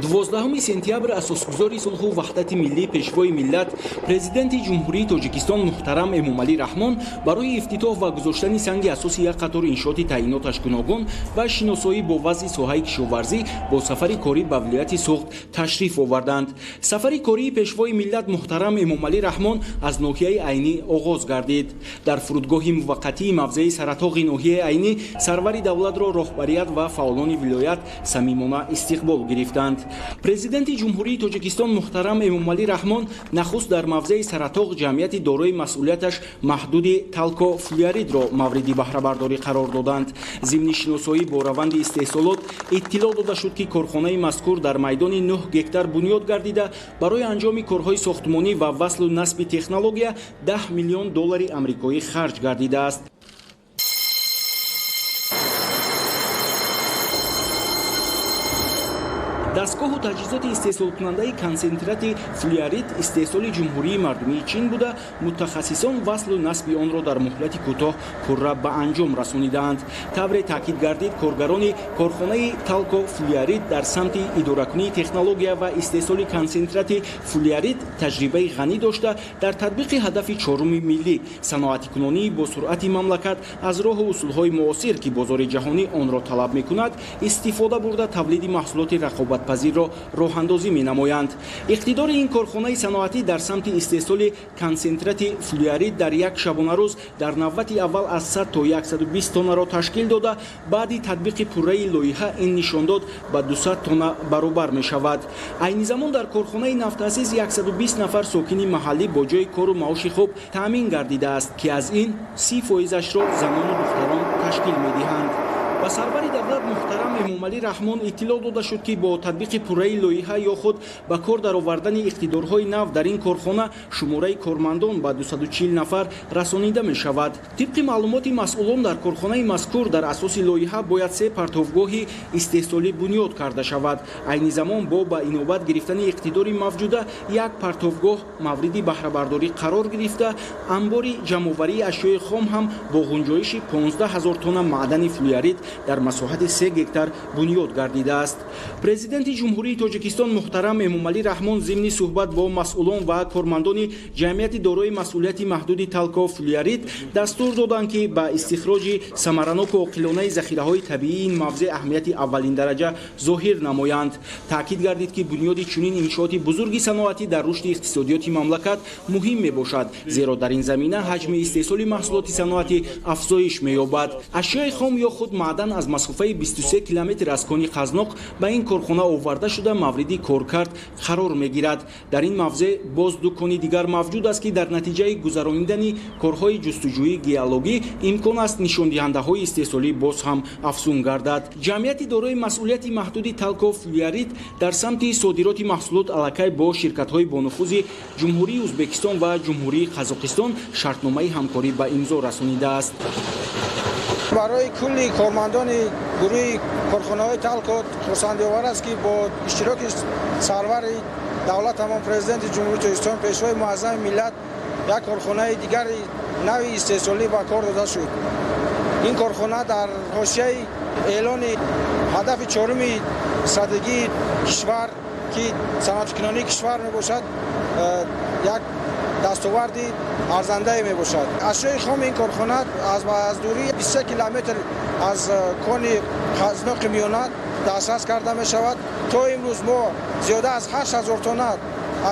12 сентябр асосгузори сулҳу ваҳдати миллӣ, пешвои миллат, президенти Ҷумҳурии Тоҷикистон муҳтарам Эмомалӣ Раҳмон барои ифтитоҳ ва гузоштани санги асоси як қатор иншооти таъиноташ гуногун ва шиносоӣ бо вазъи соҳаи кишоварзӣ бо сафари корӣ ба вилояти Суғд ташриф оварданд. Сафари кории пешвои миллат муҳтарам Эмомалӣ Раҳмон аз ноҳияи Айнӣ оғоз гардид. Дар фурудгоҳи муваққатии мавзеи Саратоғи ноҳияи Айнӣ сарвари давлатро роҳбарият ва фаъолони вилоят самимона истиқбол гирифтанд. Президенти Ҷумҳурии Тоҷикистон муҳтарам Эмомалӣ Раҳмон нахуст дар мавзеи Саратоғ ҷамъияти дорои масъулияташ маҳдуди Талко Флюоридро мавриди баҳрабардорӣ қарор доданд. Зимни шиносоӣ бо раванди истеҳсолот иттилоъ дода шуд, ки корхонаи мазкур дар майдони 9 гектар бунёд гардида, барои анҷоми корҳои сохтмонӣ ва васлу насби технология 10 миллион доллари амрикоӣ харҷ гардидааст. Дастгоҳу таҷҳизоти истеҳсолкунандаи консентрати флюорид истеҳсоли Ҷумҳурии Мардумии Чин буда, мутахассисон васлу насби онро дар муҳлати кӯтоҳ пурра ба анҷом расонидаанд. Тавре таъкид гардид, коргарони корхонаи Талко Флюорид дар самти идоракунии технология ва истеҳсоли консентрати флюорид таҷрибаи ғанӣ дошта, дар татбиқи ҳадафи чоруми миллӣ, саноатикунонии босуръати мамлакат, аз роҳу усулҳои муосир, ки бозори ҷаҳонӣ онро талаб мекунад, истифода бурда, тавлиди маҳсулоти рақобатпазирро роҳандозӣ менамоянд. Иқтидори ин корхонаи саноатӣ дар самти истеҳсоли консентрати флюорид дар як шабонарӯз дар навбати аввал аз 100 то 120 тоннаро ташкил дода, баъди татбиқи пурраи лоиҳа ин нишондод ба 200 тонна баробар мешавад. Айни замон дар корхонаи нафтаъсис 120 нафар сокини маҳаллӣ бо ҷои кору маоши хуб таъмин гардидааст, ки аз ин 30 фоизашро занону духтарон ташкил медиҳанд. Ба сарвари давлат муҳтарам Эмомалӣ Раҳмон иттилоъ дода шуд, ки бо татбиқи пурраи лоиҳа ё худ ба кор даровардани иқтидорҳои нав дар ин корхона шумораи кормандон ба 240 нафар расонида мешавад. Тибқи маълумоти масъулон, дар корхонаи мазкур дар асоси лоиҳа бояд се партовгоҳи истеҳсолӣ бунёд карда шавад. Айни замон бо ба инобат гирифтани иқтидори мавҷуда як партовгоҳ мавриди баҳрабардорӣ қарор гирифта, анбори ҷамъоварии ашёи хом ҳам бо ғунҷоиши 15 ҳазор тонна маъдани флюорид дар масоҳати 3 гектар бунёд гардидааст. Президенти Ҷумҳурии Тоҷикистон муҳтарам Эмомалӣ Раҳмон зимни суҳбат бо масъулон ва кормандони ҷамъияти дорои масъулияти маҳдуди Талко Флюорид дастур доданд, ки ба истихроҷи самараноку оқилонаи захираҳои табиии ин мавзеъ аҳамияти аввалиндараҷа зоҳир намоянд. Таъкид гардид, ки бунёди чунин иншооти бузурги саноатӣ дар рушди иқтисодиёти мамлакат муҳим мебошад, зеро дар ин замина ҳаҷми истеҳсоли маҳсулоти саноатӣ афзоиш меёбад. Ашёи хом ё худ маъдан аз масофаи 23 километр аз кони Қазноқ ба ин корхона оварда шуда, мавриди коркард қарор мегирад. Дар ин мавзеъ боз ду кони дигар мавҷуд аст, ки дар натиҷаи гузаронидани корҳои ҷустуҷӯии геологӣ имкон аст нишондиҳандаҳои истеҳсолӣ боз ҳам афзун гардад. Ҷамъияти дорои масъулияти маҳдуди Талко Флюорид дар самти содироти маҳсулот аллакай бо ширкатҳои бонуфузи Ҷумҳурии Ӯзбекистон ва Ҷумҳурии Қазоқистон шартномаи ҳамкорӣ ба имзо расонидааст. Барои кулли кормандони гурӯҳи корхонаҳои Талко хурсандиовар аст, ки бо иштироки сарвари давлатамон, президенти Ҷумҳурии Тоҷикистон, пешвои муаззами миллат, як корхонаи дигари нави истеҳсолӣ ба кор дода шуд. Ин корхона дар ҳошияи эълони ҳадафи чоруми стратегии кишвар, ки саноаткунонии кишвар мебошад, як дастоварди арзандае мебошад. Ашёи хоми ин корхона аз дурии 23 километр аз кони Қазноқи Миёна дастрас карда мешавад. То имрӯз мо зиёда аз 8000 тонна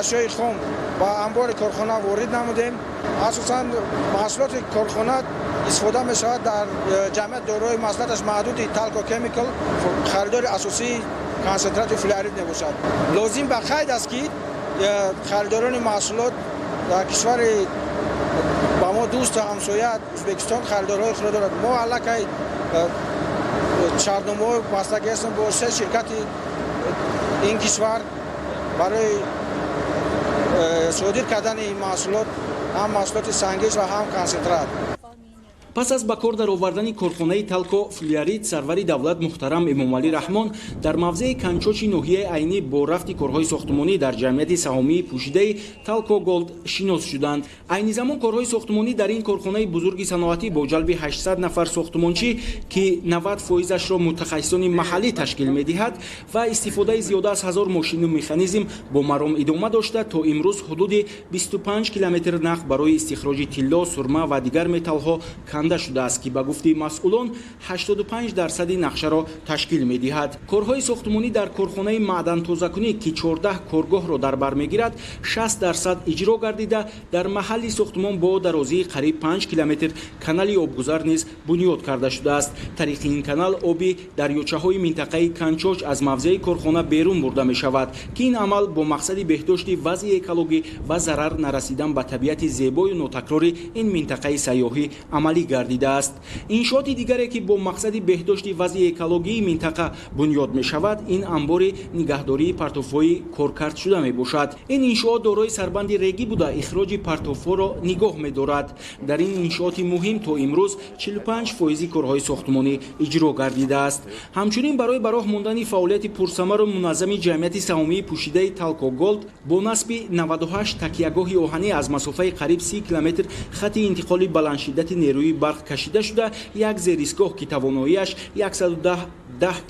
ашёи хом ба анбори корхона ворид намудем. Асосан маҳсулоти корхона истифода мешавад дар ҷамъият дорои масъулияташ маҳдуди Талко Кемикал, харидори асосии консентрати флюорид мебошад. Лозим ба қайд аст, ки харидорони маҳсулот дар кишвари ба мо дӯсту ҳамсоя Ӯзбекистон харидорҳои худро дорад. Мо аллакай шартномаҳо бастагӣ ҳастем бо се ширкати ин кишвар барои содир кардани ин маҳсулот, ҳам маҳсулоти сангиш ва ҳам консентрат. Пас аз ба кор даровардани корхонаи Талко Флюорит, сарвари давлат муҳтарам Эмомалӣ Раҳмон дар мавзеи Канчочи ноҳияи Айнӣ бо рафти корҳои сохтмонӣ дар ҷамъияти саҳомии пӯшидаи Талко Голд шинос шуданд. Айни замон корҳои сохтмонӣ дар ин корхонаи бузурги саноатӣ бо ҷалби 800 нафар сохтмончӣ, ки 90 фоизашро мутахассисони маҳаллӣ ташкил медиҳад, ва истифодаи зиёда аз 1000 мошину механизм бо маром идома дошта, то имрӯз ҳудуди 25 километр нақ барои истихроҷи тилло, сурма ва дигар металлҳо канда шудааст, ки ба гуфтаи масъулон 85% нақшаро ташкил медиҳад. Корҳои сохтмонӣ дар корхонаи маъдантозакунӣ, ки 14 коргоҳро дар бар мегирад, 60% иҷро гардида, дар маҳалли сохтмон бо дарозии қариб 5 километр канали обгузар низ бунёд карда шудааст. Тариқи ин канал оби дарёчаҳои минтақаи Канчоч аз мавзеи корхона берун бурда мешавад, ки ин амал бо мақсади беҳдошти вазъи экологӣ ва зарар нарасидан ба табиати зебою нотакрори ин минтақаи сайёҳӣ амалӣ гардидааст. Иншооти дигаре, ки бо мақсади беҳдошти вазъи экологии минтақа бунёд мешавад, ин амбори нигаҳдории партовҳои коркардшуда мебошад. Ин иншоот дорои сарбанди регӣ буда, ихроҷи партовҳоро нигоҳ медорад. Дар ин иншооти муҳим то имрӯз 45% корҳои сохтмонӣ иҷро гардидааст. Ҳамчунин барои ба роҳ мондани фаъолияти пурсамару муназзами ҷамъияти саҳомии пӯшидаи Талко Голд бо насби 98 такягоҳи оҳанӣ аз масофаи қариб 30 километр хати интиқоли баландшиддати нерӯи барқ кашида шуда, як зеристгоҳ, ки тавоноияш 110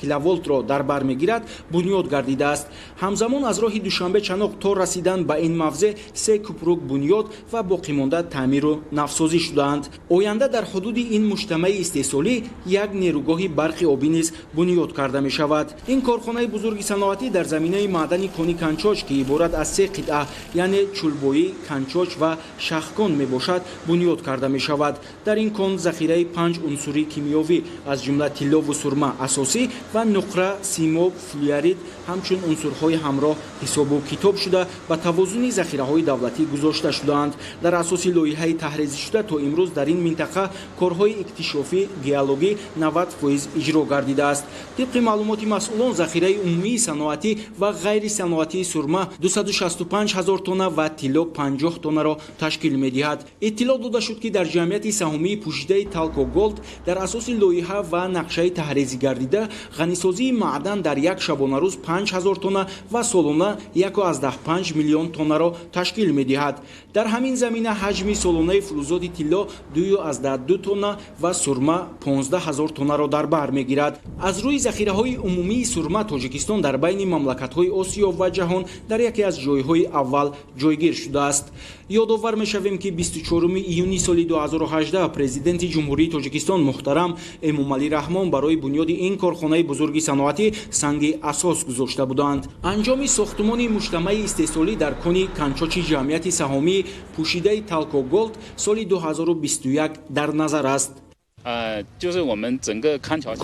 киловолтро дар бар мегирад, бунёд гардидааст. Ҳамзамон аз роҳи Душанбе Чаноқ то расидан ба ин мавзеъ се купрук бунёд ва боқимонда таъмиру навсозӣ шудаанд. Оянда дар ҳудуди ин муҷтамаи истеҳсолӣ як нерӯгоҳи барқи обӣ низ бунёд карда мешавад. Ин корхонаи бузурги саноатӣ дар заминаи маъдани кони Канчоч, ки иборат аз се қитъа, яъне Чулбоӣ, Канчоч ва Шахкон мебошад, бунёд карда мешавад. Дар ин кон захираи панҷ унсури кимиёвӣ, аз ҷумла тиллову сурма асосӣ ва нуқра, симоб, флюорит ҳамчун унсурҳои ҳамроҳ ҳисобу китоб шуда, ба тавозуни захираҳои давлатӣ гузошта шудаанд. Дар асоси лоиҳаи таҳрезишуда то имрӯз дар ин минтақа корҳои иктишофӣ геологӣ 90% иҷро гардидааст. Тибқи маълумоти масъулон, захираи умумии саноатӣ ва ғайрисаноатии сурма 265 ҳазор тонна ва тилло 50 тоннаро ташкил медиҳад. Иттилоъ дода шуд, ки дар ҷамъияти саҳомии пӯшидаи Талко Голд дар асоси лоиҳа ва нақшаи таҳрезӣ гардида ғанисозии маъдан дар як шабонарӯз 5000 тонна ва солона 1,5 миллион тоннаро ташкил медиҳад. Дар ҳамин замина ҳаҷми солонаи фулузоти тилло 2,2 тонна ва сурма 15 ҳазор тоннаро дар бар мегирад. Аз рӯи захираҳои умумии сурма Тоҷикистон дар байни мамлакатҳои Осиё ва ҷаҳон дар яке аз ҷойҳои аввал ҷойгир шудааст. Ёдовар мешавем, ки 24 июни соли 2018 президенти Ҷумҳурии Тоҷикистон муҳтарам Эмомалӣ Раҳмон барои бунёди ин корхонаи бузурги саноатӣ санги асос гузошта буданд. Анҷоми сохтмони муҷтамаи истеҳсолӣ дар кони Канчочи ҷамъияти саҳомии пӯшидаи Талко Голд соли 2021 дар назар аст.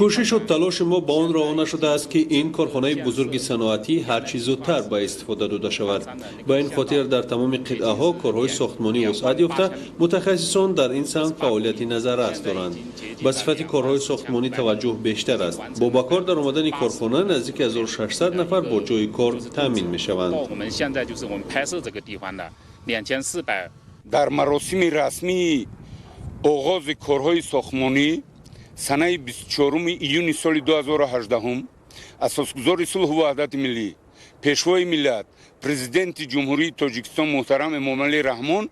Кӯшишу талоши мо ба он равона шудааст, ки ин корхонаи бузурги саноатӣ ҳарчи зудтар ба истифода дода шавад. Ба ин хотир дар тамоми қитъаҳо корҳои сохтмонӣ вусъат ёфта, мутахассисон дар ин самт фаъолияти назаррас доранд. Ба сифати корҳои сохтмонӣ таваҷҷӯҳ бештар аст. Бо ба кор даромадани корхона наздики 1600 нафар бо ҷойи кор таъмин мешаванд. Дар маросими расмии оғози корҳои сохтмонӣ санаи 24 июни соли 2018 асосгузори сулҳу ваҳдати миллӣ, пешвои миллат, президенти Ҷумҳурии Тоҷикистон муҳтарам Эмомалӣ Раҳмон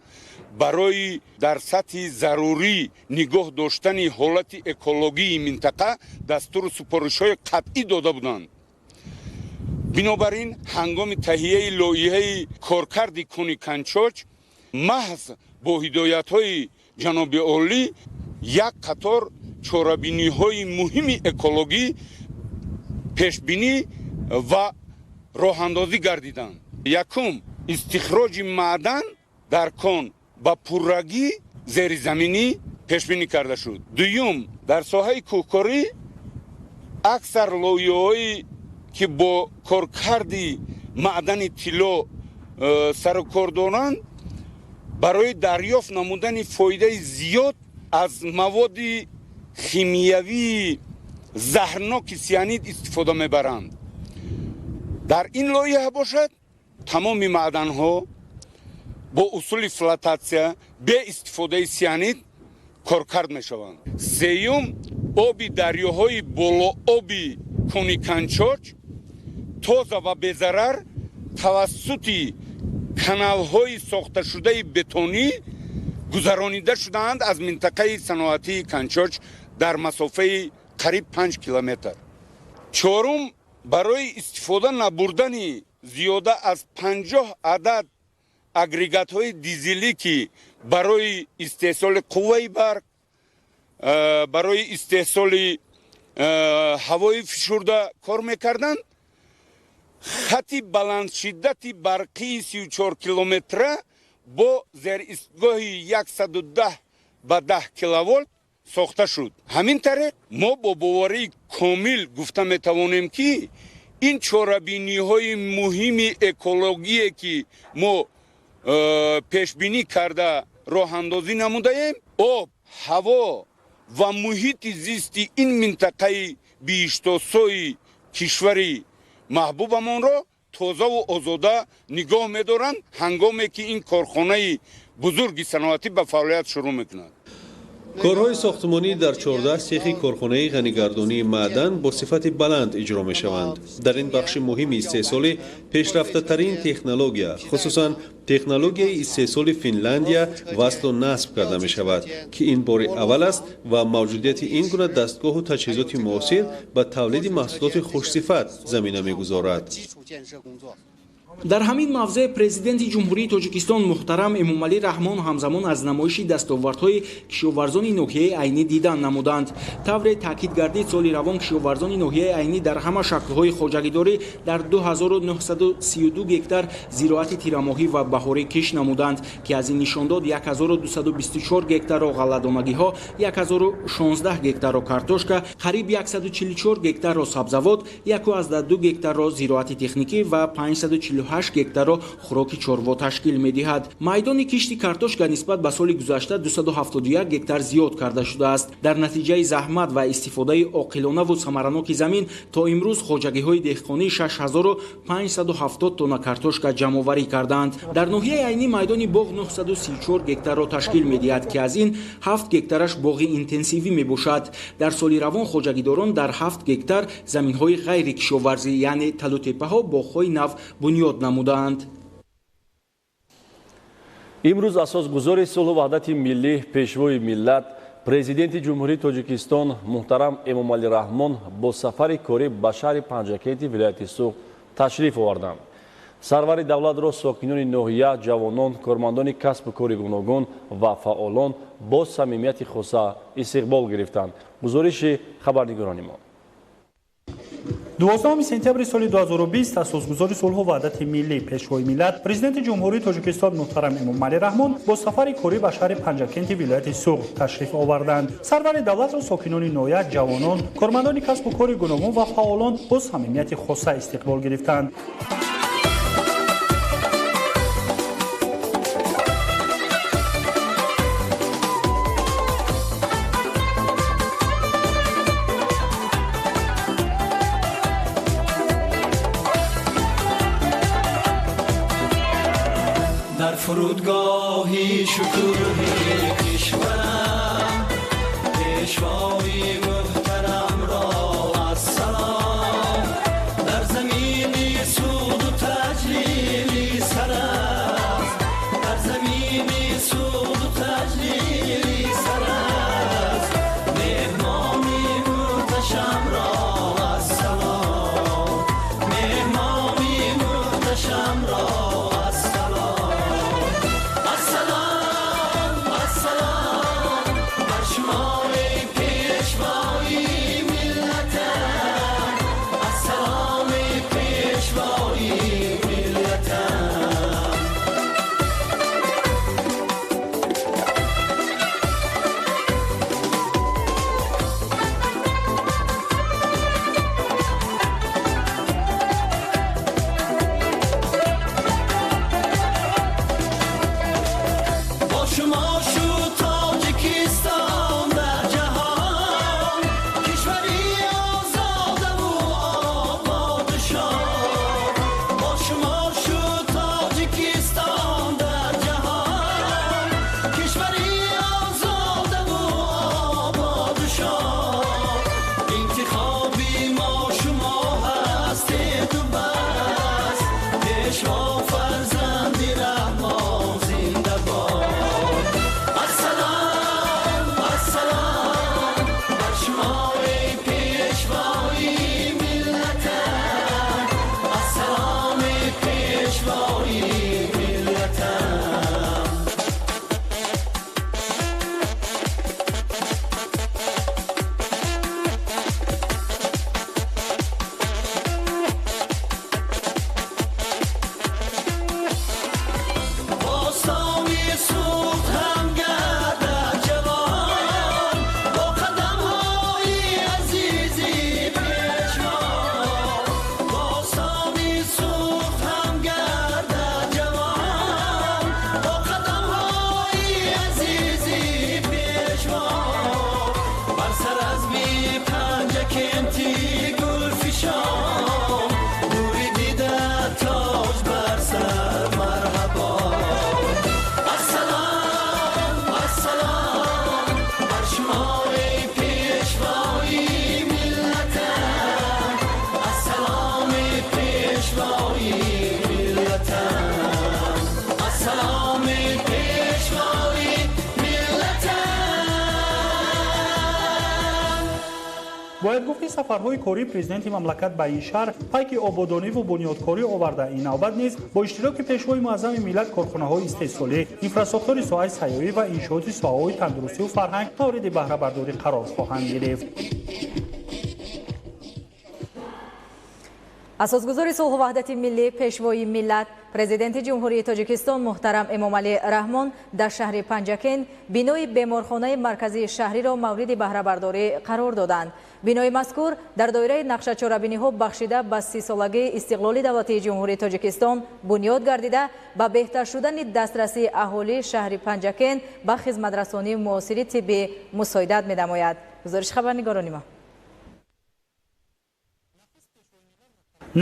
барои дар сатҳи зарурӣ нигоҳ доштани ҳолати экологии минтақа дастуру супоришҳои қатъӣ дода буданд. Бинобар ин, ҳангоми таҳияи лоиҳаи коркарди кони Канчоч маҳз бо ҳидоятҳои ҷаноби олӣ як қатор чорабиниҳои муҳими экологӣ пешбинӣ ва роҳандозӣ гардиданд. Якум, истихроҷи маъдан дар кон ба пуррагӣ зеризаминӣ пешбинӣ карда шуд. Дуюм, дар соҳаи кӯҳкорӣ аксар лоиҳаҳое ки бо коркарди маъдани тилло сару кор доранд, барои дарёфт намудани фоидаи зиёд аз маводи химиявии заҳрноки сианид истифода мебаранд. Дар ин лоиҳа бошад, тамоми маъданҳо бо усули флотатсия бе истифодаи сианид Коркард мешаванд. Сеюм, оби дарёҳои болооби кони Канчоч тоза ва безарар тавассути каналҳои сохташудаи бетонӣ гузаронида шудаанд аз минтақаи саноатии Канчоч дар масофаи қариб 5 километр. Чорум, барои истифода набурдани зиёда аз 50 адад агрегатҳои дизелӣ, ки барои истеҳсоли қувваи барқ, барои истеҳсоли ҳавои фишурда кор мекарданд, хати баландшиддати барқии 34 километра бо зеристгоҳи 110 ба 10 киловолт сохта шуд. Ҳамин тариқ мо бо боварии комил гуфта метавонем, ки ин чорабиниҳои муҳими экологие, ки мо пешбинӣ карда роҳандозӣ намудаем, об, ҳаво ва муҳити зисти ин минтақаи биҳиштосои кишвари маҳбубамонро тозаву озода нигоҳ медоранд, ҳангоме ки ин корхонаи бузурги саноатӣ ба фаъолият шурӯъ мекунад. Корҳои сохтмонӣ дар 14 сехи корхонаи ғанигардонии маъдан бо сифати баланд иҷро мешаванд. Дар ин бахши муҳими истеҳсолӣ пешрафтатарин технология, хусусан технологияи истеҳсоли Финляндия, васлу насб карда мешавад, ки ин бори аввал аст ва мавҷудияти ин гуна дастгоҳу таҷҳизоти муосир ба тавлиди маҳсулоти хушсифат замина мегузорад. Дар ҳамин мавзеъ Президенти Ҷумҳурии Тоҷикистон муҳтарам Эмомалӣ Раҳмон ҳамзамон аз намоиши дастовардҳои кишоварзони ноҳияи Айнӣ дидан намуданд. Тавре таъкид гардид, соли равон кишоварзони ноҳияи Айнӣ дар ҳама шаклҳои хоҷагидорӣ дар 2932 гектар зироати тирамоҳӣ ва баҳорӣ кишт намуданд, ки аз ин нишондод 1224 гектарро ғалладонагиҳо, 1016 гектарро картошка, қариб 144 гектарро сабзавот, 1,2 гектарро зироати техникӣ ва 548 гектарро хӯроки чорво ташкил медиҳад. Майдони кишти картошка нисбат ба соли гузашта 271 гектар зиёд карда шудааст. Дар натиҷаи заҳмат ва истифодаи оқилонаву самараноки замин то имрӯз хоҷагиҳои деҳқонӣ 6570 тонна картошка ҷамъоварӣ кардаанд. Дар ноҳияи Айнӣ майдони боғ 934 гектарро ташкил медиҳад, ки аз ин 7 гектараш боғи интенсивӣ мебошад. Дар соли равон хоҷагидорон дар 7 гектар заминҳои ғайрикишоварзӣ, яъне талутеппаҳо, боғҳои нав бунёд намудаанд. Имрӯз асосгузори сулҳу ваҳдати миллӣ, пешвои миллат, Президенти Ҷумҳурии Тоҷикистон муҳтарам Эмомалӣ Раҳмон бо сафари корӣ ба шаҳри Панҷакенти вилояти Суғд ташриф оварданд. Сарвари давлатро сокинони ноҳия, ҷавонон, кормандони касбу кори гуногун ва фаъолон бо самимияти хоса истиқбол гирифтанд. Гузориши хабарнигорони мо. 12 сентябри соли 2020 асосгузори сулҳу ваҳдати миллӣ, пешвои миллат, Президенти Ҷумҳурии Тоҷикистон муҳтарам Эмомалӣ Раҳмон бо сафари корӣ ба шаҳри Панҷакенти вилояти Суғд ташриф оварданд. Сарвари давлатро сокинони ноҳия, ҷавонон, кормандони касбу кори гуногун ва фаъолон бо самимияти хоса истиқбол гирифтанд. Фурудгоҳи шукӯҳи кишварам, пешвои муҳтарамро ассалом. Дар замини суду таҷлили сараст, дар замини суду таҷлили сараст, меҳмони муҳташамро ассалом, меҳмони муҳташамро. Бояд гуфт, ки сафарҳои кории президенти мамлакат ба ин шаҳр пайки ободониву бунёдкорӣ оварда, ин навбат низ бо иштироки пешвои муаззами миллат корхонаҳои истеҳсолӣ, инфрасохтори соҳаи сайёҳӣ ва иншооти соҳаҳои тандурустиву фарҳанг мавриди баҳрабардорӣ қарор хоҳанд гирифт. Асосгузори сулҳу ваҳдати миллӣ, пешвои миллат, президенти Ҷумҳурии Тоҷикистон муҳтарам Эмомалӣ Раҳмон дар шаҳри Панҷакент бинои беморхонаи марказии шаҳриро мавриди баҳрабардорӣ қарор доданд. Бинои мазкур дар доираи нақшачорабиниҳо бахшида ба 30-солагии истиқлоли давлатии Ҷумҳурии Тоҷикистон бунёд гардида, ба беҳтар шудани дастрасии аҳолии шаҳри Панҷакент ба хизматрасонии муосири тиббӣ мусоидат менамояд. Гузориши хабарнигорони мо.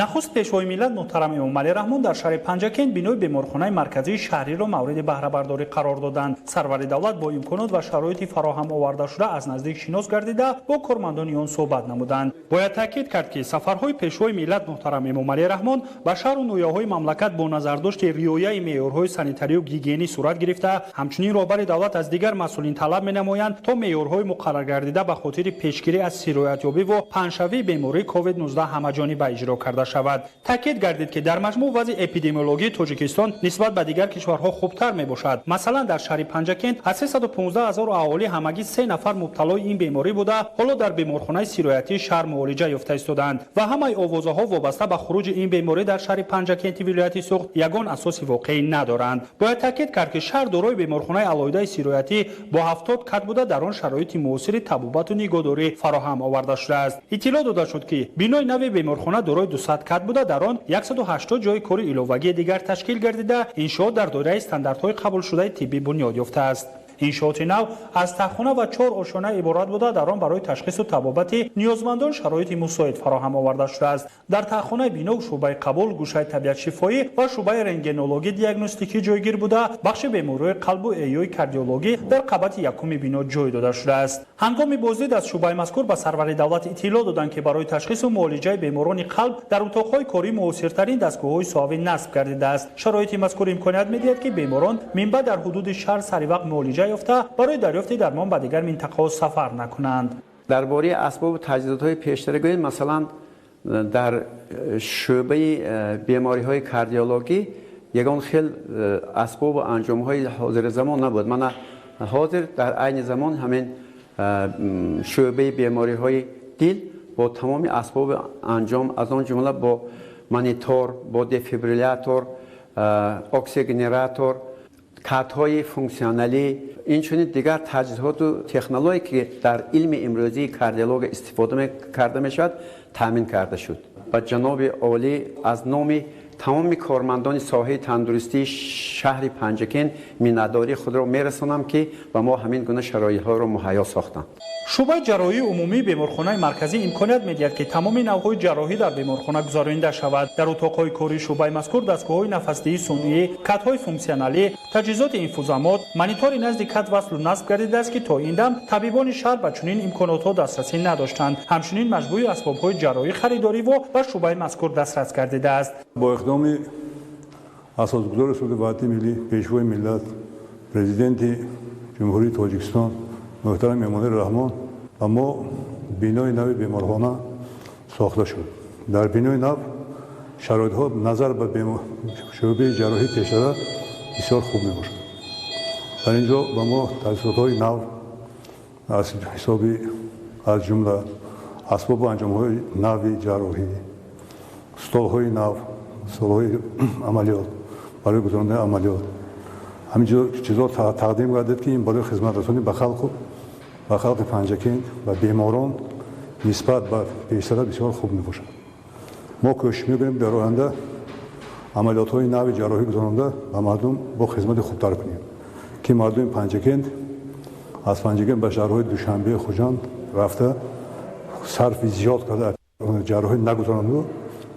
Нахуст пешвои миллат муҳтарам Эмомалӣ Раҳмон дар шаҳри Панҷакент бинои беморхонаи марказии шаҳриро мавриди баҳрабардорӣ қарор доданд. Сарвари давлат бо имконот ва шароити фароҳам овардашуда аз наздик шинос гардида, бо кормандони он суҳбат намуданд. Бояд таъкид кард, ки сафарҳои пешвои миллат муҳтарам Эмомалӣ Раҳмон ба шаҳру ноҳияҳои мамлакат бо назардошти риояи меъёрҳои санитарию гигиенӣ сурат гирифта, ҳамчунин роҳбари давлат аз дигар масъулин талаб менамоянд, то меъёрҳои муқарраргардида ба хотири пешгирӣ аз сироятёбиву паҳншавии бемории COVID-19 ҳамаҷониба иҷро карда шавад. Таъкид гардид, ки дар маҷмӯъ вазъи эпидемиологии Тоҷикистон нисбат ба дигар кишварҳо хубтар мебошад. Масалан, дар шаҳри Панҷакент аз 315 ҳазор аҳолӣ ҳамагӣ 3 нафар мубталои ин беморӣ буда, ҳоло дар беморхонаи сироятии шаҳр муолиҷа ёфта истодаанд ва ҳамаи овозаҳо вобаста ба хуруҷи ин беморӣ дар шаҳри Панҷакенти вилояти Суғд ягон асоси воқеӣ надоранд. Бояд таъкид кард, ки шаҳр дорои беморхонаи алоҳидаи сироятӣ бо 70 кат буда, дар он шароити муосири табобату нигоҳдорӣ фароҳам оварда шудааст. Иттилоъ дода шуд, ки бинои нави беморхона дорои 200 кат буда, дар он 180 ҷойи кори иловагии дигар ташкил гардида, иншоот дар доираи стандартҳои қабулшудаи тиббӣ бунёд ёфтааст. Иншооти нав аз таххона ва 4 ошёна иборат буда, дар он барои ташхису табобати ниёзмандон шароити мусоид фароҳам оварда шудааст. Дар таххонаи бино шӯъбаи қабул, гӯшаи табиатшифоӣ ва шӯъбаи рентгенологӣ диагностикӣ ҷойгир буда, бахши бемориҳои қалбу эҳёи кардиологӣ дар қабати якуми бино ҷой дода шудааст. Ҳангоми боздид аз шӯъбаи мазкур ба сарвари давлат иттилоъ доданд, ки барои ташхису муолиҷаи беморони қалб дар утоқҳои корӣ муосиртарин дастгоҳҳои соҳавӣ насб гардидааст. Шароити мазкур имконият медиҳад, ки беморон минбаъд дар ҳудуди шаҳр саривақт муолиҷа ёфта, барои дарёфти дармон ба дигар минтақаҳо сафар накунанд. Дар бораи асбобу таҷҳизотҳои пештара гӯем, масалан, дар шӯъбаи бемориҳои кардиологӣ ягон хел асбобу анҷомҳои ҳозиразамон набуд. Мана ҳозир дар айни замон ҳамин шӯъбаи бемориҳои дил бо тамоми асбоби анҷом, аз он ҷумла бо монитор, бо дефибриллятор, оксигенератор, катҳои функсионалӣ, инчунин дигар таҷҳизоту технология, ки дар илми имрӯзии кардиология истифода карда мешавад, таъмин карда шуд. Ба ҷаноби олӣ аз номи тамоми кормандони соҳаи тандурустии шаҳри Панҷакент миннатдории худро мерасонам, ки ба мо ҳамин гуна шароитҳоро муҳайё сохтанд. Шӯъбаи ҷарроҳии умумии беморхонаи марказӣ имконият медиҳад, ки тамоми навъҳои ҷарроҳӣ дар беморхона гузаронида шавад. Дар утоқҳои кории шӯъбаи мазкур дастгоҳҳои нафасдиҳии сунъӣ, катҳои функсионалӣ, таҷҳизоти инфузамот, монитори назди кат васлу насб гардидааст, ки то ин дам табибони шаҳр ба чунин имконотҳо дастрасӣ надоштанд. Ҳамчунин маҷмӯи асбобҳои ҷарроҳӣ харидориву ба шӯъбаи мазкур дастрас гардидааст. Бо иқдоми асосгузори сулҳу ваҳдати миллӣ, пешвои миллат, президенти Ҷумҳурии Тоҷикистон муҳтарам Эмомалӣ Раҳмон ба мо бинои нави беморхона сохта шуд. Дар бинои нав шароитҳо назар ба шӯъбаи ҷарроҳии пештара бисёр хуб мебошад. Дар ин ҷо ба мо таҷҳизотҳои нав аз ҳисоби аз ҷумла асбобу анҷомҳои нави ҷарроҳӣ, столҳои нав, столҳои амалиёт барои гузарондани амалиёт, ҳамин чизҳо тақдим гардид, ки ин барои хизматрасонӣ ба халқи Панҷакент ва беморон нисбат ба пештара бисёр хуб мебошад. Мо кӯшиш мекунем дар оянда амалиётҳои нави ҷарроҳӣ гузаронда ба мардум бо хизмати хубтар кунем, ки мардуми Панҷакент аз Панҷакент ба шаҳрҳои Душанбе, Хуҷанд рафта сарфи зиёд карда ҷарроҳӣ нагузаронду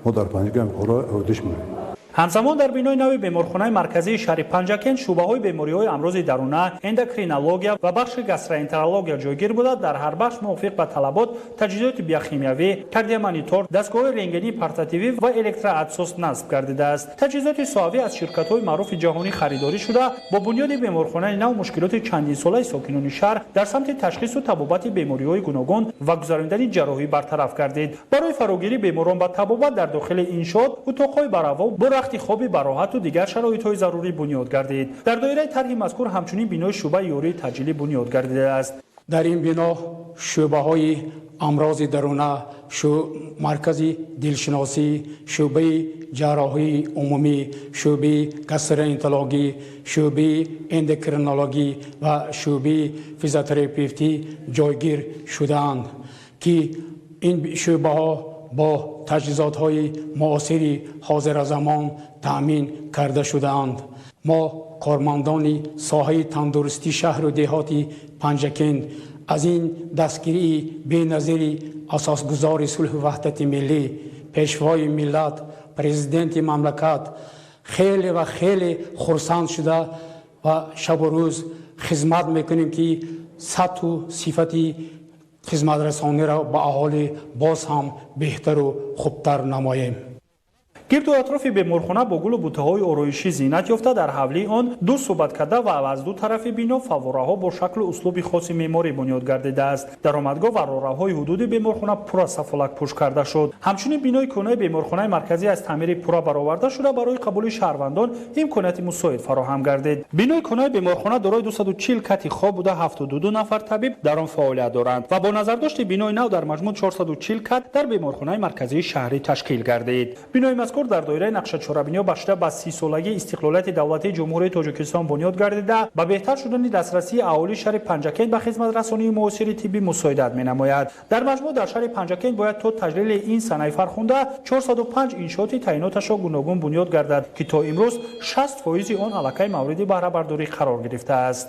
мо дар Панҷакент корро ӯҳдиш мекунем. Ҳамзамон дар бинои нави беморхонаи марказии шаҳри Панҷакент шӯъбаҳои бемориҳои амрози даруна, эндокринология ва бахши гастроэнтерология ҷойгир буда, дар ҳар бахш мувофиқ ба талабот таҷҳизоти биохимиявӣ, кардиомонитор, дастгоҳҳои рентгении портативӣ ва электроадсос насб гардидааст. Таҷҳизоти соҳавӣ аз ширкатҳои маъруфи ҷаҳонӣ харидорӣ шуда, бо бунёди беморхонаи нав мушкилоти чандинсолаи сокинони шаҳр дар самти ташхису табобати бемориҳои гуногун ва гузаронидани ҷарроҳӣ бартараф гардид. Барои фарогирии беморон ба табобат дар дохили иншоот утоқҳои бараво бо рахти хоби бароҳату дигар шароитҳои зарурӣ бунёд гардид. Дар доираи тарҳи мазкур ҳамчунин бинои шӯъбаи ёрии таъҷилӣ бунёд гардидааст. Дар ин бино шӯъбаҳои амрози даруна, маркази дилшиносӣ, шӯъбаи ҷарроҳии умумӣ, шӯъбаи гастроэнтерологӣ, шӯъбаи эндокринологӣ ва шӯъбаи физиотерапевтӣ ҷойгир шудаанд, ки ин шӯъбаҳо бо таҷҳизотҳои муосири ҳозиразамон таъмин карда шудаанд. Мо кормандони соҳаи тандурустии шаҳру деҳоти Панҷакент аз ин дастгирии беназири асосгузори сулҳу ваҳдати миллӣ, пешвои миллат, президенти мамлакат хеле ва хеле хурсанд шуда ва шабу рӯз хизмат мекунем, ки сатҳу сифати хизматрасониро ба аҳолӣ боз ҳам беҳтару хубтар намоем. Гирду атрофи беморхона бо гулу бутаҳои ороишӣ зинат ёфта, дар ҳавлии он ду суҳбаткарда ва аз ду тарафи бино фаввораҳо бо шаклу услуби хоси меъморӣ бунёд гардидааст. Даромадгоҳ ва роҳравҳои ҳудуди беморхона пурра сафолакпӯш карда шуд. Ҳамчунин бинои кӯҳнаи беморхонаи марказӣ аз таъмири пурра бароварда шуда, барои қабули шаҳрвандон имконияти мусоид фароҳам гардид. Бинои кӯҳнаи беморхона дорои 240 кати хоб буда, 72 нафар табиб дар он фаъолият доранд ва бо назардошти бинои нав дар маҷмӯъ 440 кат дар беморхонаи марказии шаҳрӣ ташкил гардид. Бинои мазкур дар доираи нақшачорабиниҳо бахшида ба 30-солагии истиқлолияти давлатии Ҷумҳурии Тоҷикистон бунёд гардида, ба беҳтар шудани дастрасии аҳолии шаҳри Панҷакент ба хизматрасонии муосири тиббӣ мусоидат менамояд. Дар маҷмӯъ дар шаҳри Панҷакент бояд то таҷлили ин санаи фархунда 405 иншооти таъиноташо гуногун бунёд гардад, ки то имрӯз 60% он аллакай мавриди баҳрабардорӣ қарор гирифтааст.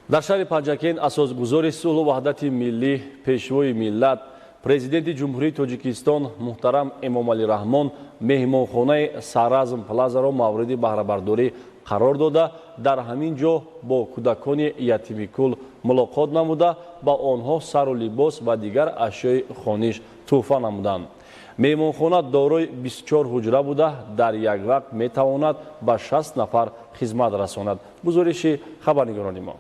Дар шаҳри Панҷакент асосгузори сулҳу ваҳдати миллӣ, пешвои миллат, президенти Ҷумҳурии Тоҷикистон муҳтарам Эмомалӣ Раҳмон меҳмонхонаи Саразм Плазаро мавриди баҳрабардорӣ қарор дода, дар ҳамин ҷо бо кӯдакони ятимикул мулоқот намуда, ба онҳо сару либос ва дигар ашёи хониш тӯҳфа намуданд. Меҳмонхона дорои 24 ҳуҷра буда, дар як вақт метавонад ба 60 нафар хизмат расонад. Гузориши хабарнигорони мо.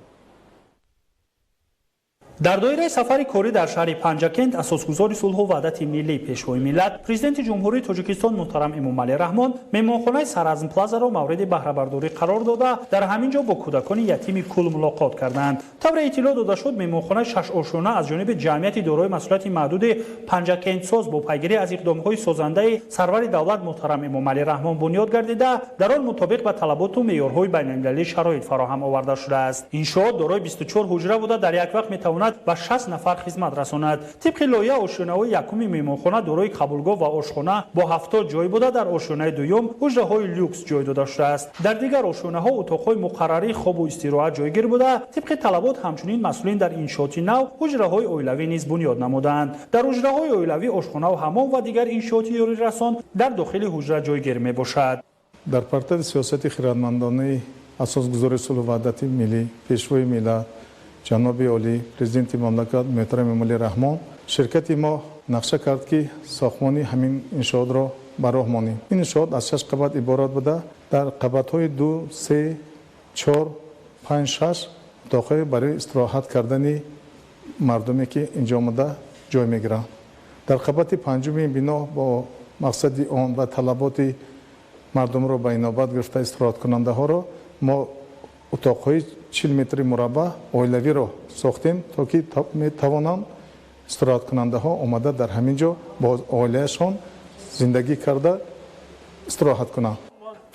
Дар доираи сафари корӣ дар шаҳри Панҷакент асосгузори сулҳу ваҳдати миллӣ, пешвои миллат, президенти Ҷумҳурии Тоҷикистон муҳтарам Эмомалӣ Раҳмон меҳмонхонаи Саразм Плазаро мавриди баҳрабардорӣ қарор дода, дар ҳамин ҷо бо кӯдакони ятими кул мулоқот карданд. Тавре иттилоъ дода шуд, меҳмонхонаи шашошёна аз ҷониби ҷамъияти дорои масъулияти маҳдуди Панҷакентсоз бо пайгирӣ аз иқдомҳои созандаи сарвари давлат муҳтарам Эмомалӣ Раҳмон бунёд гардида, дар он мутобиқ ба талаботу меъёрҳои байналмилалӣ шароит фароҳам оварда шудааст. Иншоот дорои 24 ҳуҷра буда, дар як вақт метавонад ба 60 нафар хизмат расонад. Тибқи лоиҳа, ошёнаҳои якуми меҳмонхона дорои қабулгоҳ ва ошхона бо 70 ҷой буда, дар ошёнаи дуюм ҳуҷраҳои люкс ҷой дода шудааст. Дар дигар ошёнаҳо утоқҳои муқаррарии хобу истироҳат ҷойгир буда, тибқи талабот ҳамчунин масъулин дар иншооти нав ҳуҷраҳои оилавӣ низ бунёд намуданд. Дар ҳуҷраҳои оилавӣ ошхонаву ҳамом ва дигар иншооти ёрирасон дар дохили ҳуҷра ҷойгир мебошад. Дар партави сиёсати хирадмандонаи асосгузори сулҳу ваҳдати миллӣ, пешвои миллат, ҷаноби олӣ, президенти мамлакат муҳтарам Эмомалӣ Раҳмон, ширкати мо нақша кард, ки сохтмони ҳамин иншоотро ба роҳ монем. Ин иншоот аз 6 қабат иборат буда, дар қабатҳои 2, 3, 4, 5, 6 утоқҳое барои истироҳат кардани мардуме, ки инҷо омада ҷой мегиранд. Дар қабати панҷуми бино бо мақсади он ва талаботи мардумро ба инобат гирифта истироҳаткунандаҳоро мо утоқҳои 40 метри мураббаъ оилавиро сохтем, то ки метавонанд истироҳаткунандаҳо омада дар ҳамин ҷо бо оилаашон зиндагӣ карда истироҳат кунанд.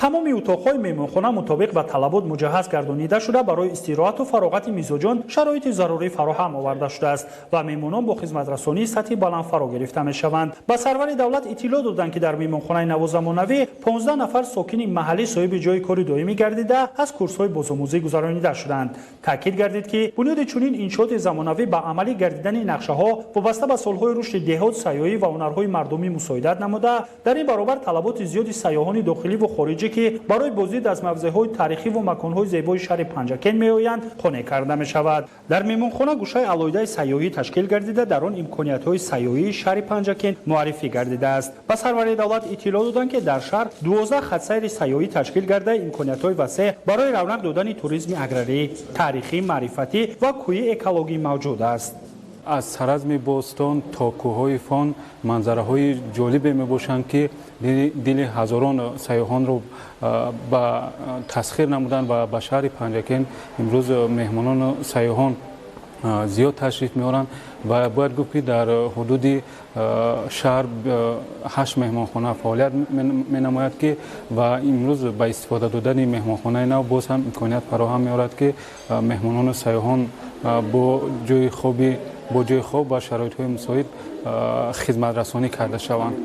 Тамоми утоқҳои меҳмонхона мутобиқ ба талабот муҷаҳҳаз гардонида шуда, барои истироҳату фароғати мизоҷон шароити зарурӣ фароҳам оварда шудааст ва меҳмонон бо хизматрасонии сатҳи баланд фаро гирифта мешаванд. Ба сарвари давлат иттилоъ доданд, ки дар меҳмонхонаи навозамонавӣ 15 нафар сокини маҳаллӣ соҳиби ҷойи кори доимӣ гардида, аз курсҳои бозомӯзӣ гузаронида шуданд. Таъкид гардид, ки бунёди чунин иншооти замонавӣ ба амалӣ гардидани нақшаҳо вобаста ба солҳои рушди деҳот, сайёҳӣ ва ҳунарҳои мардумӣ мусоидат намуда, дар ин баробар талаботи зиёди сайёҳони дохилӣ ва хориҷӣ, ки барои боздид аз мавзеъҳои таърихӣ ва маконҳои зебои шаҳри Панҷакент меоянд, қонеъ карда мешавад. Дар меҳмонхона гӯшаи алоҳидаи сайёҳӣ ташкил гардида, дар он имкониятҳои сайёҳии шаҳри Панҷакент муаррифӣ гардидааст. Ба сарвари давлат иттилоъ доданд, ки дар шаҳр 12 хатсайри сайёҳӣ ташкил гарда, имкониятҳои васеъ барои равнақ додани туризми аграрӣ, таърихӣ, маърифатӣ ва кӯҳи экологӣ мавҷуд аст. Аз Саразми бостон то кӯҳҳои Фон манзараҳои ҷолибе мебошанд, ки дили ҳазорон сайёҳонро ба тасхир намуданд ва ба шаҳри Панҷакент имрӯз меҳмонону сайёҳон зиёд ташриф меоранд ва бояд гуфт, ки дар ҳудуди шаҳр 8 меҳмонхона фаъолият менамояд, ки ва имрӯз ба истифода додани меҳмонхонаи нав боз ҳам имконият фароҳам меорад, ки меҳмонону сайёҳон бо ҷойи хоб ва шароитҳои мусоид хизматрасонӣ карда шаванд.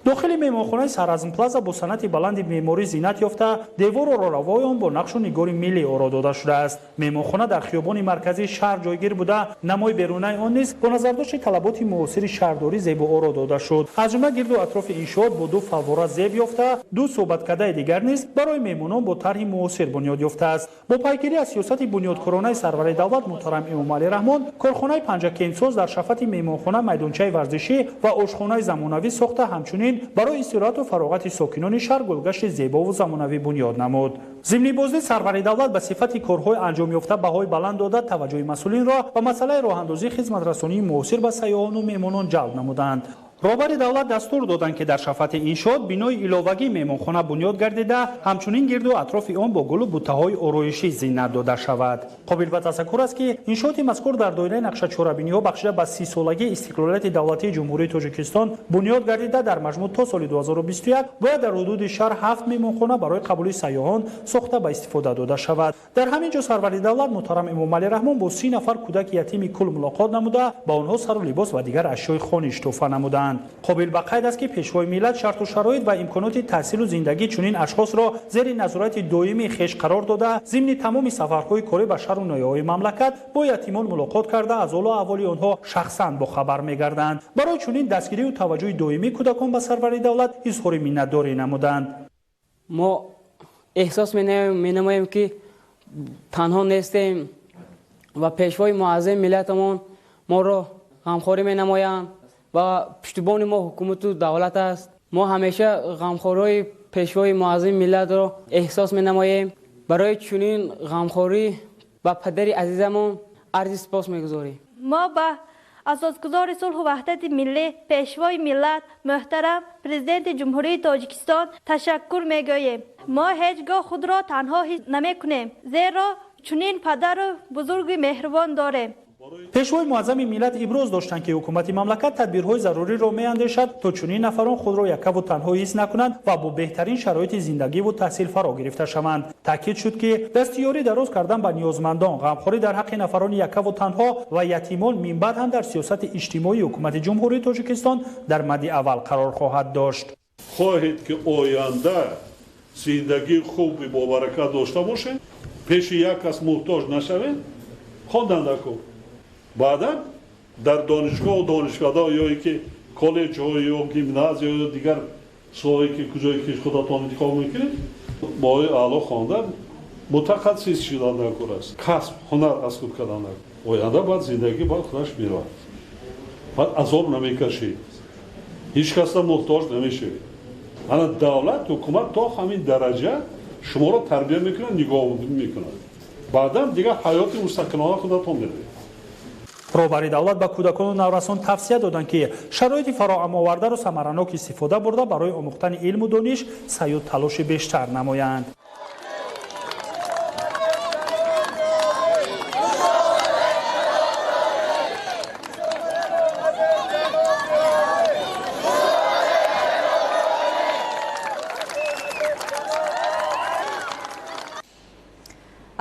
Дохили меҳмонхонаи Саразм Плаза бо санъати баланди меъморӣ зинат ёфта, девору роравои он бо нақшу нигори миллӣ оро дода шудааст. Меҳмонхона дар хиёбони марказии шаҳр ҷойгир буда, намои берунаи он низ бо назардошти талаботи муосири шаҳрдорӣ зебо оро дода шуд. Аз ҷумла гирду атрофи иншоот бо 2 фаввора зеб ёфта, 2 суҳбаткадаи дигар низ барои меҳмонон бо тарҳи муосир бунёд ёфтааст. Бо пайгирӣ аз сиёсати бунёдкоронаи сарвари давлат муҳтарам Эмомалӣ Раҳмон, корхонаи Панҷакентсоз дар шафати меҳмонхона майдончаи варзишӣ ва ошхонаи замонавӣ сохта, ҳамчунин барои истироҳату фароғати сокинони шаҳр гулгашти зебову замонавӣ бунёд намуд. Зимни боздид сарвари давлат ба сифати корҳои анҷомёфта баҳои баланд дода, таваҷҷӯҳи масъулинро ба масъалаи роҳандозии хизматрасонии муосир ба сайёҳону меҳмонон ҷалб намуданд. Роҳбари давлат дастур доданд, ки дар шафати иншоот бинои иловагии меҳмонхона бунёд гардида, ҳамчунин гирду атрофи он бо гулу буттаҳои ороишӣ зинат дода шавад. Қобил ба тасаккур аст, ки иншооти мазкур дар доираи нақшачорабиниҳо бахшида ба 30-солагии истиқлолияти давлатии Ҷумҳурии Тоҷикистон бунёд гардида, дар маҷмӯъ то соли 2021 бояд дар ҳудуди шаҳр 7 меҳмонхона барои қабули сайёҳон сохта ба истифода дода шавад. Дар ҳамин ҷо сарвари давлат муҳтарам Эмомалӣ Раҳмон бо 30 нафар кӯдаки ятими кул мулоқот намуда, ба онҳо сару либос ва дигар ашёи хониш тӯҳфа намуданд. Қобил ба қайд аст, ки пешвои миллат шарту шароит ва имконоти таҳсилу зиндагии чунин ашхосро зери назорати доимии хеш қарор дода, зимни тамоми сафарҳои корӣ ба шаҳру ноҳияҳои мамлакат бо ятимон мулоқот карда, аз ҳолу аҳволи онҳо шахсан бохабар мегарданд. Барои чунин дастгирию таваҷҷӯҳи доимии кӯдакон ба сарвари давлат изҳори миннатдорӣ намуданд. Мо эҳсос менамоем, ки танҳо нестем ва пешвои муаззами миллатамон моро ғамхорӣ менамоянд ва пуштибони мо ҳукумату давлат аст. Мо ҳамеша ғамхориҳои пешвои муаззами миллатро эҳсос менамоем. Барои чунин ғамхорӣ ба падари азизамон арзи сипос мегузорем. Мо ба асосгузори сулҳу ваҳдати миллӣ, пешвои миллат, муҳтарам президенти Ҷумҳурии Тоҷикистон ташаккур мегӯем. Мо ҳеҷ гоҳ худро танҳо ҳис намекунем, зеро чунин падару бузурги меҳрубон дорем. Пешвои муаззами миллат иброз доштанд, ки ҳукумати мамлакат тадбирҳои заруриро меандешад, то чунин нафарон худро яккаву танҳо ҳис накунанд ва бо беҳтарин шароити зиндагиву таҳсил фаро гирифта шаванд. Таъкид шуд, ки дастиёрӣ дароз кардан ба ниёзмандон, ғамхорӣ дар ҳаққи нафарони яккаву танҳо ва ятимон минбаъд ҳам дар сиёсати иҷтимоии ҳукумати Ҷумҳурии Тоҷикистон дар мадди аввал қарор хоҳад дошт. Хоҳед, ки оянда зиндагии хуби бобаракат дошта бошед, пеши як кас муҳтоҷ нашавед, хондан накун. Баъдан дар донишгоҳу донишкада ё ин ки коллеҷҳо ё гимназия ё дигар соҳае ки куҷое ки худатон интихоб мекунед, баҳои аъло хондан мутахассис шудан даркор аст. Касб, ҳунар аз худ кардан даркор. Оянда баъд зиндагӣ баъд худаш меравад. Баъд азоб намекашед, ҳеҷ касда муҳтоҷ намешавед. Ана давлат, ҳукумат то ҳамин дараҷа шуморо тарбия мекунад, нигоҳ мекунад. Баъдан дигар ҳаёти мустақилона худатон меравед. Роҳбари давлат ба кӯдакону наврасон тавсия доданд, ки шароити фароҳамовардаро самаранок истифода бурда, барои омӯхтани илму дониш саъю талоши бештар намоянд.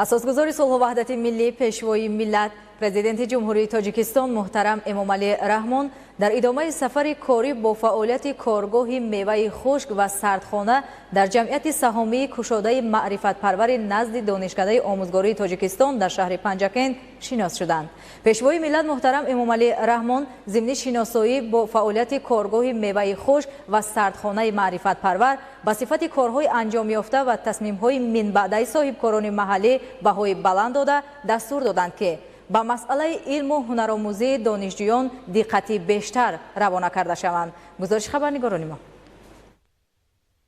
Асосгузори сулҳу ваҳдати миллӣ, Пешвои миллат, Президенти Ҷумҳурии Тоҷикистон муҳтарам Эмомалӣ Раҳмон дар идомаи сафари корӣ бо фаъолияти коргоҳи меваи хушк ва сардхона дар ҷамъияти саҳомии кушодаи маърифатпарвари назди Донишкадаи омӯзгории Тоҷикистон дар шаҳри Панҷакент шинос шуданд. Пешвои миллат муҳтарам Эмомалӣ Раҳмон зимни шиносоӣ бо фаъолияти коргоҳи меваи хушк ва сардхонаи маърифатпарвар ба сифати корҳои анҷомёфта ва тасмимҳои минбаъдаи соҳибкорони маҳаллӣ баҳои баланд дода, дастур доданд, ки ба масъалаи илму ҳунаромӯзии донишҷӯён диққати бештар равона карда шаванд. Гузориши хабарнигорони мо.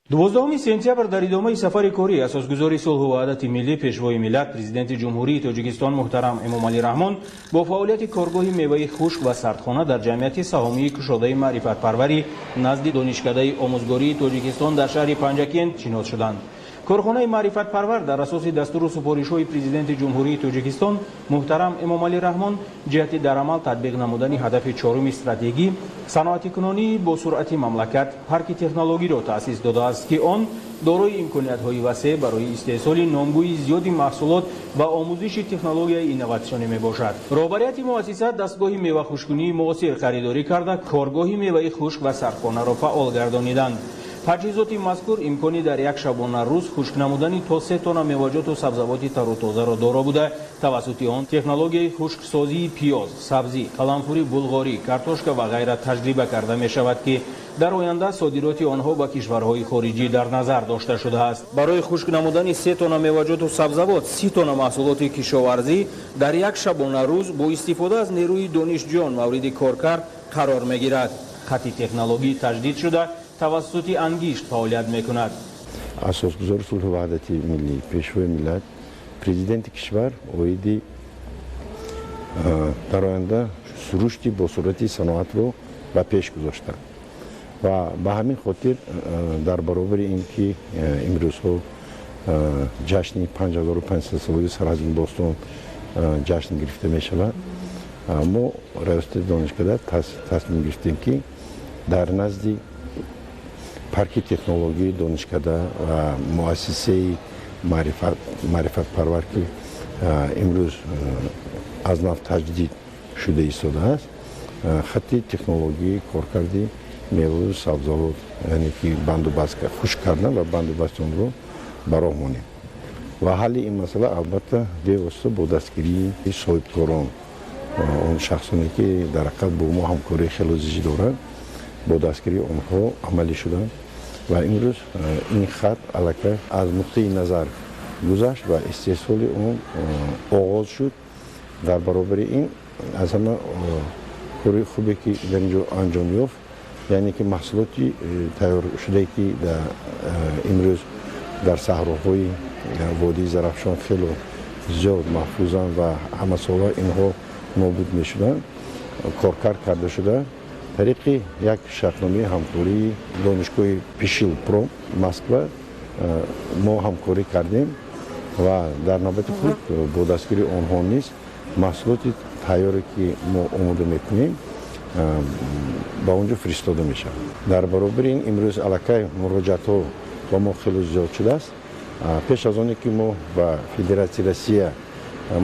12 сентябр дар идомаи сафари корӣ асосгузори сулҳу ваҳдати миллӣ, Пешвои миллат, Президенти Ҷумҳурии Тоҷикистон муҳтарам Эмомалӣ Раҳмон бо фаъолияти коргоҳи меваи хушк ва сардхона дар ҷамъияти саҳомии кушодаи маърифатпарварӣ назди Донишкадаи омӯзгории Тоҷикистон дар шаҳри Панҷакент шинос шуданд. Корхонаи маърифатпарвар дар асоси дастуру супоришҳои Президенти Ҷумҳурии Тоҷикистон муҳтарам Эмомалӣ Раҳмон ҷиҳати дар амал татбиқ намудани ҳадафи чоруми стратегӣ саноатикунонии бо суръати мамлакат парки технологиро таъсис додааст, ки он дорои имкониятҳои васеъ барои истеҳсоли номгӯи зиёди маҳсулот ва омӯзиши технологияи инноватсионӣ мебошад. Роҳбарияти муассиса дастгоҳи мевахушкунии муосир харидорӣ карда, коргоҳи меваи хушк ва сардхонаро фаъол гардониданд. Таҷҳизоти мазкур имкони дар як шабона рӯз хушк намудани то 3 тонна меваҷоту сабзавоти тару тозаро доро буда, тавассути он технологияи хушксозии пиёз, сабзӣ, қаламфури булғорӣ, картошка ва ғайра таҷриба карда мешавад, ки дар оянда содироти онҳо ба кишварҳои хориҷӣ дар назар дошта шудааст. Барои хушк намудани 3 тонна меваҷоту сабзавот, 30 тонна маҳсулоти кишоварзӣ дар як шабона рӯз бо истифода аз нерӯи донишҷӯён мавриди коркард қарор мегирад. Хати технологии таҷдид шуда тавассути ангишт фаъолият мекунад. Асосгузори сулҳу ваҳдати миллӣ, Пешвои миллат, Президенти кишвар оиди дар оянда рушди босуръати саноатро ба пеш гузоштанд ва ба ҳамин хотир дар баробари ин ки имрӯзҳо ҷашни 5500 солаи Сарҳазми бостон ҷашн гирифта мешавад, мо раёсати донишкада тасмим гирифтем, ки дар назди парки технологии донишкада ва муассисаи маърифатпарвар, ки имрӯз аз нав таҷдид шуда истодааст, хати технологии коркарди меваю сабзавот, яъне ки бандубаст хушк кардан ва бандубасти онро ба роҳ монем. Ва ҳалли ин масъала албатта бевосита бо дастгирии соҳибкорон, он шахсоне ки дар ҳақиқат бо мо ҳамкории хело зичӣ доранд, бо дастгирии онҳо амалӣ шуданд ва имрӯз ин хат аллакай аз нуқтаи назар гузашт ва истеҳсоли он оғоз шуд. Дар баробари ин аз ҳама кори хубе ки дар ин ҷо анҷом ёфт, яъне ки маҳсулоти тайёршудае ки имрӯз дар саҳроҳои водии Зарафшон хело зиёд маҳфузанд ва ҳамасола инҳо нобуд мешуданд, коркард карда шуда тариқи як шартномаи ҳамкории донишгоҳи Пищепром Москва мо ҳамкорӣ кардем ва дар навбати худ бо дастгирии онҳо низ маҳсулоти тайёре ки мо омода мекунем ба он ҷо фиристода мешавад. Дар баробари ин имрӯз аллакай муроҷиатҳо ба мо хело зиёд шудааст. Пеш аз оне ки мо ба Федератсияи Россия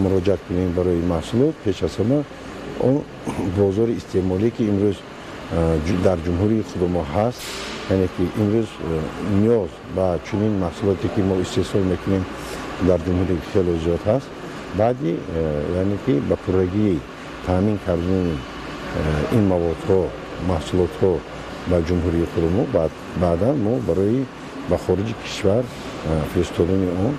муроҷиат кунем барои маҳсулот, пеш аз ҳама он бозори истеъмолие ки имрӯз дар ҷумҳурии худи мо ҳаст, яъне ки имрӯз ниёз ба чунин маҳсулоте ки мо истеҳсол мекунем дар ҷумҳурӣ хело зиёд ҳаст. Баъди яъне ки ба пуррагии таъмин кардани ин маводҳо, маҳсулотҳо ба ҷумҳурии худи мо, баъдан мо барои ба хориҷи кишвар фиристодани он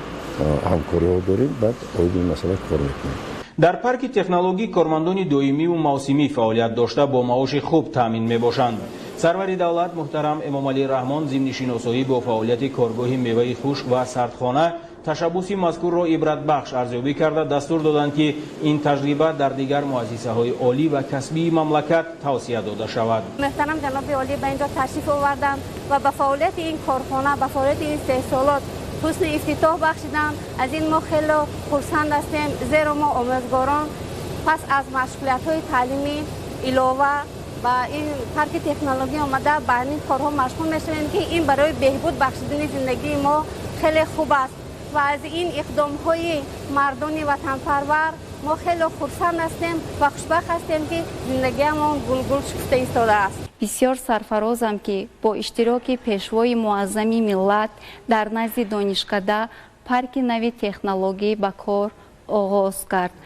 ҳамкориҳо дорем, баъд оиди ин масъала кор мекунем. Дар парки технологӣ кормандони доимиву мавсимӣ фаъолият дошта бо маоши хуб таъмин мебошанд. Сарвари давлат муҳтарам Эмомалӣ Раҳмон зимни шиносоӣ бо фаъолияти коргоҳи меваи хушк ва сардхона ташаббуси мазкурро ибратбахш арзёбӣ карда дастур доданд, ки ин таҷриба дар дигар муассисаҳои олӣ ва касбии мамлакат тавсия дода шавад. Муҳтарам ҷаноби олӣ ба инҷо ташриф оварданд ва ба фаъолияти ин корхона, ба фаъолияти ин истеҳсолот ҳусни ифтитоҳ бахшиданд. Аз ин мо хело хурсанд ҳастем, зеро мо омӯзгорон пас аз машғулиятҳои таълимӣ илова ба ин парки технология омада ба ҳамин корҳо машғул мешавем, ки ин барои беҳбуд бахшидани зиндагии мо хеле хуб аст. Ва аз ин иқдомҳои мардони ватанпарвар мо хеле хурсанд ҳастем ва хушбахт ҳастем, ки зиндагиамон гулгул шукуфта истодааст. Бисёр сарфарозам, ки бо иштироки Пешвои Муаззами миллат дар назди донишкада парки нави технологӣ ба кор оғоз кард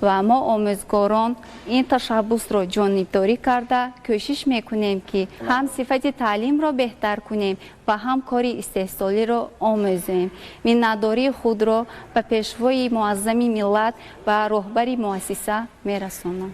ва мо, омӯзгорон, ин ташаббусро ҷонибдорӣ карда, кӯшиш мекунем, ки ҳам сифати таълимро беҳтар кунем ва ҳам кори истеҳсолиро омӯзем. Миннатдории худро ба Пешвои Муаззами миллат ва роҳбари муассиса мерасонам.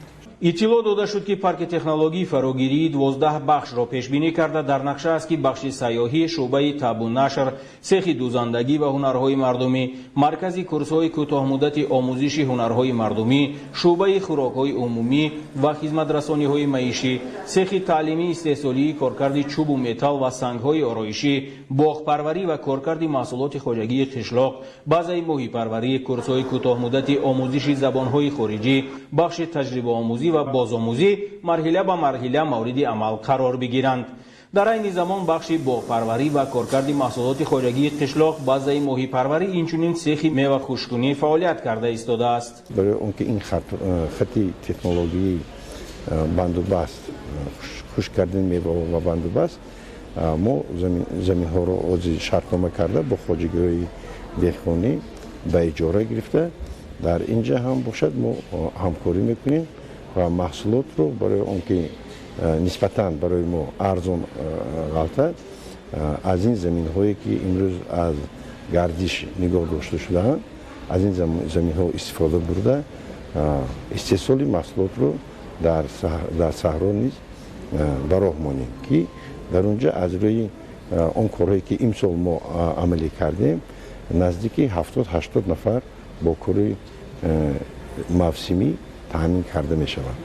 Иттилоъ дода шуд, ки парки технологӣ фарогирии 12 бахшро пешбинӣ карда, дар нақша аст, ки бахши сайёҳӣ, шӯъбаи табъу нашр, сехи дӯзандагӣ ва ҳунарҳои мардумӣ, маркази курсҳои кӯтоҳмуддати омӯзиши ҳунарҳои мардумӣ, шӯъбаи хӯрокҳои умумӣ ва хизматрасониҳои маишӣ, сехи таълимии истеҳсолии коркарди чӯбу металл ва сангҳои ороишӣ, боғпарварӣ ва коркарди маҳсулоти хоҷагии қишлоқ, базаи моҳипарварӣ, курсҳои кӯтоҳмуддати омӯзиши забонҳои хориҷӣ, бахши таҷрибаомӯзӣ ва бозомӯзӣ марҳила ба марҳила мавриди амал қарор бигиранд. Дар айни замон бахши боғпарварӣ ва коркарди маҳсулоти хоҷагии қишлоқ, базаи моҳипарварӣ, инчунин сехи мевахушккунӣ фаъолият карда истодааст. Барои он ки ин хати технологии бандубаст, хушк кардани меваҳо ва бандубаст, мо заминҳоро ози шартнома карда, бо хоҷагиҳои деҳқонӣ ба иҷора гирифта, дар ин ҷа ҳам бошад, мо ҳамкорӣ мекунем ва маҳсулотро барои он ки нисбатан барои мо арзон ғалтад, аз ин заминҳое ки имрӯз аз гардиш нигоҳ дошта шудаанд, аз ин заминҳо истифода бурда, истеҳсоли маҳсулотро дар саҳро низ ба роҳ монем, ки дар он ҷа аз рӯи он корҳое ки имсол мо амалӣ кардем, наздики 70-80 нафар бо кори мавсимӣ таъмин карда мешаванд.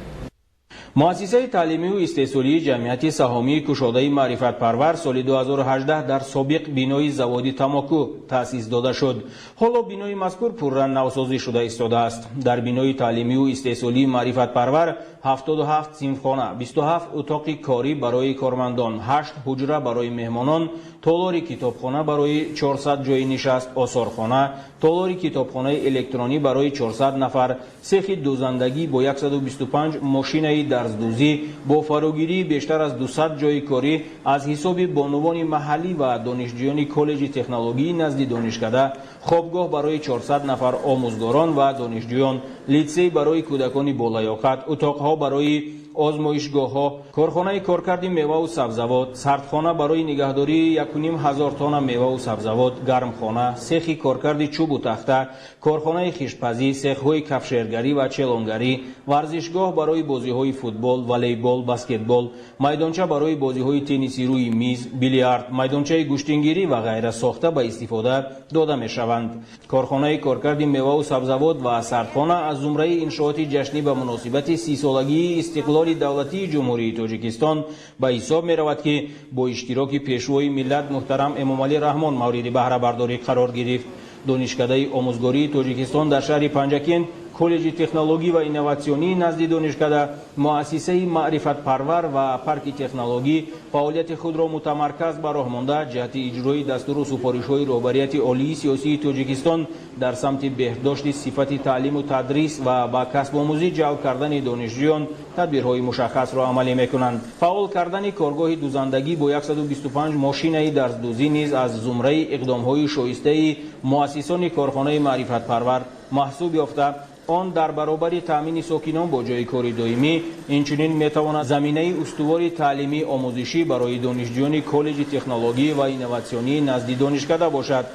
Муассисаи таълимию истеҳсолии ҷамъияти саҳомии кушодаи маърифатпарвар соли 2018 дар собиқ бинои заводи тамоку таъсис дода шуд. Ҳоло бинои мазкур пурра навсозӣ шуда истодааст. Дар бинои таълимию истеҳсолии маърифатпарвар 77 синфхона, 27 утоқи корӣ барои кормандон, 8 ҳуҷра барои меҳмонон, толори китобхона барои 400 ҷойи нишаст, осорхона, толори китобхонаи электронӣ барои 400 нафар, сехи дӯзандагӣ бо 125 мошинаи дарздӯзӣ бо фарогирии бештар аз 200 ҷойи корӣ аз ҳисоби бонувони маҳаллӣ ва донишҷӯёни коллеҷи технологии назди донишкада, хобгоҳ барои 400 нафар омӯзгорон ва донишҷӯён, литсей барои кӯдакони болаёқат, утоқҳо барои озмоишгоҳҳо, корхонаи коркарди меваву сабзавот, сардхона барои нигаҳдории 1500 тонна меваву сабзавот, гармхона, сехи коркарди чӯбу тахта, корхонаи хиштпазӣ, сехҳои кафшергарӣ ва челонгарӣ, варзишгоҳ барои бозиҳои футбол, волейбол, баскетбол, майдонча барои бозиҳои тенниси рӯи миз, билиард, майдончаи гӯштингирӣ ва ғайра сохта ба истифода дода мешаванд. Корхонаи коркарди меваву сабзавот ва сардхона аз зумраи иншооти ҷашнӣ ба муносибати 30-солагии истиқлоли давлатии Ҷумҳурии Тоҷикистон ба ҳисоб меравад, ки бо иштироки Пешвои миллат муҳтарам Эмомалӣ Раҳмон мавриди баҳрабардорӣ қарор гирифт. Донишкадаи омӯзгории Тоҷикистон дар шаҳри Панҷакент, коллеҷи технологӣ ва инноватсионии назди донишкада, муассисаи маърифатпарвар ва парки технологӣ фаъолияти худро мутамарказ ба роҳ монда, ҷиҳати иҷрои дастуру супоришҳои роҳбарияти олии сиёсии Тоҷикистон дар самти беҳдошти сифати таълиму тадрис ва ба касбомӯзӣ ҷалб кардани донишҷӯён тадбирҳои мушаххасро амалӣ мекунанд. Фаъол кардани коргоҳи дӯзандагӣ бо 125 мошинаи дарздӯзӣ низ аз зумраи иқдомҳои шоистаи муассисони корхонаи маърифатпарвар маҳсуб ёфта, он дар баробари таъмини сокинон бо ҷойи кори доимӣ, инчунин метавонад заминаи устувори таълимӣ омӯзишӣ барои донишҷӯёни коллеҷи технологӣ ва инноватсионии назди донишкада бошад.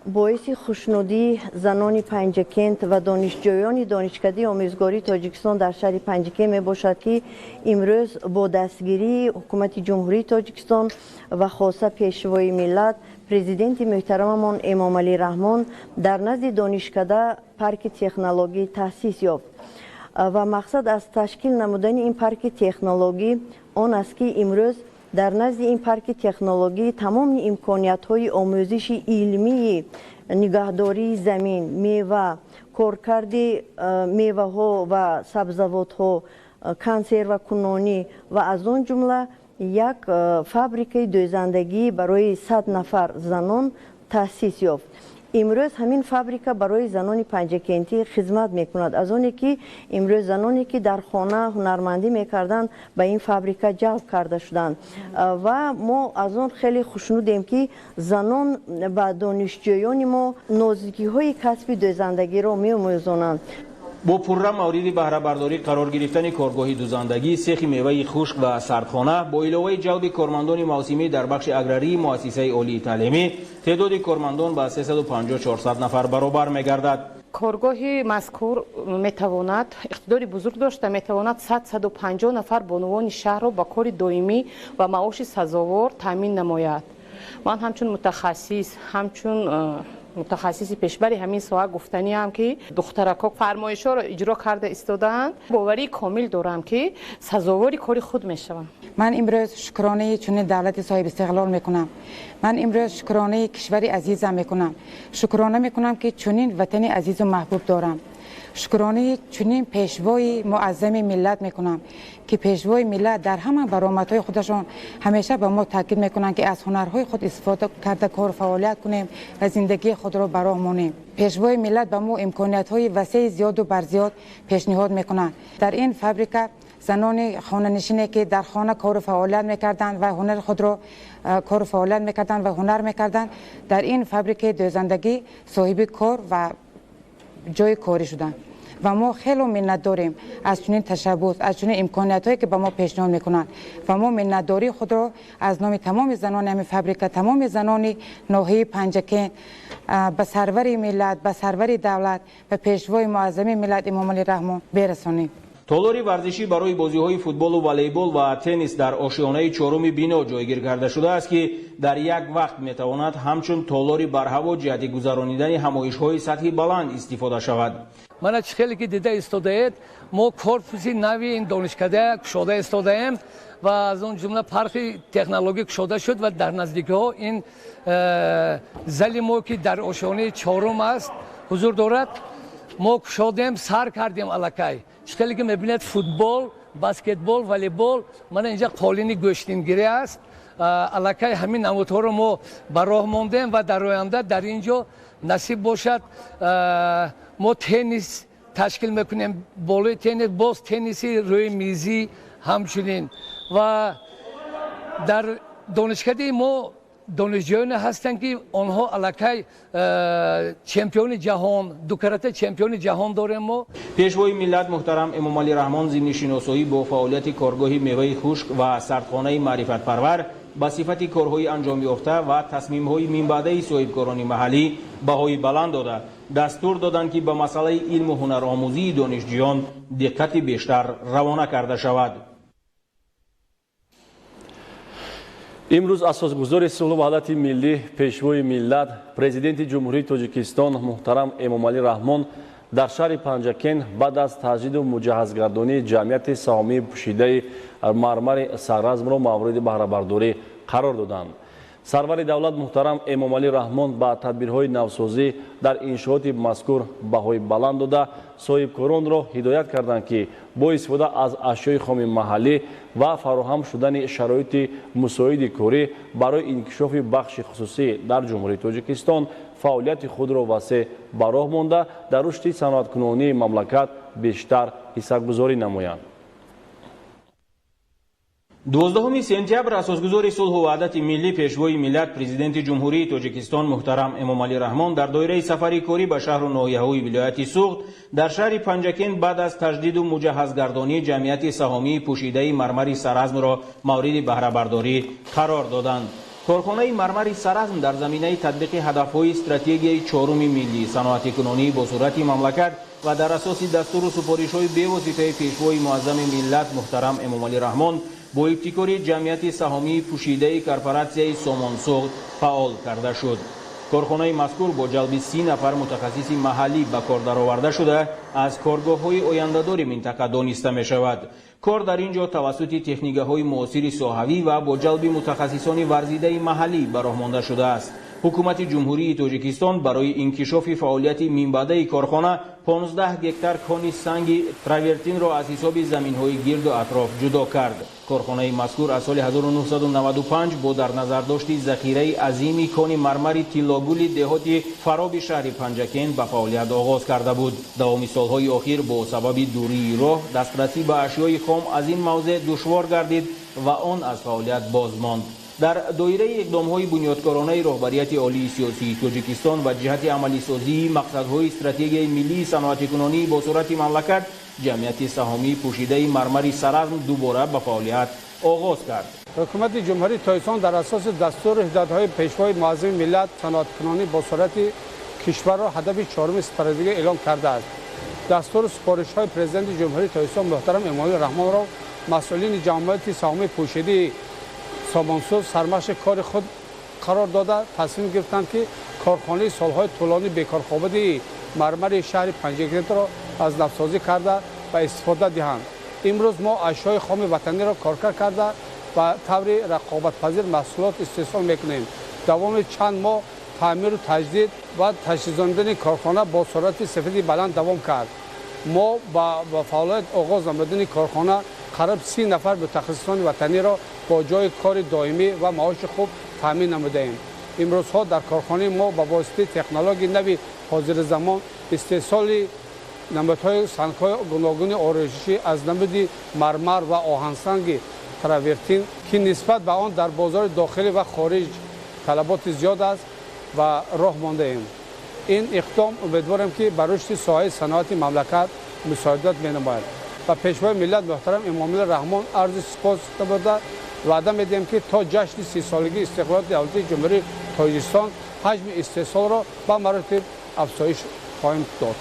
Боиси хушнудии занони Панҷакент ва донишҷӯёни Донишкадаи омӯзгории Тоҷикистон дар шаҳри Панҷакент мебошад, ки имрӯз бо дастгирии Ҳукумати Ҷумҳурии Тоҷикистон ва хоса Пешвои миллат, Президенти муҳтарамамон Эмомалӣ Раҳмон дар назди донишкада парки технологӣ таъсис ёфт. Ва мақсад аз ташкил намудани ин парки технологӣ он аст, ки имрӯз дар назди ин парки технологӣ тамоми имкониятҳои омӯзиши илмии нигаҳдории замин, мева, коркарди меваҳо ва сабзавотҳо, консервакунонӣ ва аз он ҷумла як фабрикаи дӯзандагӣ барои 100 нафар занон таъсис ёфт. Имрӯз ҳамин фабрика барои занони Панҷакентӣ хизмат мекунад, аз оне ки имрӯз заноне ки дар хона ҳунармандӣ мекарданд, ба ин фабрика ҷалб карда шуданд. Ва мо аз он хеле хушнудем, ки занон ба донишҷӯёни мо нозикиҳои касби дӯзандагиро меомӯзонанд. Бо пурра мавриди баҳрабардорӣ қарор гирифтани коргоҳи дузандагӣ, сехи меваи хушк ва сардхона бо иловаи ҷалби кормандони мавсимӣ дар бахши аграрии муассисаи олии таълимӣ теъдоди кормандон ба 350-400 нафар баробар мегардад. Коргоҳи мазкур метавонад иқтидори бузург дошта, метавонад 100-150 нафар бонувони шаҳрро ба кори доимӣ ва маоши сазовор таъмин намояд. Ман ҳамчун мутахассис, ҳамчун мутахассиси пешбари ҳамин соҳа гуфтаниам, ки духтаракҳо фармоишҳоро иҷро карда истодаанд. Боварии комил дорам, ки сазовори кори худ мешаванд. Ман имрӯз шукронаи чунин давлати соҳибистиқлол мекунам. Ман имрӯз шукронаи кишвари азизам мекунам. Шукрона мекунам, ки чунин ватани азизу маҳбуб дорам. Шукронаи чунин пешвои муаззами миллат мекунам, ки пешвои миллат дар ҳама баромадҳои худашон ҳамеша ба мо таъкид мекунанд, ки аз ҳунарҳои худ истифода карда кору фаъолият кунем ва зиндагии худро ба роҳ монем. Пешвои миллат ба мо имкониятҳои васеи зиёду барзиёд пешниҳод мекунанд. Дар ин фабрика занони хонанишине, ки дар хона кору фаъолият мекарданд ва ҳунари худро кору фаъолият мекарданд ва ҳунар мекарданд, дар ин фабрикаи дӯзандагӣ соҳиби кор ва ҷои корӣ шуданд. Ва мо хело миннатдорем аз чунин ташаббус, аз чунин имкониятҳое, ки ба мо пешниҳод мекунанд. Ва мо миннатдории худро аз номи тамоми занони ҳамин фабрика, тамоми занони ноҳияи Панҷакент ба сарвари миллат, ба сарвари давлат, ба пешвои муаззами миллат Эмомалӣ Раҳмон берасонем. Толори варзишӣ барои бозиҳои футболу волейбол ва теннис дар ошёнаи чоруми бино ҷойгир карда шудааст, ки дар як вақт метавонад ҳамчун толори барҳаво ҷиҳати гузаронидани ҳамоишҳои сатҳи баланд истифода шавад. Мана, чӣ хеле ки дида истодаед, мо корпуси нави ин донишкада кушода истодаем ва аз он ҷумла парки технологӣ кушода шуд ва дар наздикиҳо ин зали мо, ки дар ошёнаи чорум аст, ҳузур дорад, мо кушодем, сар кардем аллакай. Чӣ хеле ки мебинед, футбол, баскетбол, волейбол, мана инҷа қолини гӯштингирӣ аст. Аллакай ҳамин намудҳоро мо ба роҳ мондем ва дар оянда дар ин ҷо, насиб бошад, мо теннис ташкил мекунем, болои теннис боз тенниси рӯи мизӣ ҳамчунин. Ва дар донишкадаи мо донишҷӯёне ҳастанд, ки онҳо аллакай чемпиони ҷаҳон, дукарата чемпиони ҷаҳон дорем мо. Пешвои миллат муҳтарам Эмомалӣ Раҳмон зимни шиносоӣ бо фаъолияти коргоҳи меваи хушк ва сардхонаи маърифатпарвар ба сифати корҳои анҷомёфта ва тасмимҳои минбаъдаи соҳибкорони маҳаллӣ баҳои баланд дода, дастур доданд, ки ба масъалаи илму ҳунаромӯзии донишҷӯён диққати бештар равона карда шавад. Имрӯз асосгузори сулҳу ваҳдати миллӣ, пешвои миллат, президенти Ҷумҳурии Тоҷикистон муҳтарам Эмомалӣ Раҳмон дар шаҳри Панҷакент баъд аз таҷдиду муҷаҳҳазгардонии ҷамъияти саҳомии пӯшидаи мармари Сарразмро мавриди баҳрабардорӣ қарор доданд. Сарвари давлат муҳтарам Эмомалӣ Раҳмон ба тадбирҳои навсозӣ дар иншооти мазкур баҳои баланд дода, соҳибкоронро ҳидоят карданд, ки бо истифода аз ашёи хоми маҳаллӣ ва фароҳам шудани шароити мусоиди корӣ барои инкишофи бахши хусусӣ дар Ҷумҳурии Тоҷикистон фаъолияти худро васеъ ба роҳ монда, дар рушди саноаткунонии мамлакат бештар ҳиссагузорӣ намоянд. 12 сентябр асосгузори сулҳу ваҳдати миллӣ, пешвои миллат, президенти Ҷумҳурии Тоҷикистон муҳтарам Эмомалӣ Раҳмон дар доираи сафари корӣ ба шаҳру ноҳияҳои вилояти Суғд дар шаҳри Панҷакент баъд аз таҷдиду муҷаҳҳазгардонии ҷамъияти саҳомии пӯшидаи мармари Саразмро мавриди баҳрабардорӣ қарор доданд. Корхонаи мармари Саразм дар заминаи татбиқи ҳадафҳои стратегияи чоруми миллӣ, саноатикунонии босуръати мамлакат ва дар асоси дастуру супоришҳои бевоситаи пешвои муаззами миллат муҳтарам Эмомалӣ Раҳмон бо ибтикори ҷамъияти саҳомии пӯшидаи корпоратсияи Сомонсуғд фаъол карда шуд. Корхонаи мазкур бо ҷалби 30 нафар мутахассиси маҳаллӣ ба кор дароварда шуда, аз коргоҳҳои ояндадори минтақа дониста мешавад. Кор дар ин ҷо тавассути техникаҳои муосири соҳавӣ ва бо ҷалби мутахассисони варзидаи маҳаллӣ ба роҳ монда шудааст. Ҳукумати Ҷумҳурии Тоҷикистон барои инкишофи фаъолияти минбаъдаи корхона 15 гектар кони санги травертинро аз ҳисоби заминҳои гирду атроф ҷудо кард. Корхонаи мазкур аз соли 1995 бо дар назардошти захираи азими кони мармари тиллогули деҳоти Фароби шаҳри Панҷакент ба фаъолият оғоз карда буд. Давоми солҳои охир бо сабаби дурии роҳ дастрасӣ ба ашёи хом аз ин мавзеъ душвор гардид ва он аз фаъолият боз монд. Дар доираи иқдомҳои бунёдкоронаи роҳбарияти олии сиёсии Тоҷикистон ва ҷиҳати амалисозии мақсадҳои стратегияи миллии саноатикунонии босуръати мамлакат, ҷамъияти саҳомии пӯшидаи мармари Саразм дубора ба фаъолият оғоз кард. Ҳукумати Ҷумҳурии Тоҷикистон дар асоси дастуру ҳидоятҳои Пешвои муаззами миллат саноаткунонии босуръати кишварро ҳадафи чоруми стратегия эълон кардааст. Дастуру супоришҳои Президенти Ҷумҳурии Тоҷикистон муҳтарам Эмомалӣ Раҳмонро масъулини ҷамъияти саҳомии пӯшидаи Сомонсӯз сармашқи кори худ қарор дода, тасмим гирифтанд, ки корхонаи солҳои тӯлонӣ бекорхобудии мармари шаҳри Панҷакентро аз навсозӣ карда ба истифода диҳанд. Имрӯз мо ашёи хоми ватаниро коркард карда ба таври рақобатпазир маҳсулот истеҳсол мекунем. Давоми чанд моҳ таъмиру таҷдид ва таҷҳизондани корхона бо суръати сифати баланд давом кард. Мо ба фаъолият оғоз намудани корхона қариб 30 нафар мутахассисони ватаниро бо ҷои кори доимӣ ва маоши хуб таъмин намудаем. Имрӯзҳо дар корхонаи мо ба воситаи технологияи нави ҳозири замон истеҳсоли намудҳои сангҳои гуногуни ороишӣ аз намуди мармар ва оҳансанги травертин, ки нисбат ба он дар бозори дохилӣ ва хориҷ талаботи зиёд аст, ба роҳ мондаем. Ин иқдом умедворем, ки ба рушди соҳаи саноати мамлакат мусоидат менамояд. Ба Пешвои миллат муҳтарам Эмомалӣ Раҳмон арзи сипос намуда, ваъда медиҳем, ки то ҷашни 30-солагии истиқлолияти давлатии Ҷумҳурии Тоҷикистон ҳаҷми истеҳсолро ба маротиб афзоиш хоҳем дод.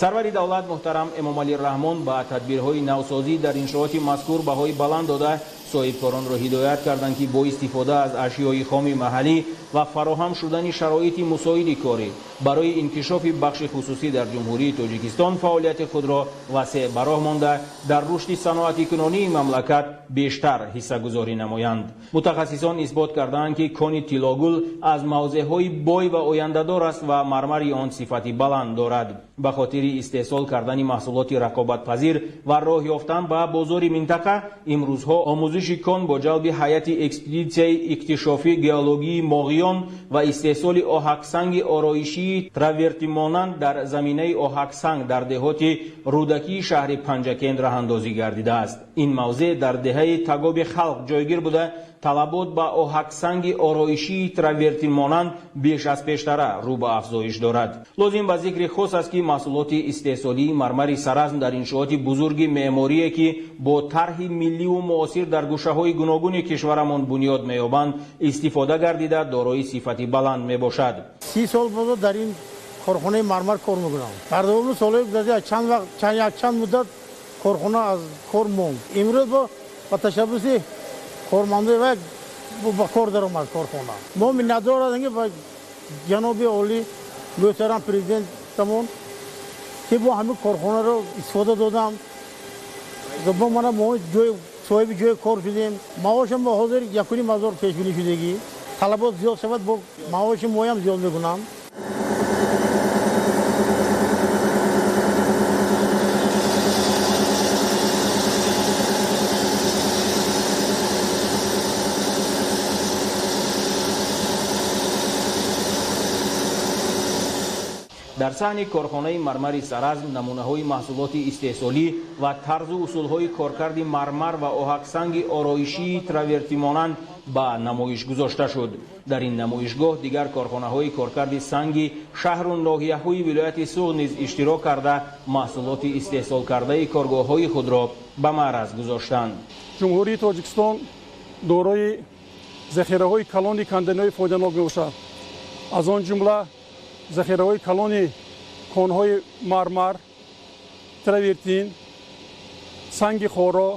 Сарвари давлат муҳтарам Эмомалӣ Раҳмон ба тадбирҳои навсозӣ дар иншооти мазкур баҳои баланд дода, соҳибкоронро ҳидоят карданд, ки бо истифода аз ашёи хоми маҳаллӣ ва фароҳам шудани шароити мусоиди корӣ барои инкишофи бахши хусусӣ дар Ҷумҳурии Тоҷикистон фаъолияти худро васеъ ба роҳ монда, дар рушди саноатикунонии мамлакат бештар ҳиссагузорӣ намоянд. Мутахассисон исбот кардаанд, ки кони тиллогул аз мавзеъҳои бой ва ояндадор аст ва мармари он сифати баланд дорад. Ба хотири истеҳсол кардани маҳсулоти рақобатпазир ва роҳ ёфтан ба бозори минтақа, имрӯзҳо омӯзиши кон бо ҷалби ҳайати экспедитсияи иктишофӣ геологии Моғиён ва истеҳсоли оҳаксанги ороишии травертимонанд дар заминаи оҳаксанг дар деҳоти Рӯдакии шаҳри Панҷакент роҳандозӣ гардидааст. Ин мавзеъ дар деҳаи Тагоби Халқ ҷойгир буда, талабот ба оҳаксанги ороишии травертинмонанд беш аз пештара рӯ ба афзоиш дорад. Лозим ба зикри хос аст, ки маҳсулоти истеҳсолии мармари Саразм дар иншооти бузурги меъморие, ки бо тарҳи милливу муосир дар гӯшаҳои гуногуни кишварамон бунёд меёбанд, истифода гардида, дорои сифати баланд мебошад. 30 сол боз дар ин корхонаи мармар кор мекунам. Дар давоми солҳои гузашта чанд вақт, якчанд муддат корхона аз кор монд. Имрӯз ба ташаббуси кормандои вай ба кор даромад корхона. Мо миннатдор ҳастем, ки ба ҷаноби олӣ муҳтарам президентамон, ки бо ҳамин корхонаро истифода додам. Мо мана мо ҷои соҳиби ҷои кор шудем. Маошам мо ҳозир 1,5 ҳазор пешбинӣ шудагӣ. Талабот зиёд шавад, бо маоши моям зиёд мекунам. Дар саҳни корхонаи мармари Саразм намунаҳои маҳсулоти истеҳсолӣ ва тарзу усулҳои коркарди мармар ва оҳаксанги ороишии травертимонанд ба намоиш гузошта шуд. Дар ин намоишгоҳ дигар корхонаҳои коркарди санги шаҳру ноҳияҳои вилояти Суғд низ иштирок карда, маҳсулоти истеҳсолкардаи коргоҳҳои худро ба маъраз гузоштанд. Ҷумҳурии Тоҷикистон дорои захираҳои калони канданиҳои фоиданок мебошад, аз он ҷумла захираҳои калони конҳои мармар, травертин, санги хоро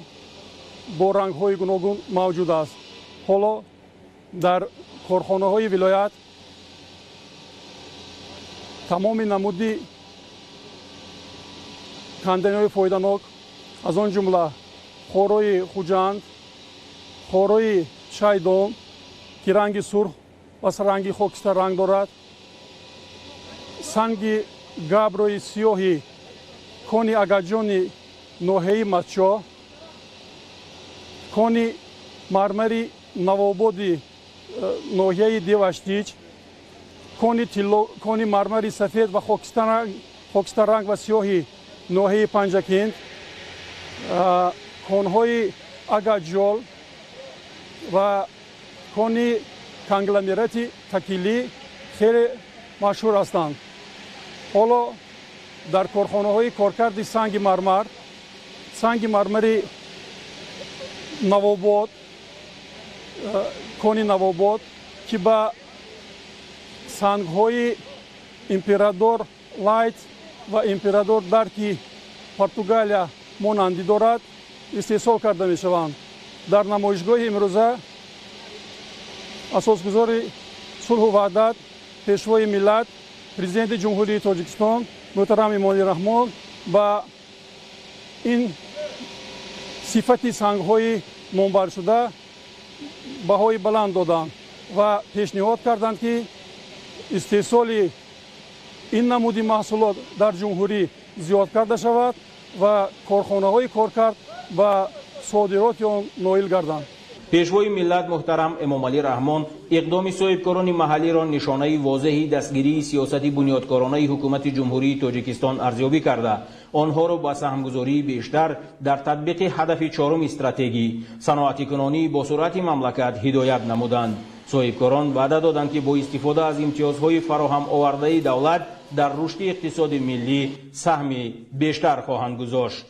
бо рангҳои гуногун мавҷуд аст. Ҳоло дар корхонаҳои вилоят тамоми намуди канданиҳои фоиданок, аз он ҷумла хорои Хуҷанд, хорои шайдон, ки ранги сурх ва ранги хокистар ранг дорад, санги габрои сиёҳи кони Агаҷони ноҳияи Мастчоҳ, кони мармари Навободи ноҳияи Деваштич, кони мармари сафед ва хокистарранг ва сиёҳи ноҳияи Панҷакент, конҳои Агаҷол ва кони конгломерати Такилӣ хеле машҳур ҳастанд. Ҳоло дар корхонаҳои коркарди санги мармар, санги мармари Навобод, кони Навобод, ки ба сангҳои Имперадор Лайт ва Имперадор Дарки Португалия монандӣ дорад, истеҳсол карда мешаванд. Дар намоишгоҳи имрӯза асосгузори сулҳу ваҳдат, Пешвои миллат, Президенти Ҷумҳурии Тоҷикистон муҳтарам Эмомалӣ Раҳмон ба ин сифати сангҳои номбаршуда баҳои баланд доданд ва пешниҳод карданд, ки истеҳсоли ин намуди маҳсулот дар ҷумҳурӣ зиёд карда шавад ва корхонаҳои коркард ба содироти он ноил гарданд. Пешвои миллат муҳтарам Эмомалӣ Раҳмон иқдоми соҳибкорони маҳаллиро нишонаи возеҳи дастгирии сиёсати бунёдкоронаи ҳукумати Ҷумҳурии Тоҷикистон арзёбӣ карда, онҳоро ба саҳмгузории бештар дар татбиқи ҳадафи чоруми стратегӣ саноатикунонии босуръати мамлакат ҳидоят намуданд. Соҳибкорон ваъда доданд, ки бо истифода аз имтиёзҳои фароҳам овардаи давлат дар рушди иқтисоди миллӣ саҳми бештар хоҳанд гузошт.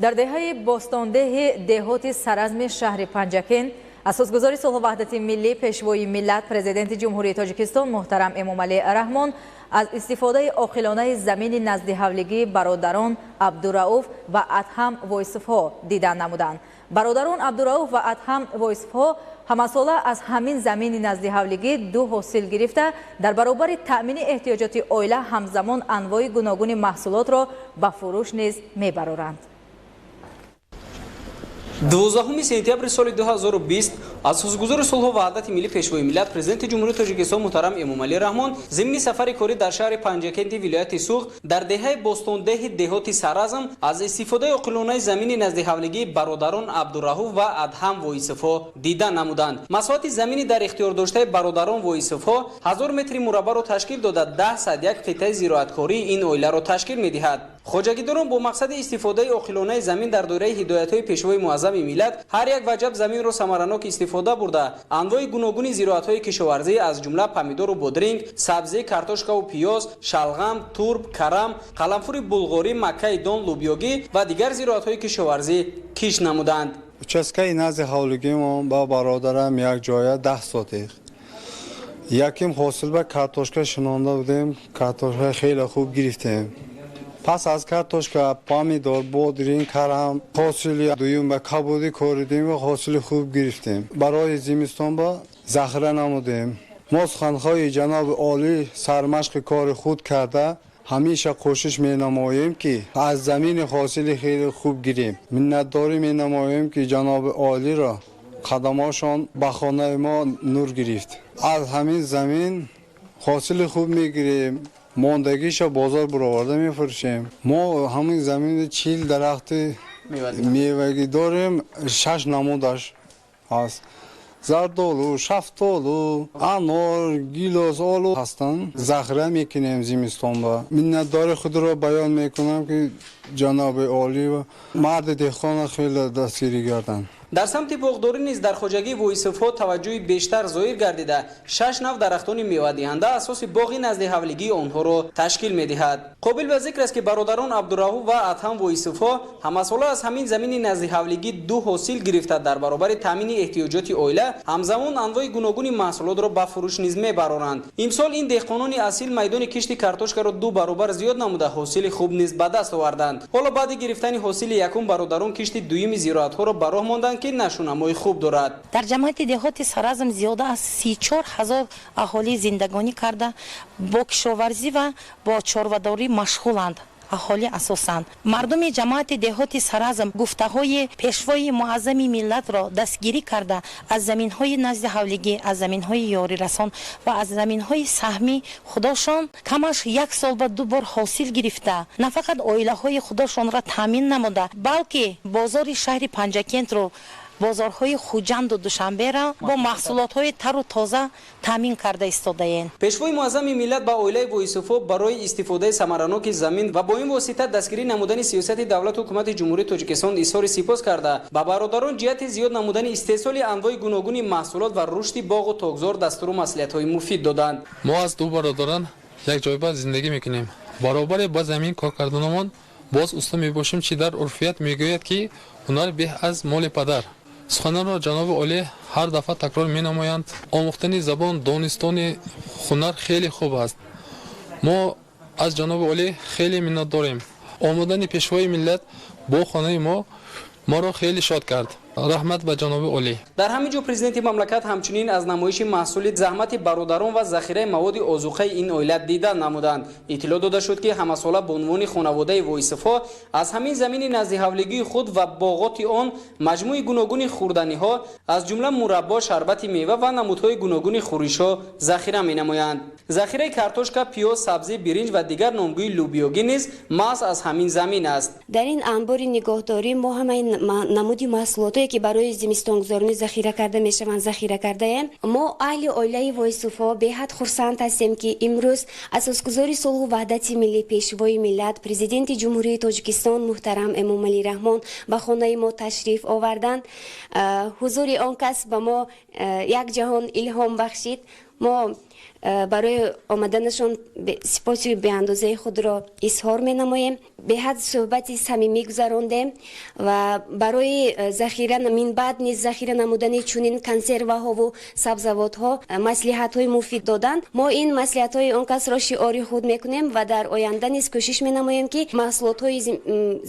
Дар деҳаи Бостондеҳи деҳоти Саразми шаҳри Панҷакент асосгузори сулҳу ваҳдати миллӣ, Пешвои миллат, Президенти Ҷумҳурии Тоҷикистон муҳтарам Эмомалӣ Раҳмон аз истифодаи оқилонаи замини наздиҳавлигии бародарон Абдурауф ва Адҳам Войсовҳо дидан намуданд. Бародарон Абдурауф ва Адҳам Войсовҳо ҳамасола аз ҳамин замини наздиҳавлигӣ ду ҳосил гирифта, дар баробари таъмини эҳтиёҷоти оила ҳамзамон анвои гуногуни маҳсулотро ба фурӯш низ мебароранд. 12 сентябри соли 2020 асосгузори сулҳу ваҳдати миллӣ, Пешвои миллат, Президенти Ҷумҳурии Тоҷикистон муҳтарам Эмомалӣ Раҳмон зимни сафари корӣ дар шаҳри Панҷакенти вилояти Суғд дар деҳаи Бостондеҳи деҳоти Саразм аз истифодаи оқилонаи замини наздиҳавлигии бародарон Абдурауф ва Адҳам Войсовҳо дида намуданд. Масоҳати замини дар ихтиёр доштаи бародарон Войсовҳо 1000 метри мураббаъро ташкил дода, 10,1 қитъаи зироаткории ин оиларо ташкил медиҳад. Хоҷагидорон бо мақсади истифодаи оқилонаи замин дар доираи ҳидоятҳои Пешвои муаззами миллат ҳар як ваҷаб заминро самаранок истифода бурда, анвои гуногуни зироатҳои кишоварзӣ аз ҷумла помидору бодринг, сабзӣ, картошкаву пиёз, шалғам, турб, карам, қаламфури булғорӣ, маккаи дон, лубёгӣ ва дигар зироатҳои кишоварзӣ кишт намуданд. Участкаи назди ҳавлигимон ба бародарам як ҷоя 10 сотих. Яким ҳосил ба картошка шинонда будем, картошка хеле хуб гирифтем. Пас аз картошка, помидор, бодринг, карам, ҳосили дуюм ба кабудӣ коридем ва ҳосили хуб гирифтем. Барои зимистон ба захира намудем. Мо суханҳои ҷаноби олӣ сармашқи кори худ карда, ҳамеша кӯшиш менамоем, ки аз замини ҳосили хеле хуб гирем. Миннатдорӣ менамоем, ки ҷаноби олиро қадамошон ба хонаи мо нур гирифт. Аз ҳамин замин ҳосили хуб мегирем. Мондагиша бозор бароварда мефурӯшем. Мо ҳамин замини 40 дарахти мевагӣ дорем, 6 намудаш ҳаст. Зардолу, шафтолу, анор, гилос, олу ҳастанд. Захира мекунем зимистонба. Миннатдори худро баён мекунам, ки ҷаноби олӣ ва марди деҳқонро хеле дастгирӣ карданд. Дар самти боғдорӣ низ дар хоҷагии Войсовҳо таваҷҷӯҳи бештар зоҳир гардида, 6 нав дарахтони мевадиҳанда асоси боғи наздиҳавлигии онҳоро ташкил медиҳад. Қобил ба зикр аст, ки бародарон Абдурауф ва Адҳам Войсовҳо ҳамасола аз ҳамин замини наздиҳавлигӣ ду ҳосил гирифта, дар баробари таъмини эҳтиёҷоти оила ҳамзамон анвои гуногуни маҳсулотро ба фурӯш низ мебароранд. Имсол ин деҳқонони асил майдони кишти картошкаро 2 баробар зиёд намуда, ҳосили хуб низ ба даст оварданд. Ҳоло баъди гирифтани ҳосили якум бародарон кишти дуюми зироатҳоро ба роҳ монданд, ки нашунамои хуб дорад. Дар ҷамъияти деҳоти Саразм зиёда аз 34 000 аҳолӣ зиндагонӣ карда, бо кишоварзӣ ва бо чорвадорӣ машғуланд. аҳолӣ асосан. Мардуми ҷамоати деҳоти Саразм гуфтаҳои пешвои муаззами миллатро дастгирӣ карда, аз заминҳои назди ҳавлигӣ, аз заминҳои ёрирасон ва аз заминҳои саҳмӣ худошон камаш як сол ба 2 бор ҳосил гирифта, на фақат оилаҳои худошонро таъмин намуда, балки бозори шаҳри Панҷакентро, бозорҳои Хуҷанду Душанберо бо маҳсулотҳои тару тоза таъмин карда истодаем. Пешвои муаззами миллат ба оилаи Воисуфо барои истифодаи самараноки замин ва бо ин восита дастгирӣ намудани сиёсати давлату ҳукумати Ҷумҳурии Тоҷикистон изҳори сипос карда, ба бародарон ҷиҳати зиёд намудани истеҳсоли анвои гуногуни маҳсулот ва рушди боғу токзор дастуру маслиҳатҳои муфид доданд. Мо аз ду бародарон як ҷойба зиндагӣ мекунем. Баробари ба замин кор карданамон боз уста мебошем, чи дар урфият мегӯяд, ки ҳунар беҳ аз моли падар. Суханонро ҷаноби олӣ ҳар дафъа такрор менамоянд. Омӯхтани забон, донистони ҳунар хеле хуб аст. Мо аз ҷаноби олӣ хеле миннат дорем. Омадани пешвои миллат бо хонаи мо моро хеле шод кард. Раҳмат ба ҷаноби олӣ. Дар ҳамин ҷо президенти мамлакат ҳамчунин аз намоиши маҳсули заҳмати бародарон ва захираи маводи озуқаи ин оила дидан намуданд. Иттилоъ дода шуд, ки ҳамасола бонувони хонаводаи Воисуфҳо аз ҳамин замини наздиҳавлигии худ ва боғоти он маҷмӯи гуногуни хӯрданиҳо, аз ҷумла мураббо, шарбати мева ва намудҳои гуногуни хӯришҳо захира менамоянд. Захираи картошка, пиёз, сабзӣ, биринҷ ва дигар номгӯи лӯбиёгӣ низ маҳз аз ҳамин замин аст. Дар ин анбори нигоҳдорӣ мо ҳамаи намуди маҳсулотое ки барои зимистонгузаронӣ захира карда мешаванд, захира кардаем. Мо аҳли оилаи Воисуфҳо беҳад хурсанд ҳастем, ки имрӯз асосгузори сулҳу ваҳдати миллӣ, пешвои миллат, президенти Ҷумҳурии Тоҷикистон муҳтарам Эмомалӣ Раҳмон ба хонаи мо ташриф оварданд. Ҳузури он кас ба мо як ҷаҳон илҳом бахшид. Мо барои омаданашон сипоси беандозаи худро изҳор менамоем. Беҳад суҳбати самимӣ гузарондем ва барои захира минбаъд низ захира намудани чунин консерваҳову сабзавотҳо маслиҳатҳои муфид доданд. Мо ин маслиҳатҳои он касро шиори худ мекунем ва дар оянда низ кӯшиш менамоем, ки маҳсулотҳои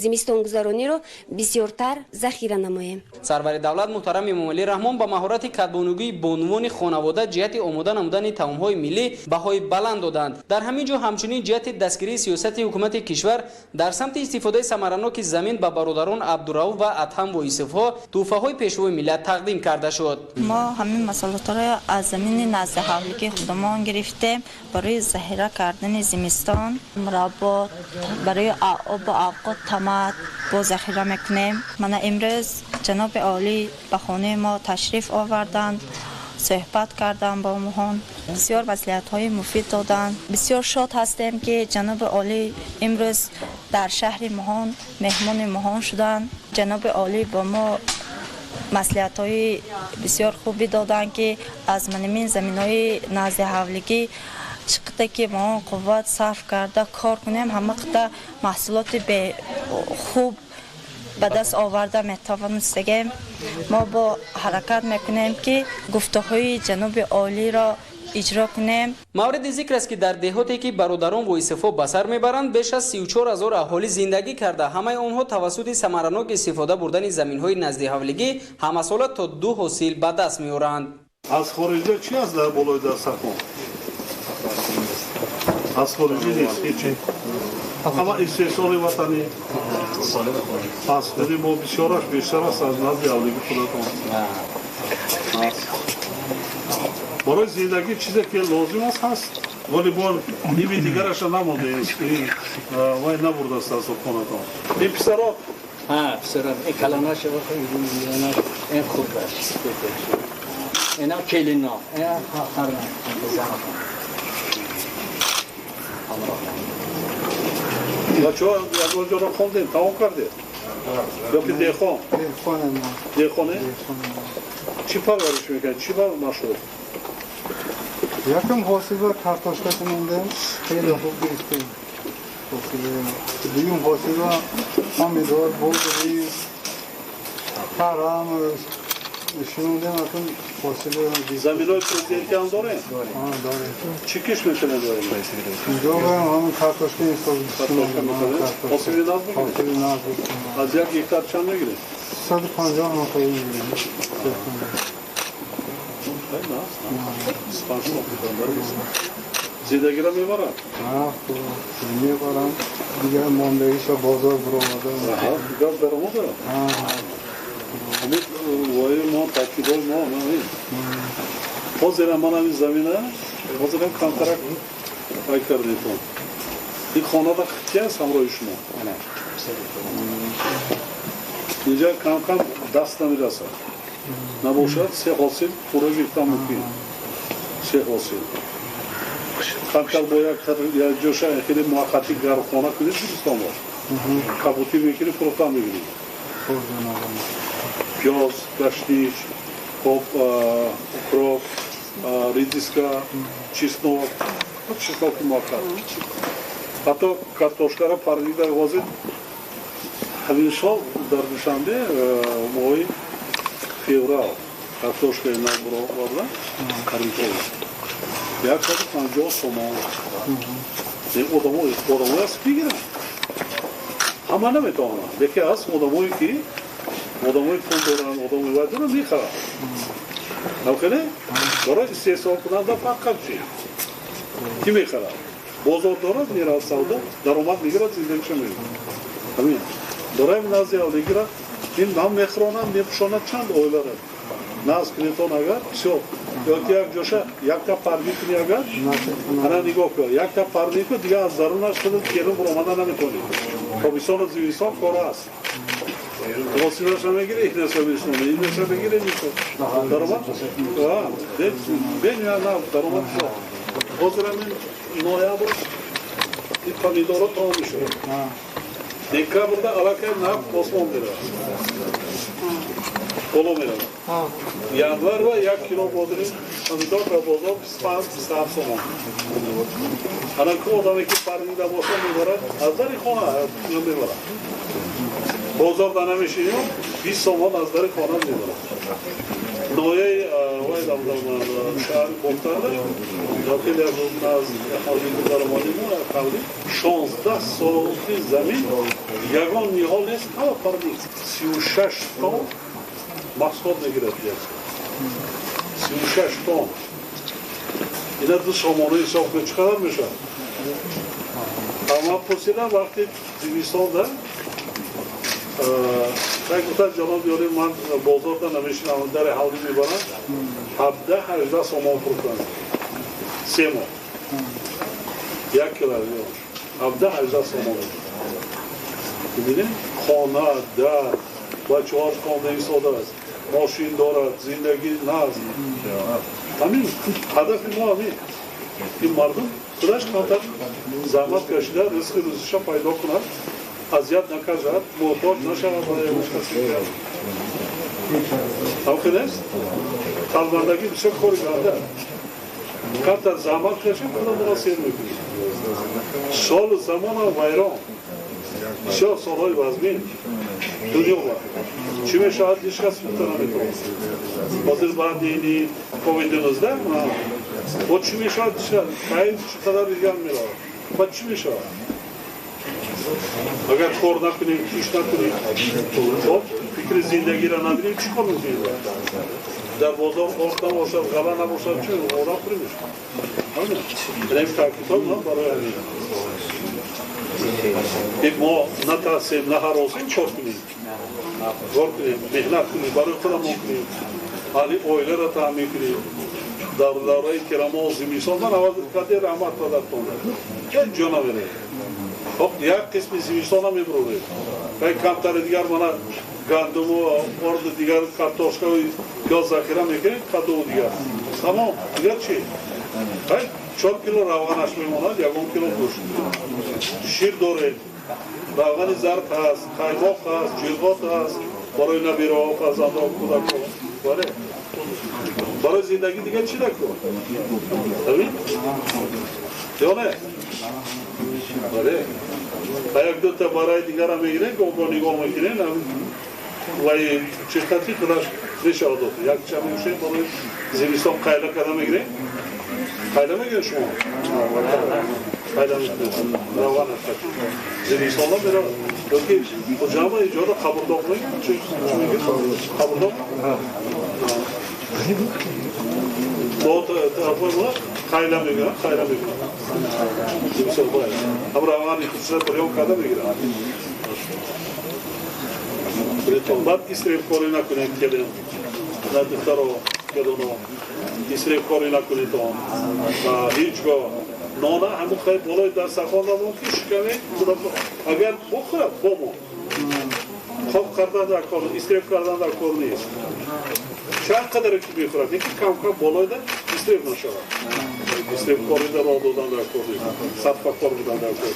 зимистонгузарониро бисёртар захира намоем. Сарвари давлат муҳтарам Эмомалӣ Раҳмон ба маҳорати кадбонугии бонувони хонавода ҷиҳати омода намудани таомҳои миллӣ баҳои баланд доданд. Дар ҳамин ҷо ҳамчунин ҷиҳати дастгирии сиёсати ҳукумати кишвар дар самти истифодаи самараноки замин ба бародарон Абдурауф ва Адҳам Воисуфҳо тӯҳфаҳои пешвои миллат тақдим карда шуд. Мо ҳамин маҳсулотро аз замини наздиҳавлигии худамон гирифтем барои захира кардани зимистон. Мураббо барои обу авқот, томат бо захира мекунем. Мана имрӯз ҷаноби олӣ ба хонаи мо ташриф оварданд, суҳбат кардам бо моҳон, бисёр маслиҳатҳои муфид доданд. Бисёр шод ҳастем, ки ҷаноби олӣ имрӯз дар шаҳри моҳон меҳмони моҳон шуданд. Ҷаноби олӣ бо мо маслиҳатҳои бисёр хубе доданд, ки аз манимин заминҳои наздиҳавлигӣ чӣ қадар ки моҳон қувват сарф карда кор кунем, ҳама қадар маҳсулоти хуб ба даст оварда метавонистагем. Мо бо ҳаракат мекунем, ки гуфтаҳои ҷаноби олиро иҷро кунем. Мавриди зикр аст, ки дар деҳоте ки бародарон Воисуфҳо ба сар мебаранд, беш аз 34 ҳазор аҳолӣ зиндагӣ карда, ҳамаи онҳо тавассути самаранок истифода бурдани заминҳои наздиҳавлигӣ ҳамасола то 2 ҳосил ба даст меоранд. Аз хориҷа чи аст дар болои дастархон? Аз хориҷӣ нест ҳечи. Ҳама истеҳсоли ватанӣ. Аз худи мо бисёраш бештар аст аз назди ҳавлигии худатон. Барои зиндагӣ чизе ки лозим аст ҳаст, вале бо ними дигараша намондааст, вай набурдааст аз хонатон. Ин писарот? Писарот. Ин калонаша, ин хурдаш. Ина келино, ина бачаҳо ягон ҷоро хондем, тамом кардед? Ё ки деҳқон? Деҳқоне? Чӣ парвариш мекунед? Чӣ машғул? Якум ҳосилро картошка кунондем, хеле хуб гирифтем. Дуюм ҳосилро помидор, булғурӣ, карам шинондем, акун ҳосилро. Заминҳои президентӣ ҳам дорем? Дорем. Чӣ кишт мекунед? Инҷо ҳамон картошка. Ҳосили нағз мегиред? Аз як гектар чанд мегиред? 150 нуқтаи мегирем. Зиндагиро мебарад? Мебарам. Дигар мондагиша бозор баромадам. Дигар даромада? Вои мо таъкидои мо ҳамин. Ҳозирам ман ҳамин замина, ҳозирам камтарак пай кардетон. Ин хонада ки аст ҳамроҳи шумо? Инҷа кам-кам даст намерасад. Набошад, се ҳосил пурра гирифтан мумкин. Се ҳосил. Камтар бо як ҷоша хеле муваққатӣ гармхона кунед, зимистон бош. Кабутӣ мекунӣ, фурӯхтан мегирӣ. Пиёз, гаштнич, хоб, укроп, редиска, чеснок, чесноки муваққат. Ҳатто картошкаро парнида ҳозир ҳамин сол дар Душанбе моҳи феврал картошкаи нав бароварда каринтова 150 сомон. Одамое аст мегиранд, ҳама наметавонанд, лекин аст одамое ки одамои пул доранд, одамои вай доранд, мехаранд. Навхеле барои истеҳсолкунанда фақат чи ки мехарад, бозор дорад, меравад савдо, даромад мегирад, зиндагиша мегирад. Ҳамин дораем назди авлигира ин ҳам мехӯронад, мепӯшонад чанд оилара. Наз кунетон агар, всё. Ёки як ҷоша якта парни кунӣ агар, ана нигоҳ кун, якта парни кун, дигар аз дарунаш худат берун баромада наметавонӣ. Тобистону зимистон кора аст. Ҳосилаша мегирӣ, инеша мешунонӣ, инеша мегирӣ, даромад бениҳоят нав даромад шуд. Ҳозир ҳамин ноябр ин помидорро тамом мешавад. Декабрда аллакай нарх осмон меравад, боло меравад. Январ ва 1 кило бодири помидор дар бозор 25-27 сомон. Ана ку одаме ки парнида бошад мебарад, аз дари хона мебарад. Бозор да намешинем, 20 сомон аз дари хона мебарад. Ноҳияи вай шаҳри Бохтарда дохили аз ҳавлии даромадӣ мо як ҳавлӣ 16 соти замин ягон ниҳол нест, ҳама парник. 36 тонн маҳсулот мегирад, 36 тонн. Ина ду сомона ҳисоб кунед, чӣ қадар мешавад? Ман пурсидам вақти зимистонда, так гуфтам, ҷаноб ёри, ман бозорда намешинам, дари ҳавлӣ мебарам, 17-18 сомон фурӯхтам. 3 моҳ. 1 кило 17-18 сомон. Бибинед, хона, дар, бачаҳоаш хонда истодааст, мошин дорад, зиндагӣ назм. Ҳамин ҳадафи мо ҳамин. Ин мардум худаш камтар заҳмат кашида ризқи рӯзиша пайдо кунад, азият накашад, муҳтоҷ нашавад ба ягон каси дигар. Ҳамхел нест? Талбандагӣ бисёр кори ганда. Камтар заҳмат кашем, худамонро сер мекунем. Солу замонам вайрон. Бисёр солҳои вазмин дунё ба. Чӣ мешавад, ҳеҷ кас гуфта наметавонад. Ҳозир баъди ини ковид-19 бо чӣ мешавад, кай чӣ қадар дигар меравад. Баъд чӣ мешавад? Агар кор накунем, киш накунем, хоб фикри зиндагиро набинем, чӣ кор мекунем? Дар бозор орд набошад, ғала набошад, чӣ одам хӯрӣ мешавад? Ҳамин. Ин таъкидҳо барои ҳамин. Мо натарсем, наҳаросем, кор кунем. Кор кунем, меҳнат кунем, барои худамон кунем, аҳли оиларо таъмин кунем. Дар давраи тирамоҳ, зимистон ман аввал каде раҳмат падартон. Ҳеҷ ҷо намерем. Хоб як қисми зимистона мебурорем. Кай камтари дигар мана гандуму орду дигар картошкаю пиёз захира мекунем, кадову дигар. Тамом, дигар чӣ? Кай 4 кило равғанаш мемонад, 1 кило гӯшт. Шир дорем, равғани зард ҳаст, қаймоқ ҳаст, ҷилғот ҳаст барои набираҳо, фарзандҳо, кӯдакҳо. Бале. Барои зиндагӣ дигар чӣ накун? Ҳамин? Ё не? Бале. Ба як дута барои дигара мегирем, бо нигоҳ мекунем, вай чиқати худаш мешавад. Як ча мешавем барои зимистон қайла карда мегирем. Қайла мегирем шумо? Қайла мекунем. Равған зимистонда меравад. Ёки ҷамъа иҷода қабурдоқ мегирем? Чӣ мегирем? Қабурдоқ? Бо тарафҳои мо Хайла мегирам, хайла мекунам. Ҳам равғани хусусан приём карда мегирам. Баъд исрефкорӣ накунед келин, на духтаро, келино. Исрефкорӣ накунед он. Ҳеҷ гоҳ нона ҳамун хай болои дастархон намон ки шикаме, агар бохӯрад бомон. Хоб кардан дар кор, исреф кардан дар кор нест. Чанд қадаре ки мехӯрад, лекин кам-кам болоида исреф нашавад. Исрефкорида роҳ додан дар кор нест, сарфакор будан дар кор.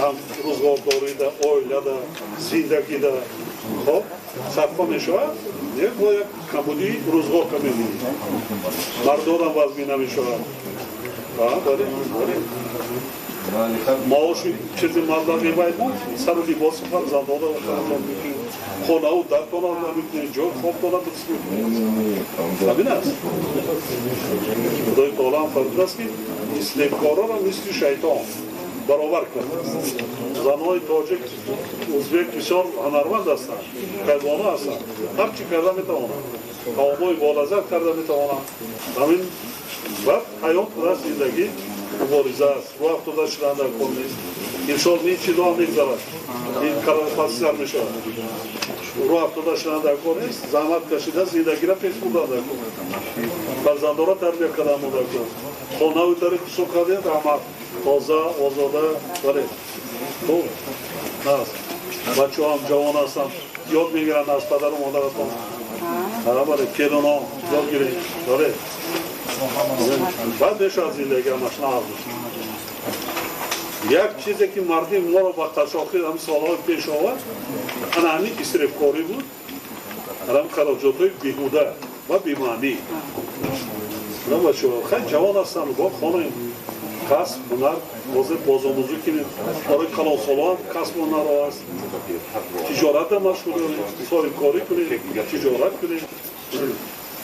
Ҳам рӯзгордорида, оилада, зиндагида. Хоб сарфа мешавад, бо як камбудии рӯзгор ка мебинӣ. Мардонам вазмин намешавад. Бале, бале. Маоши чизи маблағи вай буд, сару либоси фарзандона харидор мекунед, хонаву дартона намекунед, ҷой хобтона дуруст мекунед. Ҳамин аст. Худои таоло ҳам фармудааст ки исрефкороро мисли шайтон баробар кардааст. Занҳои тоҷик, узбек бисёр ҳунарманд ҳастанд, кайбоно ҳастанд, ҳар чӣ карда метавонанд, таомҳои болаззат карда метавонанд. Ҳамин баъд ҳаёт аст, зиндагӣ мубориза аст, рӯ афтода шудан дар кор нест. Иншоалло ин чизо ҳам мегзарад, ин калонпасисар мешавад. Рӯ афтода шудан дар кор нест, заҳмат кашида зиндагиро пеш бурдан дар кор, фарзандонро тарбия кардан дар кор, хонаву дари хусур кардем, раҳмат, тоза, озода, бале, хуб аст. Бачаҳо ҳам ҷавон ҳастанд, ёд мегиранд аз падару модаратон. Бале, келино ёд гиред, бале. Баъд мешавад зиндагӣ ҳамаш нағз. Як чизе ки мардим моро ба қашоқӣ ҳам солҳои пеш овард, ана ҳамин исрефкорӣ буд, ҳам хароҷотҳои беҳуда ва бемаънӣ. Хай ҷавон ҳастанд, бо хонем, касб, ҳунар, ҳозир бозомӯзӣ кунем. Барои калонсолон ҳам касб ҳунарҳо аст. Тиҷората машғул кунем, соҳибкорӣ кунем, тиҷорат кунем.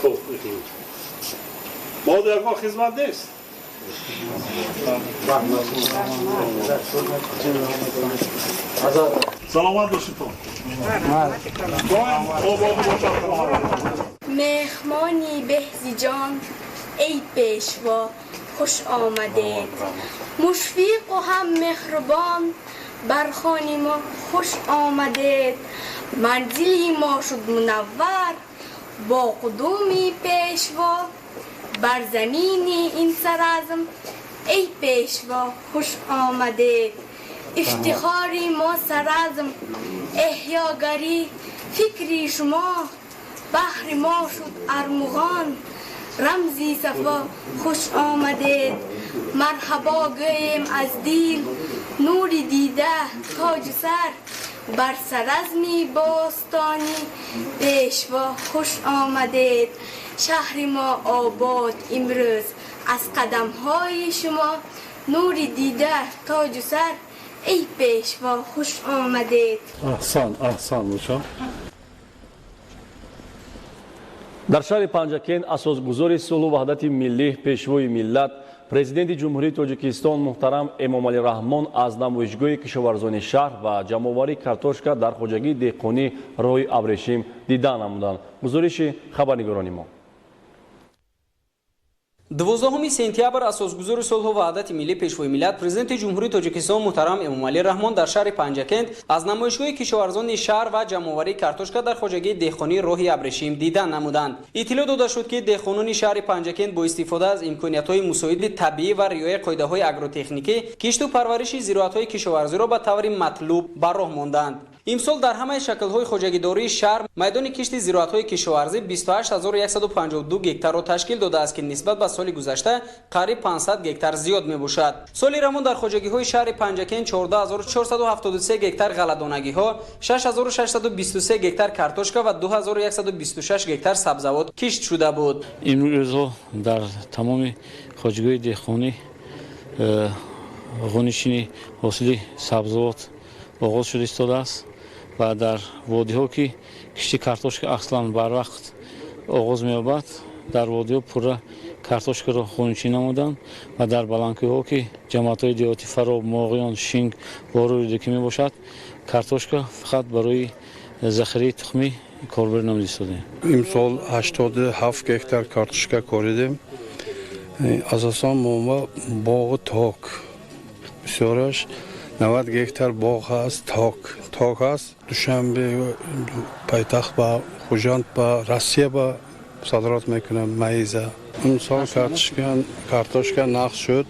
Хуб, мо ягон хизмат нест. Саломат бошедтон. Доим обод бошад. Меҳмони беҳзиҷон, эй пешво, хуш омадед. Мушфиқу ҳам меҳрубон, бар хони мо хуш омадед. Манзили мо шуд мунаввар бо қудуми пешво. Бар замини ин саразм, эй пешво, хуш омадед. Ифтихори мо саразм, эҳёгарӣ фикри шумо, баҳри мо шуд армуғон, рамзи сафо хуш омадед. Марҳабо гӯем аз дил, нури дида тоҷу сар, бар саразми бостонӣ пешво хуш омадед. Шаҳри мо обод имрӯз аз қадамҳои шумо, нури дида тоҷу сар, эй пешво хуш омадед. Аҳсан, аҳсан бошам. Дар шаҳри Панҷакент асосгузори сулҳу ваҳдати миллӣ, пешвои миллат, президенти Ҷумҳурии Тоҷикистон муҳтарам Эмомалӣ Раҳмон аз намоишгоҳи кишоварзони шаҳр ва ҷамъоварии картошка дар хоҷагии деҳқонӣ роҳи абрешим дида намуданд. Гузориши хабарнигорони мо. 12 сентябр асосгузори сулҳу ваҳдати миллӣ, пешвои миллат, президенти Ҷумҳурии Тоҷикистон муҳтарам Эмомалӣ Раҳмон дар шаҳри Панҷакент аз намоишгоҳи кишоварзони шаҳр ва ҷамъоварии картошка дар хоҷагии деҳқонии роҳи абрешим дида намуданд. Иттилоъ дода шуд, ки деҳқонони шаҳри Панҷакент бо истифода аз имкониятҳои мусоиди табиӣ ва риояи қоидаҳои агротехникӣ кишту парвариши зироатҳои кишоварзиро ба таври матлуб ба роҳ монданд. Имсол дар ҳамаи шаклҳои хоҷагидории шаҳр майдони кишти зироатҳои кишоварзӣ 28152 гектарро ташкил додааст, ки нисбат ба соли гузашта қариб 500 гектар зиёд мебошад. Соли равон дар хоҷагиҳои шаҳри Панҷакент 14473 гектар ғалладонагиҳо, 6623 гектар картошка ва 2126 гектар сабзавот кишт шуда буд. Имрӯзҳо дар тамоми хоҷагиҳои деҳқонӣ ғунишини ҳосили сабзавот оғоз шуда истодааст ва дар водиҳо ки кишти картошка аслан барвақт оғоз меёбад, дар водиҳо пурра картошкаро хунчӣ намуданд ва дар баландкӯҳҳо ки ҷамоатҳои деҳоти Фароб, Моғиён, Шинг, Воруи ки мебошад, картошка фақат барои захираи тухмӣ корбар намуда истодаем. Имсол 87 гектар картошка коридем. Асосан мо боғу ток бисёраш 90 гектар боғ ҳаст, ток ҳаст. Душанбе пойтахт ба Хуҷанд ба Россия ба содирот мекунам маиза. Имсол картошка нақс шуд,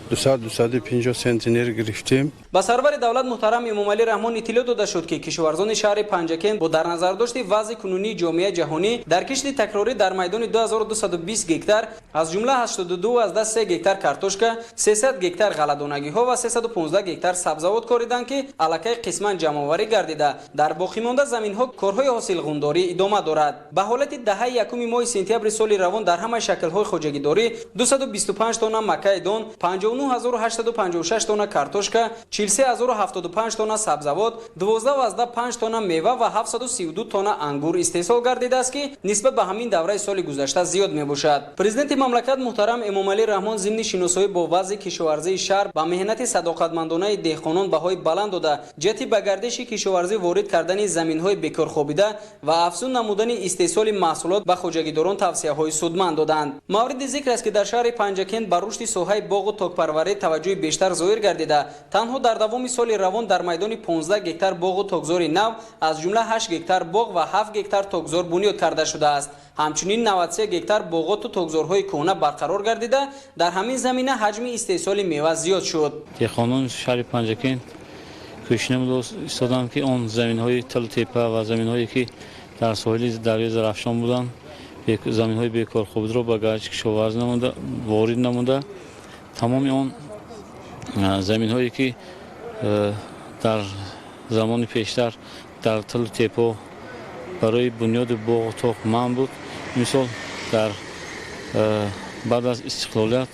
200-250 сентнер гирифтем. Ба сарвари давлат муҳтарам Эмомалӣ Раҳмон иттилоъ дода шуд, ки кишоварзони шаҳри Панҷакент бо дар назардошти вазъи кунунии ҷомеаи ҷаҳонӣ дар кишти такрорӣ дар майдони 2220 гектар, аз ҷумла 82,3 гектар картошка, 300 гектар ғалладонагиҳо ва 315 гектар сабзавот кориданд, ки аллакай қисман ҷамъоварӣ гардида, дар боқимонда заминҳо корҳои ҳосилғундорӣ идома дорад. Ба ҳолати даҳаи якуми моҳи сентябри соли равон дар ҳамаи шаклҳои хоҷагидорӣ 225 тонна макаи дон, 59856 тонна картошка, 43075 тонна сабзавот, 12,5 тонна мева ва 732 тонна ангур истеҳсол гардидааст, ки нисбат ба ҳамин давраи соли гузашта зиёд мебошад. Президенти мамлакат муҳтарам Эмомалӣ Раҳмон зимни шиносоӣ бо вазъи кишоварзии шаҳр ба меҳнати садоқатмандонаи деҳқонон баҳои баланд дода, ҷиҳати ба гардиши кишоварзӣ ворид кардани заминҳои бекорхобида ва афзун намудани истеҳсоли маҳсулот ба хоҷагидорон тавсияҳои судманд доданд. Мавриди зикр аст, ки дар шаҳри Панҷакент ба рушди соҳаи боғу токпарварӣ таваҷҷӯҳи бештар зоҳир гардида, танҳо дар давоми соли равон дар майдони 15 гектар боғу токзори нав, аз ҷумла 8 гектар боғ ва 7 гектар токзор бунёд карда шудааст. Ҳамчунин 93 гектар боғоту токзорҳои кӯҳна барқарор гардида, дар ҳамин замина ҳаҷми истеҳсоли мева зиёд шуд. Деҳқонони шаҳри Панҷакент кӯшиш намуда истоданд, ки он заминҳои талу тепа ва заминҳое ки дар соҳили дарёи Зарафшон буданд, заминҳои бекорхобидро ба гардиши кишоварзӣ намуда ворид намуда, тамоми он заминҳое ки дар замони пештар дар талу тепо барои бунёди боғу ток манъ буд, мисол дар баъд аз истиқлолият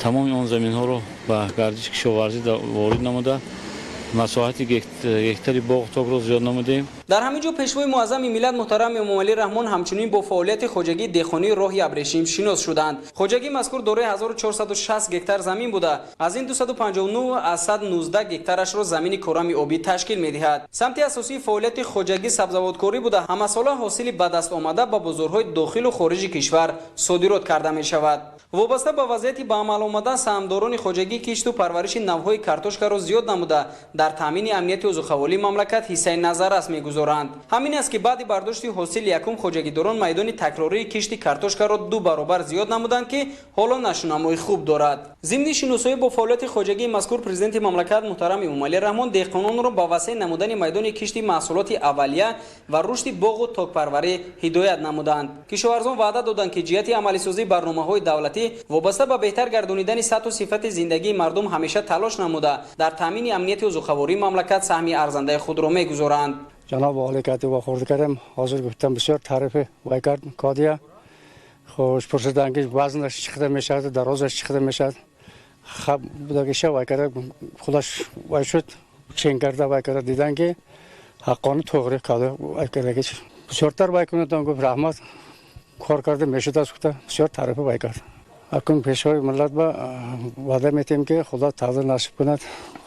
тамоми он заминҳоро ба гардиши кишоварзӣ ворид намуда, масоҳати гектари боғу токро зиёд намудем. Дар ҳамин ҷо пешвои муаззами миллат муҳтарам Эмомалӣ Раҳмон ҳамчунин бо фаъолияти хоҷагии деҳқонии роҳи абрешим шинос шуданд. Хоҷагии мазкур дорои 1460 гектар замин буда, аз ин 259,19 гектарашро замини корами обӣ ташкил медиҳад. Самти асосии фаъолияти хоҷагӣ сабзавоткорӣ буда, ҳамасола ҳосили ба даст омада ба бозорҳои дохилу хориҷи кишвар содирот карда мешавад. Вобаста ба вазъияти ба амал омада, саҳмдорони хоҷагӣ кишту парвариши навъҳои картошкаро зиёд намуда, дар таъмини амнияти озуқавории мамлакат ҳиссаи назаррас мегузоранд. Ҳамин аст, ки баъди бардошти ҳосили якум хоҷагидорон майдони такрории кишти картошкаро 2 баробар зиёд намуданд, ки ҳоло нашунамои хуб дорад. Зимни шиносоӣ бо фаъолияти хоҷагии мазкур президенти мамлакат муҳтарам Эмомалӣ Раҳмон деҳқононро ба васеъ намудани майдони кишти маҳсулоти аввалия ва рушди боғу токпарварӣ ҳидоят намуданд. Кишоварзон ваъда доданд, ки ҷиҳати амалисозии барномаҳои давлатӣ вобаста ба беҳтар гардонидани сатҳу сифати зиндагии мардум ҳамеша талош намуда, дар таъмини амнияти озуқавории мамлакат саҳми арзандаи худро мегузоранд. Ҷаноб олӣ кати вохӯрд кардем, ҳозир гуфтам бисёр таърифи вай кард кодия. Хуш пурсиданд, ки вазнаш чӣ қадар мешавад, дарозаш чӣ қадар мешавад. Хаб будагиша вай карда, худаш вай шуд, чен карда вай карда, дидан ки ҳаққони тоғри када вай кардаги. Бисёртар вай кунад, гуфт раҳмат, кор карда мешудааст, гуфта бисёр таърифи вай кард. Акун пешвои миллат ба ваъда метиҳем, ки Худо тақдир насиб кунад,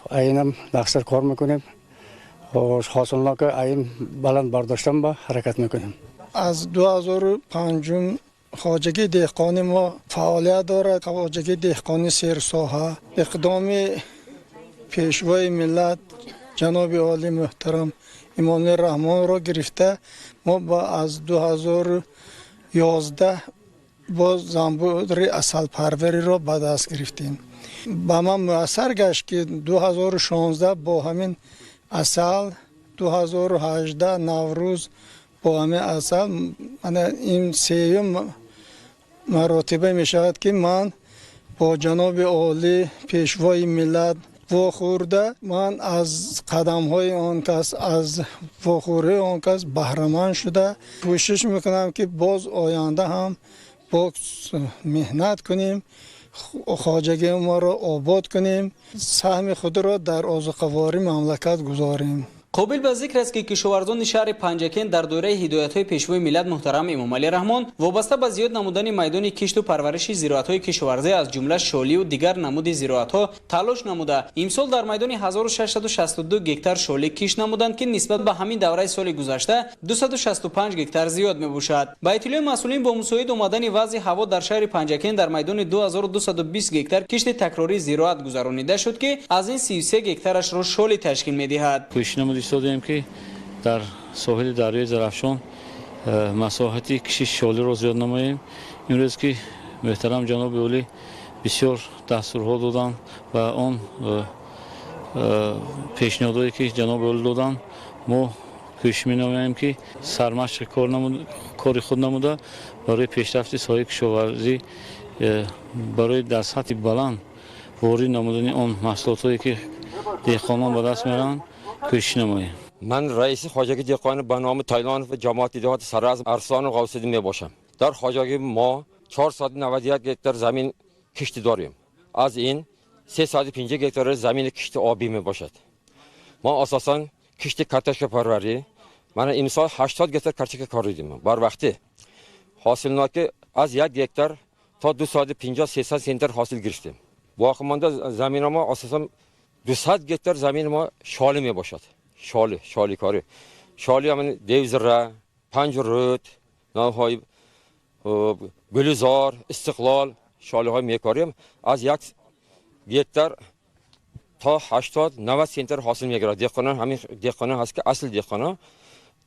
айнам нақсар кор мекунем, ҳосилнока айн баланд бардоштан ба ҳаракат мекунем. Аз 2005 хоҷагии деҳқони мо фаъолият дорад. Хоҷагии деҳқони серсоҳа иқдоми пешвои миллат ҷаноби олӣ муҳтарам Эмомалӣ Раҳмонро гирифта, мо аз 2011 боз занбури асалпарвариро ба даст гирифтем. Ба ман муяссар гашт, ки 2016 бо ҳамин асал, 2018 Наврӯз бо ҳамин асал, ин сеюм маротиба мешавад, ки ман бо ҷаноби олӣ пешвои миллат вохӯрда, ман аз қадамҳои он кас, аз вохӯрии он кас баҳраманд шуда, кӯшиш мекунам, ки боз оянда ҳам боз меҳнат кунем, хоҷагии моро обод кунем, саҳми худро дар озуқавории мамлакат гузорем. Қобил ба зикр аст, ки кишоварзони шаҳри Панҷакент дар доираи ҳидоятҳои Пешвои миллат муҳтарам Эмомалӣ Раҳмон вобаста ба зиёд намудани майдони кишту парвариши зироатҳои кишоварзӣ, аз ҷумла шолию дигар намуди зироатҳо талош намуда, имсол дар майдони 1662 гектар шолӣ кишт намуданд, ки нисбат ба ҳамин давраи соли гузашта 265 гектар зиёд мебошад. Ба иттилои масъулин, бо мусоид омадани вазъи ҳаво дар шаҳри Панҷакент дар майдони 2220 гектар кишти такрории зироат гузаронида шуд, ки аз ин 33 гектарашро шолӣ ташкил медиҳад. Истодем, ки дар соҳили дарёи Зарафшон масоҳати кишти шолиро зиёд намоем. Имрӯз ки муҳтарам ҷаноби олӣ бисёр дастурҳо доданд ва он пешниҳодое ки ҷаноби олӣ доданд, мо кӯшиш менамоем, ки сармашқи кори худ намуда, барои пешрафти соҳаи кишоварзӣ, барои дар сатҳи баланд ворид намудани он маҳсулотҳое ки деҳқонон ба даст меоранд, кӯшиш намоем. Ман раиси хоҷагии деҳқони ба номи Тайлонов ҷамоати деҳоти Саразм Арслонов Ғавсиддин мебошам. Дар хоҷагии мо 491 гектар замин кишти дорем. Аз ин 350 гектар замини кишти обӣ мебошад. Мо асосан кишти картошкапарварӣ, мана имсол 80 гектар картошка коридем. Барвақтӣ ҳосилнокӣ аз 1 гектар то 250-300 центнер ҳосил гирифтем. Боқимонда замини мо асосан 200 гектар замини мо шолӣ мебошад. Шолӣ, шоликорӣ. Шолӣ ҳамин Девзира, Панҷруд, навҳои Гулизор, Истиқлол шолиҳои мекорем. Аз 1 гектар то 80-90 центнер ҳосил мегирад. Деҳқонон ҳамин деҳқонон ҳаст, ки асл деҳқонон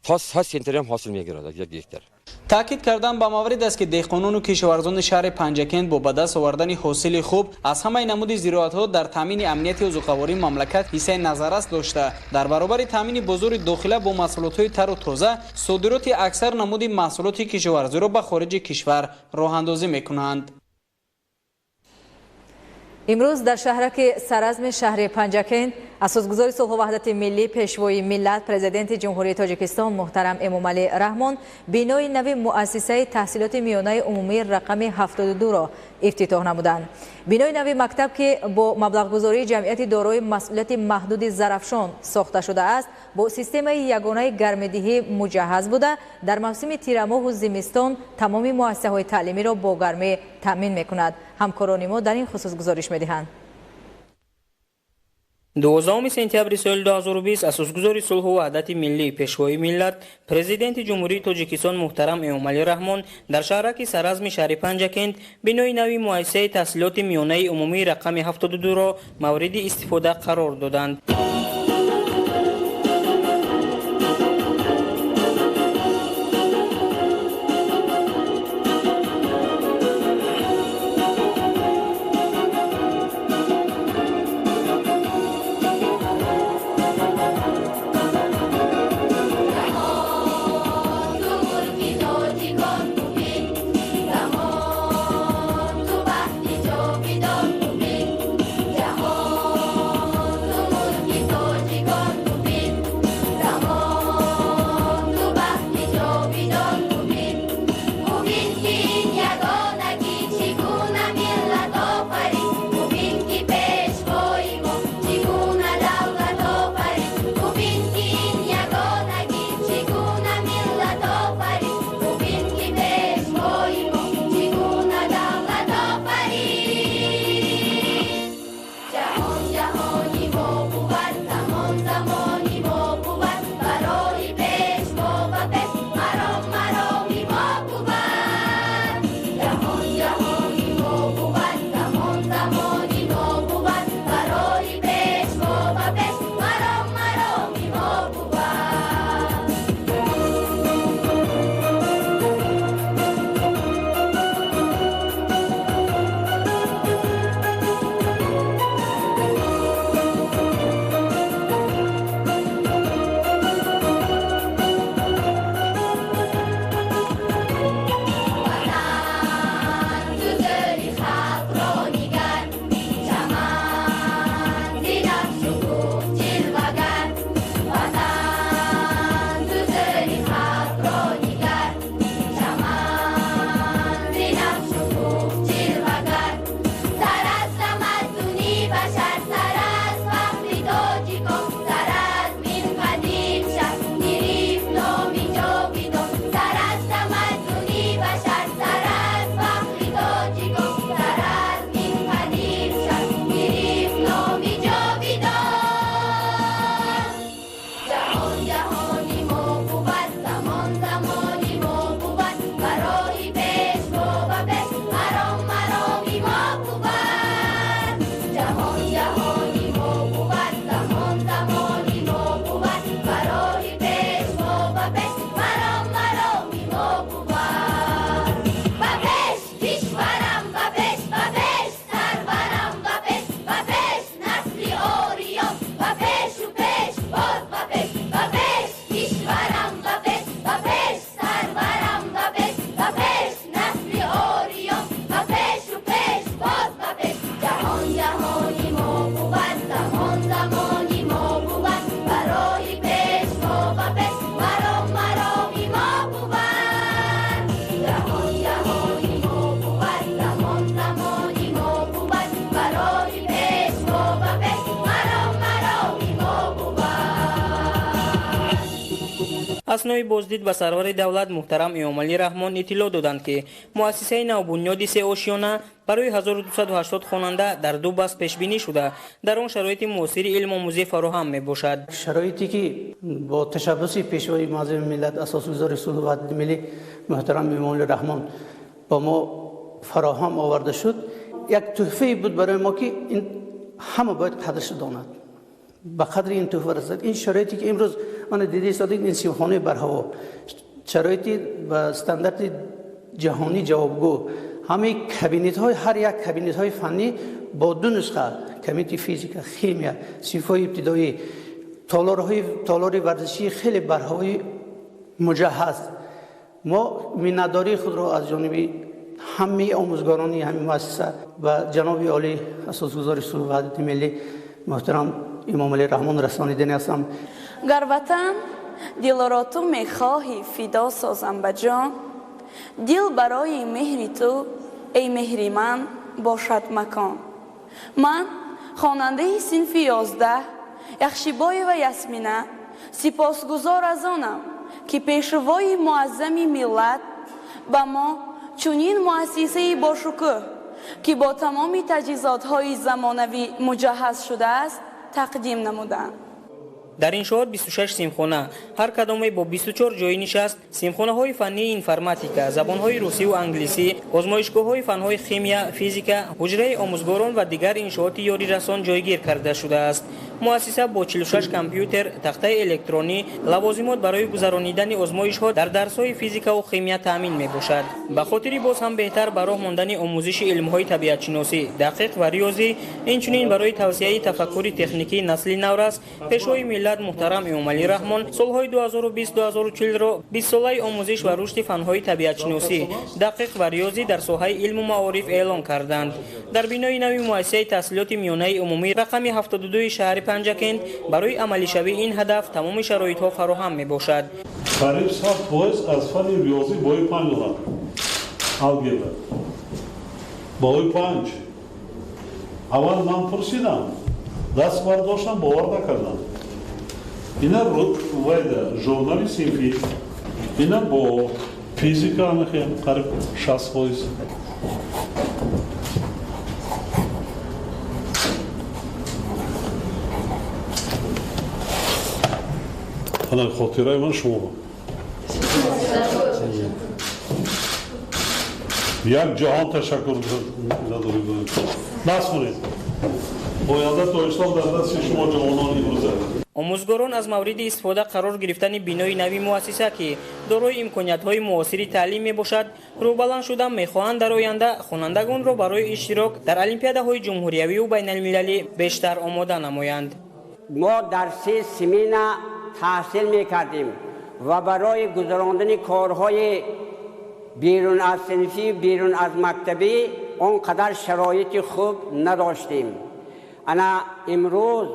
то 100 центнер ҳам ҳосил мегирад аз 1 гектар. Таъкид кардан ба маврид аст, ки деҳқонону кишоварзони шаҳри Панҷакент бо ба даст овардани ҳосили хуб аз ҳамаи намуди зироатҳо дар таъмини амнияти озуқавории мамлакат ҳиссаи назаррас дошта, дар баробари таъмини бозори дохила бо маҳсулотҳои тару тоза, содироти аксар намуди маҳсулоти кишоварзиро ба хориҷи кишвар роҳандозӣ мекунанд. Имрӯз дар шаҳраки Саразми шаҳри Панҷакент асосгузори сулҳу ваҳдати миллӣ, Пешвои миллат, Президенти Ҷумҳурии Тоҷикистон муҳтарам Эмомалӣ Раҳмон бинои нави муассисаи таҳсилоти миёнаи умумии рақами 72-ро ифтитоҳ намуданд. Бинои нави мактаб, ки бо маблағгузории ҷамъияти дорои масъулияти маҳдуди Зарафшон сохта шудааст, бо системаи ягонаи гармидиҳӣ муҷаҳҳаз буда, дар мавсими тирамоҳу зимистон тамоми муассисаҳои таълимиро бо гармӣ таъмин мекунад. Ҳамкорони мо дар ин хусус гузориш медиҳанд. 12 сентябри соли 2020 асосгузори сулҳу ваҳдати миллӣ, Пешвои миллат, Президенти Ҷумҳурии Тоҷикистон муҳтарам Эмомалӣ Раҳмон дар шаҳраки Саразми шаҳри Панҷакент бинои нави муассисаи таҳсилоти миёнаи умумии рақами 72-ро мавриди истифода қарор доданд. Аснои боздид ба сарвари давлат муҳтарам Эмомалӣ Раҳмон иттилоъ доданд, ки муассисаи навбунёди сеошёна барои 1280 хонанда дар ду баст пешбинӣ шуда, дар он шароити муосири илмомӯзӣ фароҳам мебошад. Шароите ки бо ташаббуси Пешвои муаззами миллат, асосгузори сулҳу ваҳдати миллӣ муҳтарам Эмомалӣ Раҳмон ба мо фароҳам оварда шуд, як тӯҳфае буд барои мо, ки ин ҳама бояд қадраш донад, ба қадри ин тӯҳфа расад. Ин шароите ки имрӯз мана дида истодед, ин синфхонаи барҳаво, шароити ба стандарти ҷаҳонӣ ҷавобгӯ, ҳамаи кабинетҳои, ҳар як кабинетҳои фаннӣ бо ду нусха, кабинети физика, химия, синфҳои ибтидоӣ, толори варзишии хеле барҳавои муҷаҳҳаз. Мо миннатдории худро аз ҷониби ҳамаи омӯзгорони ҳамин муассиса ба ҷаноби олӣ, асосгузори сулҳу ваҳдати миллӣ муҳтарам Эмомалӣ Раҳмон расонидани ҳастам. Гар ватан дилро ту мехоҳӣ фидо созам ба ҷон, дил барои меҳри ту, эй меҳри ман, бошад макон. Ман хонандаи синфи 11 Яхшибоева Ясмина сипосгузор аз онам, ки пешвои муаззами миллат ба мо чунин муассисаи бошукӯҳ, ки бо тамоми таҷҳизотҳои замонавӣ муҷаҳҳаз шудааст, тақдим намуданд. Дар иншоот 26 синфхона, ҳар кадоме бо 24 ҷойи нишаст, синфхонаҳои фаннии информатика, забонҳои русиву англисӣ, озмоишгоҳҳои фанҳои химия, физика, ҳуҷраи омӯзгорон ва дигар иншооти ёрирасон ҷойгир карда шудааст. Муассиса бо 46 компютер, тахтаи электронӣ, лавозимот барои гузаронидани озмоишҳо дар дарсҳои физикаву химия таъмин мебошад. Ба хотири боз ҳам беҳтар ба роҳ мондани омӯзиши илмҳои табиатшиносӣ, дақиқ ва риёзӣ, инчунин барои тавсияи тафаккури техникии насли наврас, Пешвои миллат муҳтарам Эмомалӣ Раҳмон солҳои 2020-2040-ро 20-солаи омӯзиш ва рушди фанҳои табиатшиносӣ, дақиқ ва риёзӣ дар соҳаи илму маориф эълон карданд. Дар бинои нави муассисаи таҳсилоти миёнаи умумӣ рақами 72 шаҳри Панҷакент барои амалишавии ин ҳадаф тамоми шароитҳо фароҳам мебошад. Қариб 100% аз фанни риёзӣ бои 5 дорад. Алгебра. Бои 5. Аввал ман пурсидам, даст бардоштам, бовар накардам. Ина вайда журнали синфӣ, ина бо физика анахем қариб 60%. Ана хотираи ман шумо. Як ҷаҳон ташаккур надорем. Насхонед. Оянда Тоҷикистон дар дасти шумо ҷавонони имрӯза. Омӯзгорон аз мавриди истифода қарор гирифтани бинои нави муассиса, ки дорои имкониятҳои муосири таълим мебошад, рӯбаланд шуда мехоҳанд дар оянда хонандагонро барои иштирок дар олимпиадаҳои ҷумҳуриявию байналмилалӣ бештар омода намоянд. Мо дар се семина таҳсил мекардем ва барои гузарондани корҳои берун аз синфӣ, берун аз мактабӣ он қадар шароити хуб надоштем. Ана имрӯз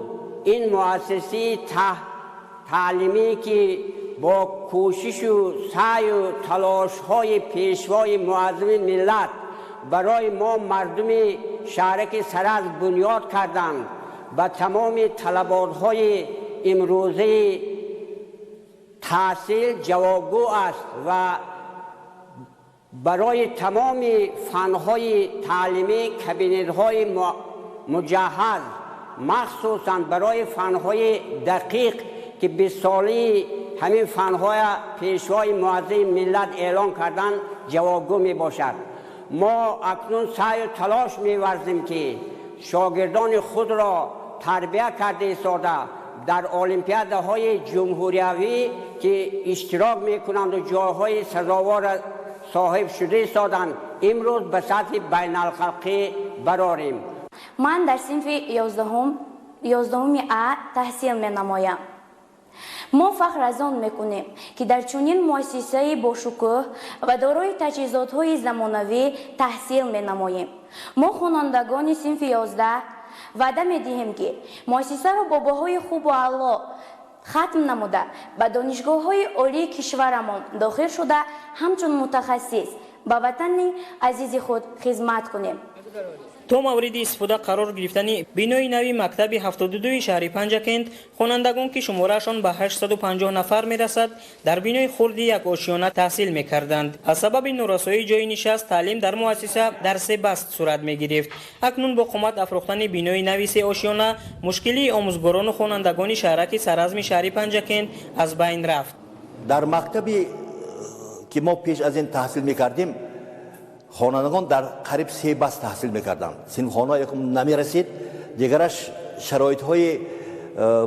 ин муассисаи таълимӣ, ки бо кӯшишу саъю талошҳои Пешвои муаззами миллат барои мо мардуми шаҳраки Саразм бунёд карданд, ба тамоми талаботҳои имрӯзаи таҳсил ҷавобгӯ аст ва барои тамоми фанҳои таълимӣ кабинетҳои муҷаҳҳаз, махсусан барои фанҳои дақиқ, ки 20-солаи ҳамин фанҳоя Пешвои муаззами миллат эълон карданд, ҷавобгӯ мебошад. Мо акнун саъю талош меварзем, ки шогирдони худро тарбия карда истода дар олимпиадаҳои ҷумҳуриявӣ, ки иштирок мекунанду ҷойҳои сазовор соҳиб шуда истоданд, имрӯз ба сатҳи байналхалқӣ барорем. Ман дар синфи 11 А таҳсил менамоям. Мо фахр аз он мекунем, ки дар чунин муассисаи бошукӯҳ ва дорои таҷҳизотҳои замонавӣ таҳсил менамоем. Мо хонандагони синфи 11 ваъда медиҳем, ки муассисаро бо баҳои хубу аъло хатм намуда, ба донишгоҳҳои олии кишварамон дохил шуда, ҳамчун мутахассис ба ватани азизи худ хизмат кунем. То мавриди истифода қарор гирифтани бинои нави мактаби 72 шаҳри Панҷакент, хонандагон, ки шумораашон ба 850 нафар мерасад, дар бинои хурди як ошиёна таҳсил мекарданд. Аз сабаби норасоии ҷои нишаст, таълим дар муассиса дар се баст сурат мегирифт. Акнун бо қомат афрохтани бинои нави сеошиёна мушкилии омӯзгорону хонандагони шаҳраки Саразми шаҳри Панҷакент аз байн рафт. Дар мактабе ки мо пеш аз ин таҳсил мекардем, хонандагон дар қариб се баст таҳсил мекарданд. Синфхонаҳо якум намерасид, дигараш шароитҳои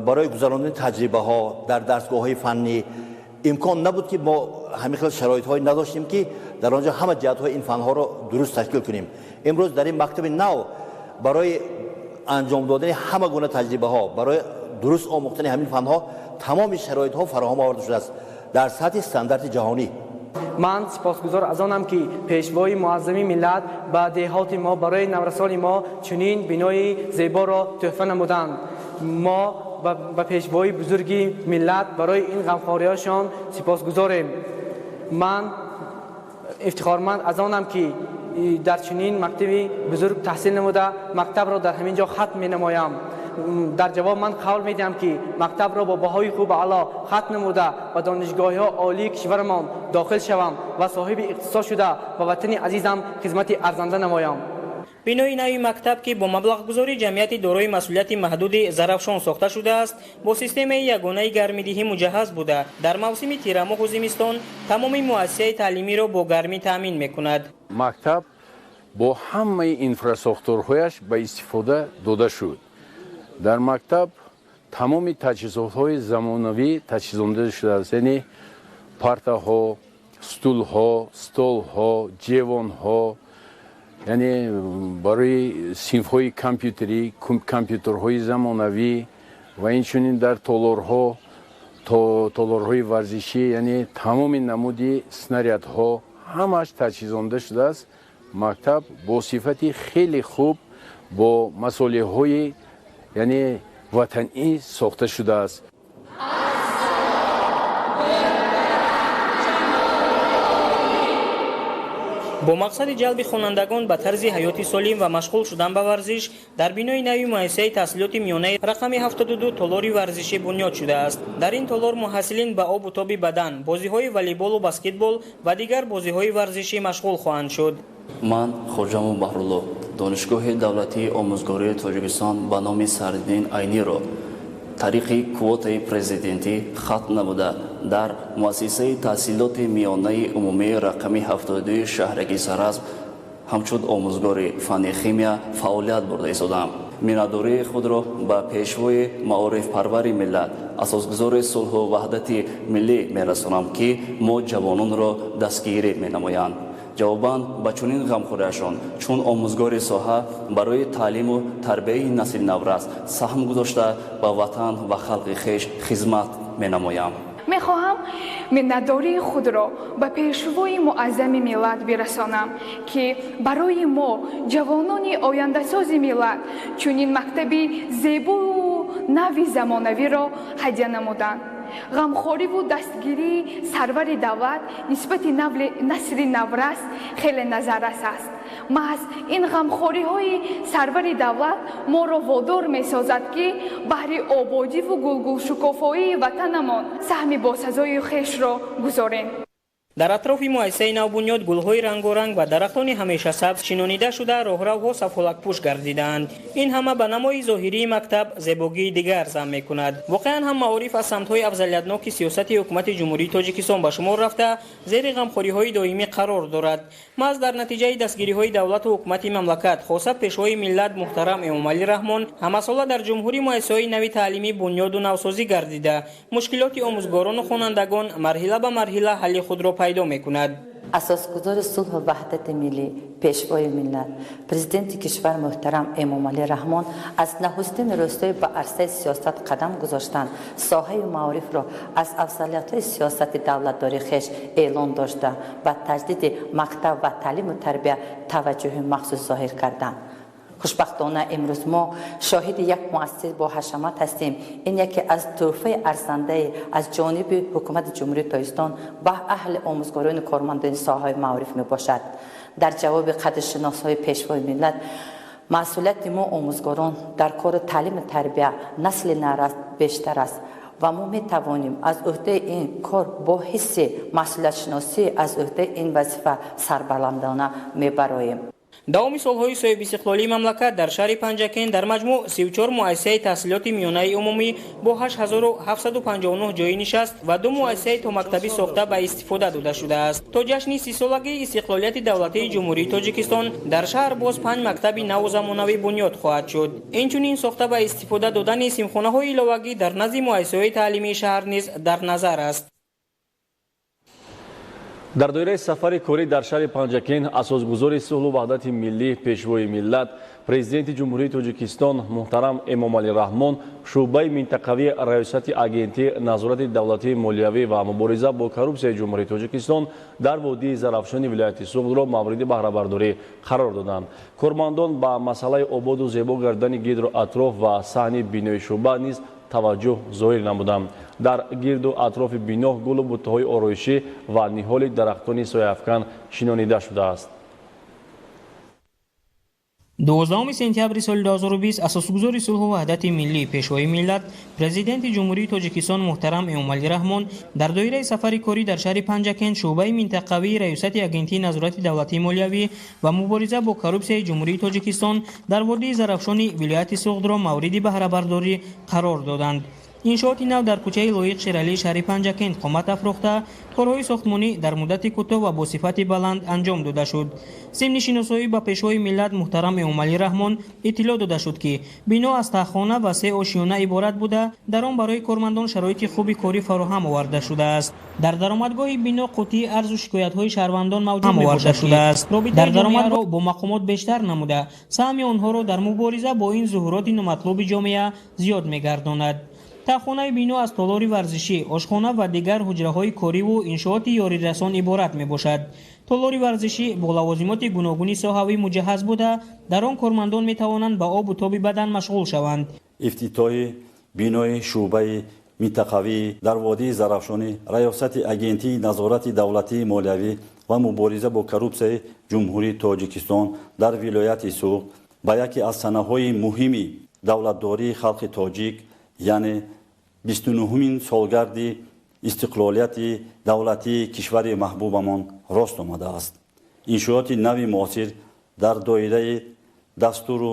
барои гузарондани таҷрибаҳо дар дарсгоҳҳои фаннӣ имкон набуд, ки мо ҳамин хел шароитҳое надоштем, ки дар он ҷо ҳама ҷиҳатҳои ин фанҳоро дуруст ташкил кунем. Имрӯз дар ин мактаби нав барои анҷом додани ҳама гуна таҷрибаҳо, барои дуруст омӯхтани ҳамин фанҳо тамоми шароитҳо фароҳам оварда шудааст дар сатҳи стандарти ҷаҳонӣ. Ман сипосгузор аз онам, ки пешвои муаззами миллат ба деҳоти мо, барои наврасони мо чунин бинои зеборо тӯҳфа намуданд. Мо ба пешвои бузурги миллат барои ин ғамхориҳошон сипосгузорем. Ман ифтихорманд аз онам, ки дар чунин мактаби бузург таҳсил намуда, мактабро дар ҳамин ҷо хатм менамоям. Дар ҷавоб ман қавл медиҳам, ки мактабро бо баҳои хуб аъло хатм намуда, ба донишгоҳҳои олии кишварамон дохил шавам ва соҳиби иқтисод шуда, ба ватани азизам хизмати арзанда намоям. Бинои нави мактаб, ки бо маблағгузории ҷамъияти дорои масъулияти маҳдуди Зарафшон сохта шудааст, бо системаи ягонаи гармидиҳӣ муҷаҳҳаз буда, дар мавсими тирамоҳу зимистон тамоми муассисаи таълимиро бо гармӣ таъмин мекунад. Мактаб бо ҳамаи инфрасохторҳояш ба истифода дода шуд. Дар мактаб тамоми таҷҳизотҳои замонавӣ таҷҳизонда шудааст, яъне партаҳо, стулҳо, столҳо, ҷевонҳо, яъне барои синфҳои компютерӣ компютерҳои замонавӣ ва инчунин дар толорҳо, толорҳои варзишӣ, яъне тамоми намуди снарядҳо ҳамааш таҷҳизонда шудааст. Мактаб бо сифати хеле хуб, бо масолеҳҳои яъне ватанӣ сохта шудааст. Бо мақсади ҷалби хонандагон ба тарзи ҳаёти солим ва машғул шудан ба варзиш, дар бинои нави муассисаи таҳсилоти миёнаи рақами 72 толори варзишӣ бунёд шудааст. Дар ин толор муҳассилин ба обу тоби бадан, бозиҳои волейболу баскетбол ва дигар бозиҳои варзишӣ машғул хоҳанд шуд. Ман Хоҷамов Баҳрулло, Донишгоҳи давлатии омӯзгории Тоҷикистон ба номи Садриддин Айниро тариқи квотаи президентӣ хатм намуда, дар муассисаи таҳсилоти миёнаи умумии рақами 72 шаҳраки Саразм ҳамчун омӯзгори фанни химия фаъолият бурда истодаам. Миннатдории худро ба пешвои маорифпарвари миллат, асосгузори сулҳу ваҳдати миллӣ мерасонам, ки мо ҷавононро дастгирӣ менамоянд. Ҷавобан ба чунин ғамхориашон, чун омӯзгори соҳа барои таълиму тарбияи насли наврас саҳм гузошта, ба ватан ва халқи хеш хизмат менамоям. Мехоҳам миннатдории худро ба пешвои муаззами миллат бирасонам, ки барои мо, ҷавонони ояндасози миллат, чунин мактаби зебою нави замонавиро ҳадя намуданд. Ғамхориву дастгирии сарвари давлат нисбати насли наврас хеле назаррас аст. Маҳз ин ғамхориҳои сарвари давлат моро водор месозад, ки баҳри ободиву гулгулшукуфоии ватанамон саҳми босазои хешро гузорем. Дар атрофи муассисаи навбунёд гулҳои рангоранг ва дарахтони ҳамешасабз шинонида шуда, роҳравҳо сафолакпӯш гардидаанд. Ин ҳама ба намои зоҳирии мактаб зебогии дигар зам мекунад. Воқеан ҳам маориф аз самтҳои афзалиятноки сиёсати ҳукумати Ҷумҳурии Тоҷикистон ба шумор рафта, зери ғамхориҳои доимӣ қарор дорад. Маҳз дар натиҷаи дастгириҳои давлату ҳукумати мамлакат, хоса пешвои миллат муҳтарам Эмомалӣ Раҳмон, ҳамасола дар ҷумҳурӣ муассисаҳои нави таълимӣ бунёду навсозӣ гардида, мушкилоти омӯзгорону хонандагон марҳила ба марҳила ҳалли худро пайдо мекунад. Асосгузори сулҳу ваҳдати миллӣ, пешвои миллат, президенти кишвар муҳтарам Эмомалӣ Раҳмон аз нахустин рӯзҳои ба арсаи сиёсат қадам гузоштан соҳаи маорифро аз афзалиятҳои сиёсати давлатдории хеш эълон дошта, ба таҷдиди мактаб ва таълиму тарбия таваҷҷӯҳи махсус зоҳир карданд. Хушбахтона, имрӯз мо шоҳиди як муассисаи боҳашамат ҳастем. Ин яке аз тӯҳфаи арзандае аз ҷониби ҳукумати Ҷумҳурии Тоҷикистон ба аҳли омӯзгорони кормандони соҳаҳои маориф мебошад. Дар ҷавоби қадршиносҳои пешвои миллат Масъулияти мо омӯзгорон дар кори таълиму тарбия насли нарас бештар аст ва мо метавонем аз ӯҳдаи ин кор бо ҳисси масъулиятшиносӣ аз ӯҳдаи ин вазифа сарбаландона мебароем. Давоми солҳои соҳибистиқлолии мамлакат дар шаҳри Панҷакент дар маҷмӯъ 34 муассисаи таҳсилоти миёнаи умумӣ бо 8759 ҷойи нишаст ва 2 муассисаи томактабӣ сохта ба истифода дода шудааст. То ҷашни 30-солагии истиқлолияти давлатии Ҷумҳурии Тоҷикистон дар шаҳр боз 5 мактаби наву замонавӣ бунёд хоҳад шуд. Инчунин сохта ба истифода додани симхонаҳои иловагӣ дар назди муассисаҳои таълимии шаҳр низ дар назар аст. Дар доираи сафари корӣ дар шаҳри Панҷакент асосгузори сулҳу ваҳдати миллӣ, пешвои миллат, президенти Ҷумҳурии Тоҷикистон муҳтарам Эмомалӣ Раҳмон шӯъбаи минтақавии раёсати агентии назорати давлатии молиявӣ ва мубориза бо коррупсияи Ҷумҳурии Тоҷикистон дар водии Зарафшони вилояти Суғдро мавриди баҳрабардорӣ қарор доданд. Кормандон ба масъалаи ободу зебо гардани гирду атроф ва саҳни бинои шӯъба низ таваҷҷӯҳ зоҳир намуданд. Дар гирду атрофи бино гулу буттаҳои ороишӣ ва ниҳоли дарахтони сояафкан шинонида шудааст. 12 сентябри соли 2020 асосгузори сулҳу ваҳдати миллӣ, пешвои миллат, президенти Ҷумҳурии Тоҷикистон муҳтарам Эмомалӣ Раҳмон дар доираи сафари корӣ дар шаҳри Панҷакент шӯъбаи минтақавии раёсати агентии назорати давлатии молиявӣ ва мубориза бо коррупсияи Ҷумҳурии Тоҷикистон дар водии Зарафшони вилояти Суғдро мавриди баҳрабардорӣ қарор доданд. Иншооти нав дар кӯчаи Лоиқ Шералии шаҳри Панҷакент қомат афрохта, корҳои сохтмонӣ дар муддати кӯтоҳ ва бо сифати баланд анҷом дода шуд. Зимни шиносоӣ ба пешвои миллат муҳтарам Эмомалӣ Раҳмон иттилоъ дода шуд, ки бино аз таҳхона ва 3 ошиёна иборат буда, дар он барои кормандон шароити хуби корӣ фароҳам оварда шудааст. Дар даромадгоҳи бино қутии арзу шикоятҳои шаҳрвандон мавҷуд оварда шудааст. Робитаи ҷомеаро бо мақомот бештар намуда, саҳми онҳоро дар мубориза бо ин зуҳуроти номатлуби ҷомеа зиёд мегардонад. Таҳхонаи бино аз толори варзишӣ, ошхона ва дигар ҳуҷраҳои кориву иншооти ёрирасон иборат мебошад. Толори варзишӣ бо лавозимоти гуногуни соҳавӣ муҷаҳҳаз буда, дар он кормандон метавонанд ба обу тоби бадан машғул шаванд. Ифтитоҳи бинои шӯъбаи минтақавӣ дар водии Зарафшонӣ раёсати агентии назорати давлатии молиявӣ ва мубориза бо коррупсияи Ҷумҳурии Тоҷикистон дар вилояти Суғд ба яке аз санаҳои муҳими давлатдории халқи тоҷик, яъне 29-умин солгарди истиқлолияти давлатии кишвари маҳбубамон рост омадааст. Иншооти нави муосир дар доираи дастуру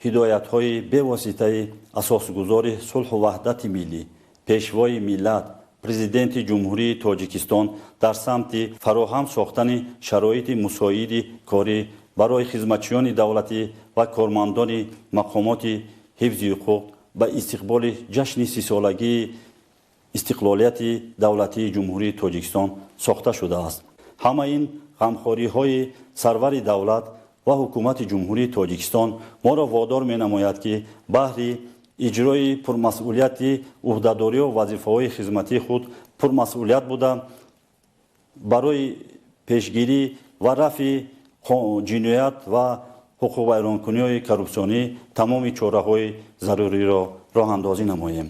ҳидоятҳои бевоситаи асосгузори сулҳу ваҳдати миллӣ, пешвои миллат, президенти Ҷумҳурии Тоҷикистон дар самти фароҳам сохтани шароити мусоиди корӣ барои хизматчиёни давлатӣ ва кормандони мақомоти ҳифзи ҳуқуқ ба истиқболи ҷашни 30-солагии истиқлолияти давлатии Ҷумҳурии Тоҷикистон сохта шудааст. Ҳама ин ғамхориҳои сарвари давлат ва ҳукумати Ҷумҳурии Тоҷикистон моро водор менамояд, ки баҳри иҷрои пурмасъулияти ӯҳдадориҳо вазифаҳои хизматии худ пурмасъулият буда, барои пешгирӣ ва рафъи ҷиноят ва ҳуқуқвайронкуниҳои коррупсионӣ тамоми чораҳои заруриро роҳандозӣ намоем.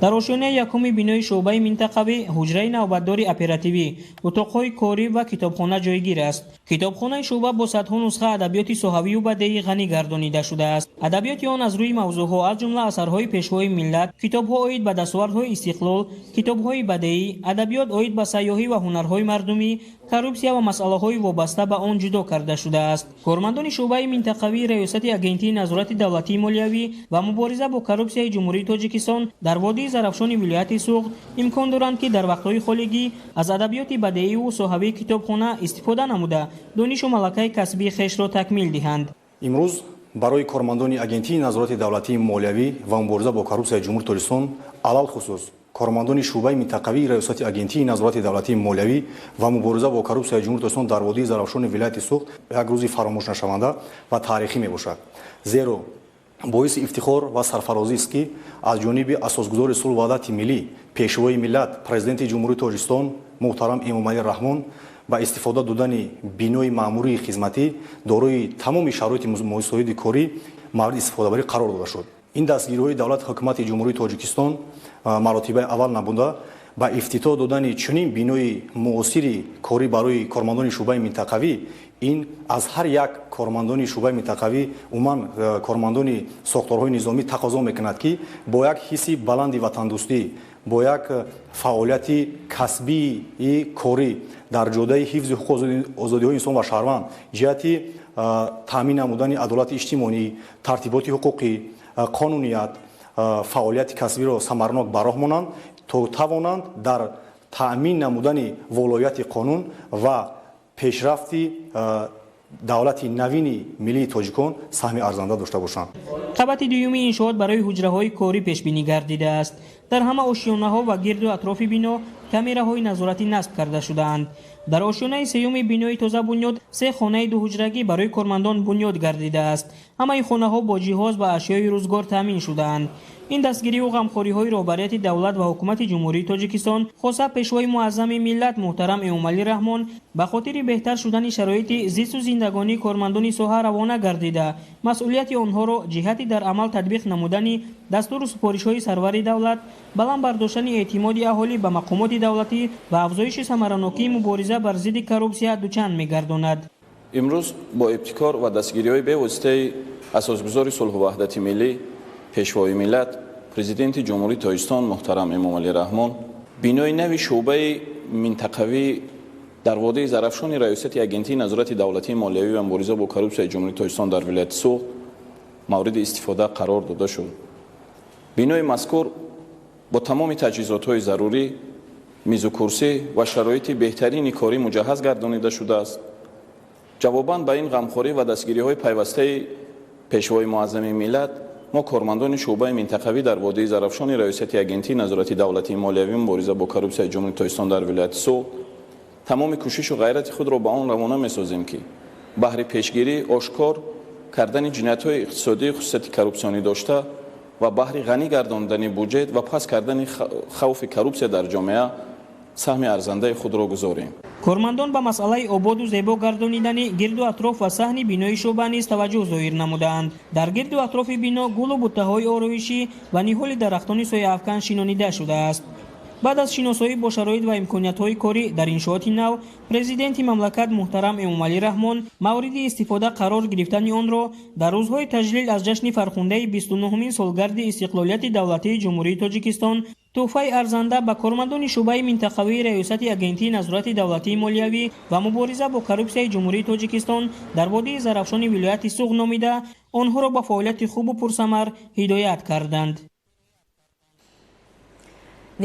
Дар ошёнаи якуми бинои шӯъбаи минтақавӣ ҳуҷраи навбатдори оперативӣ, утоқҳои корӣ ва китобхона ҷойгир аст. Китобхонаи шӯъба бо садҳо нусха адабиёти соҳавию бадеӣ ғанӣ гардонида шудааст. Адабиёти он аз рӯи мавзӯъҳо, аз ҷумла асарҳои пешвои миллат, китобҳо оид ба дастовардҳои истиқлол, китобҳои бадеӣ, адабиёт оид ба сайёҳӣ ва ҳунарҳои мардумӣ, коррупсия ва масъалаҳои вобаста ба он ҷудо карда шудааст. Кормандони шӯъбаи минтақавии раёсати агентии назорати давлатии молиявӣ ва мубориза бо коррупсияи Ҷумҳурии Тоҷикистон дар водии Зарафшони вилояти Суғд имкон доранд, ки дар вақтҳои холигӣ аз адабиёти бадеиву соҳавии китобхона истифода намуда, донишу малакаи касбии хешро такмил диҳанд. Имрӯз барои кормандони агентии назорати давлатии молиявӣ ва мубориза бо коррупсияи Ҷумҳурии Тоҷикистон, алалхусус кормандони шӯъбаи минтақавии раёсати агентии назорати давлатии молиявӣ ва мубориза бо коррупсияи Ҷумҳурии Тоҷикистон дар водии Зарафшони вилояти Суғд як рӯзи фаромӯшнашаванда ва таърихӣ мебошад. Зеро боиси ифтихор ва сарфарозист, ки аз ҷониби асосгузори сулҳу ваҳдати миллӣ, пешвои миллат, президенти Ҷумҳурии Тоҷикистон муҳтарам Эмомалӣ Раҳмон ба истифода додани бинои маъмурии хизматӣ дорои тамоми шароити мусоиди корӣ мавриди истифодабарӣ қарор дода шуд. Ин дастгириҳои давлати ҳукумати Ҷумҳурии Тоҷикистон маротибаи аввал набуда, Ба ифтитоҳ додани чунин бинои муосири корӣ барои кормандони шӯъбаи минтақавӣ, ин аз ҳар як кормандони шӯъбаи минтақавӣ, умуман кормандони сохторҳои низомӣ тақозо мекунад, ки бо як ҳисси баланди ватандӯстӣ, бо як фаъолияти касбии корӣ дар ҷодаи ҳифзи ҳуқуқу озодиҳои инсон ва шаҳрванд, ҷиҳати таъмин намудани адолати иҷтимоӣ, тартиботи ҳуқуқӣ, қонуният, фаъолияти касбиро самарнок ба роҳ монанд, то тавонанд дар таъмин намудани волояти қонун ва пешрафти давлати навини миллии тоҷикон саҳми арзанда дошта бошанд. Қабати дуюми иншоот барои ҳуҷраҳои корӣ пешбинӣ гардидааст. Дар ҳама ошёнаҳо ва гирду атрофи бино камераҳои назоратӣ насб карда шудаанд. Дар ошёнаи сеюми бинои тозабунёд се хонаи дуҳуҷрагӣ барои кормандон бунёд гардидааст. Ҳамаи хонаҳо бо ҷиҳоз ва ашёи рӯзгор таъмин шудаанд. Ин дастгириву ғамхориҳои роҳбарияти давлат ва ҳукумати Ҷумҳурии Тоҷикистон, хоса Пешвои муаззами миллат муҳтарам Эмомалӣ Раҳмон, ба хотири беҳтар шудани шароити зисту зиндагонии кормандони соҳа равона гардида, масъулияти онҳоро ҷиҳати дар амал татбиқ намудани дастуру супоришҳои сарвари давлат, баланд бардоштани эътимоди аҳолӣ ба мақомоти давлатӣ ва афзоиши самаранокии мубориза бар зидди коррупсия дучанд мегардонад. Имрӯз бо ибтикор ва дастгириҳои бевоситаи Асосгузори сулҳу ваҳдати миллӣ, Пешвои миллат, Президенти Ҷумҳурии Тоҷикистон муҳтарам Эмомалӣ Раҳмон, бинои нави шӯъбаи минтақавӣ дар водии Зарафшони Раёсати Агентии назорати давлатии молиявӣ ва мубориза бо коррупсияи Ҷумҳурии Тоҷикистон дар вилояти Суғд мавриди истифода қарор дода шуд. Бинои мазкур бо тамоми таҷҳизотҳои зарурӣ, мизу курсӣ ва шароити беҳтарини корӣ муҷаҳҳаз гардонида шудааст. Ҷавобан ба ин ғамхорӣ ва дастгириҳои пайвастаи Пешвои муаззами миллат, мо кормандони шӯъбаи минтақавӣ дар водии Зарафшони Раёсати Агентии назорати давлатии молиявӣ мубориза бо коррупсияи Ҷумҳурии Тоҷикистон дар вилояти Суғд тамоми кӯшишу ғайрати худро ба он равона месозем, ки баҳри пешгирӣ, ошкор кардани ҷиноятҳои иқтисодии хусусияти коррупсионӣ дошта ва баҳри ғанӣ гардондани буҷет ва паст кардани хавфи коррупсия дар ҷомеа саҳми арзандаи худро гузорем. Кормандон ба масъалаи ободу зебо гардонидани гирду атроф ва саҳни бинои шӯъба низ таваҷҷӯҳ зоҳир намудаанд. Дар гирду атрофи бино гулу буттаҳои ороишӣ ва ниҳоли дарахтони сояафкан шинонида шудааст. Баъд аз шиносоӣ бо шароит ва имкониятҳои корӣ дар иншооти нав, Президенти мамлакат муҳтарам Эмомалӣ Раҳмон мавриди истифода қарор гирифтани онро дар рӯзҳои таҷлил аз ҷашни фархундаи 29-умин солгарди истиқлолияти давлатии Ҷумҳурии Тоҷикистон тӯҳфаи арзанда ба кормандони шӯъбаи минтақавии Раёсати Агентии назорати давлатии молиявӣ ва мубориза бо коррупсияи Ҷумҳурии Тоҷикистон дар водии Зарафшони вилояти Суғд номида, онҳоро ба фаъолияти хубу пурсамар ҳидоят карданд.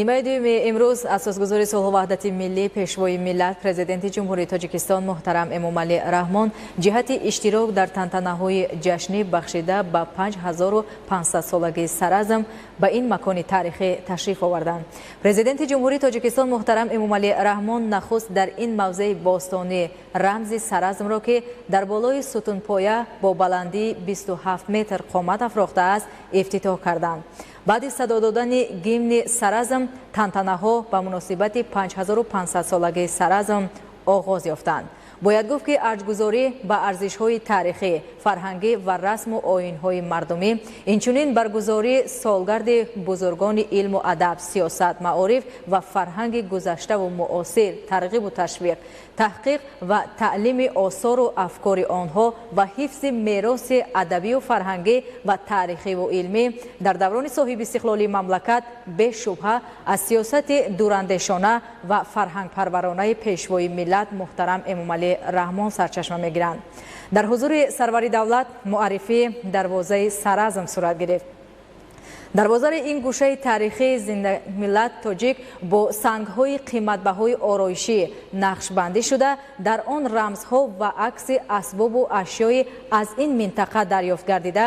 Нимаи дуюми имрӯз Асосгузори сулҳу ваҳдати миллӣ, Пешвои миллат, Президенти Ҷумҳурии Тоҷикистон муҳтарам Эмомалӣ Раҳмон ҷиҳати иштирок дар тантанаҳои ҷашнӣ бахшида ба 5500 солагии Саразм ба ин макони таърихӣ ташриф оварданд. Президенти Ҷумҳурии Тоҷикистон муҳтарам Эмомалӣ Раҳмон нахуст дар ин мавзеи бостонӣ рамзи Саразмро, ки дар болои сутунпоя бо баландии 27 метр қомат афрохтааст, ифтитоҳ карданд. Баъди садо додани гимни Саразм тантанаҳо ба муносибати 5500 солагии Саразм оғоз ёфтанд. Бояд гуфт, ки арҷгузорӣ ба арзишҳои таърихӣ, фарҳангӣ ва расму оинҳои мардумӣ, инчунин баргузории солгарди бузургони илму адаб, сиёсат, маориф ва фарҳанги гузаштаву муосир, тарғибу ташвиқ, таҳқиқ ва таълими осору афкори онҳо ва ҳифзи мероси адабию фарҳангӣ ва таърихиву илмӣ дар даврони соҳибистиқлолии мамлакат бешубҳа аз сиёсати дурандешона ва фарҳангпарваронаи Пешвои миллат муҳтарам Эмомалӣ Раҳмон сарчашма мегиранд. Дар ҳузури сарвари давлат муаррифии дарвозаи Саразм сурат гирифт. Дарвозаи ин гӯшаи таърихии миллат тоҷик бо сангҳои қиматбаҳои ороишӣ нақшбандӣ шуда, дар он рамзҳо ва акси асбобу ашёи аз ин минтақа дарёфт гардида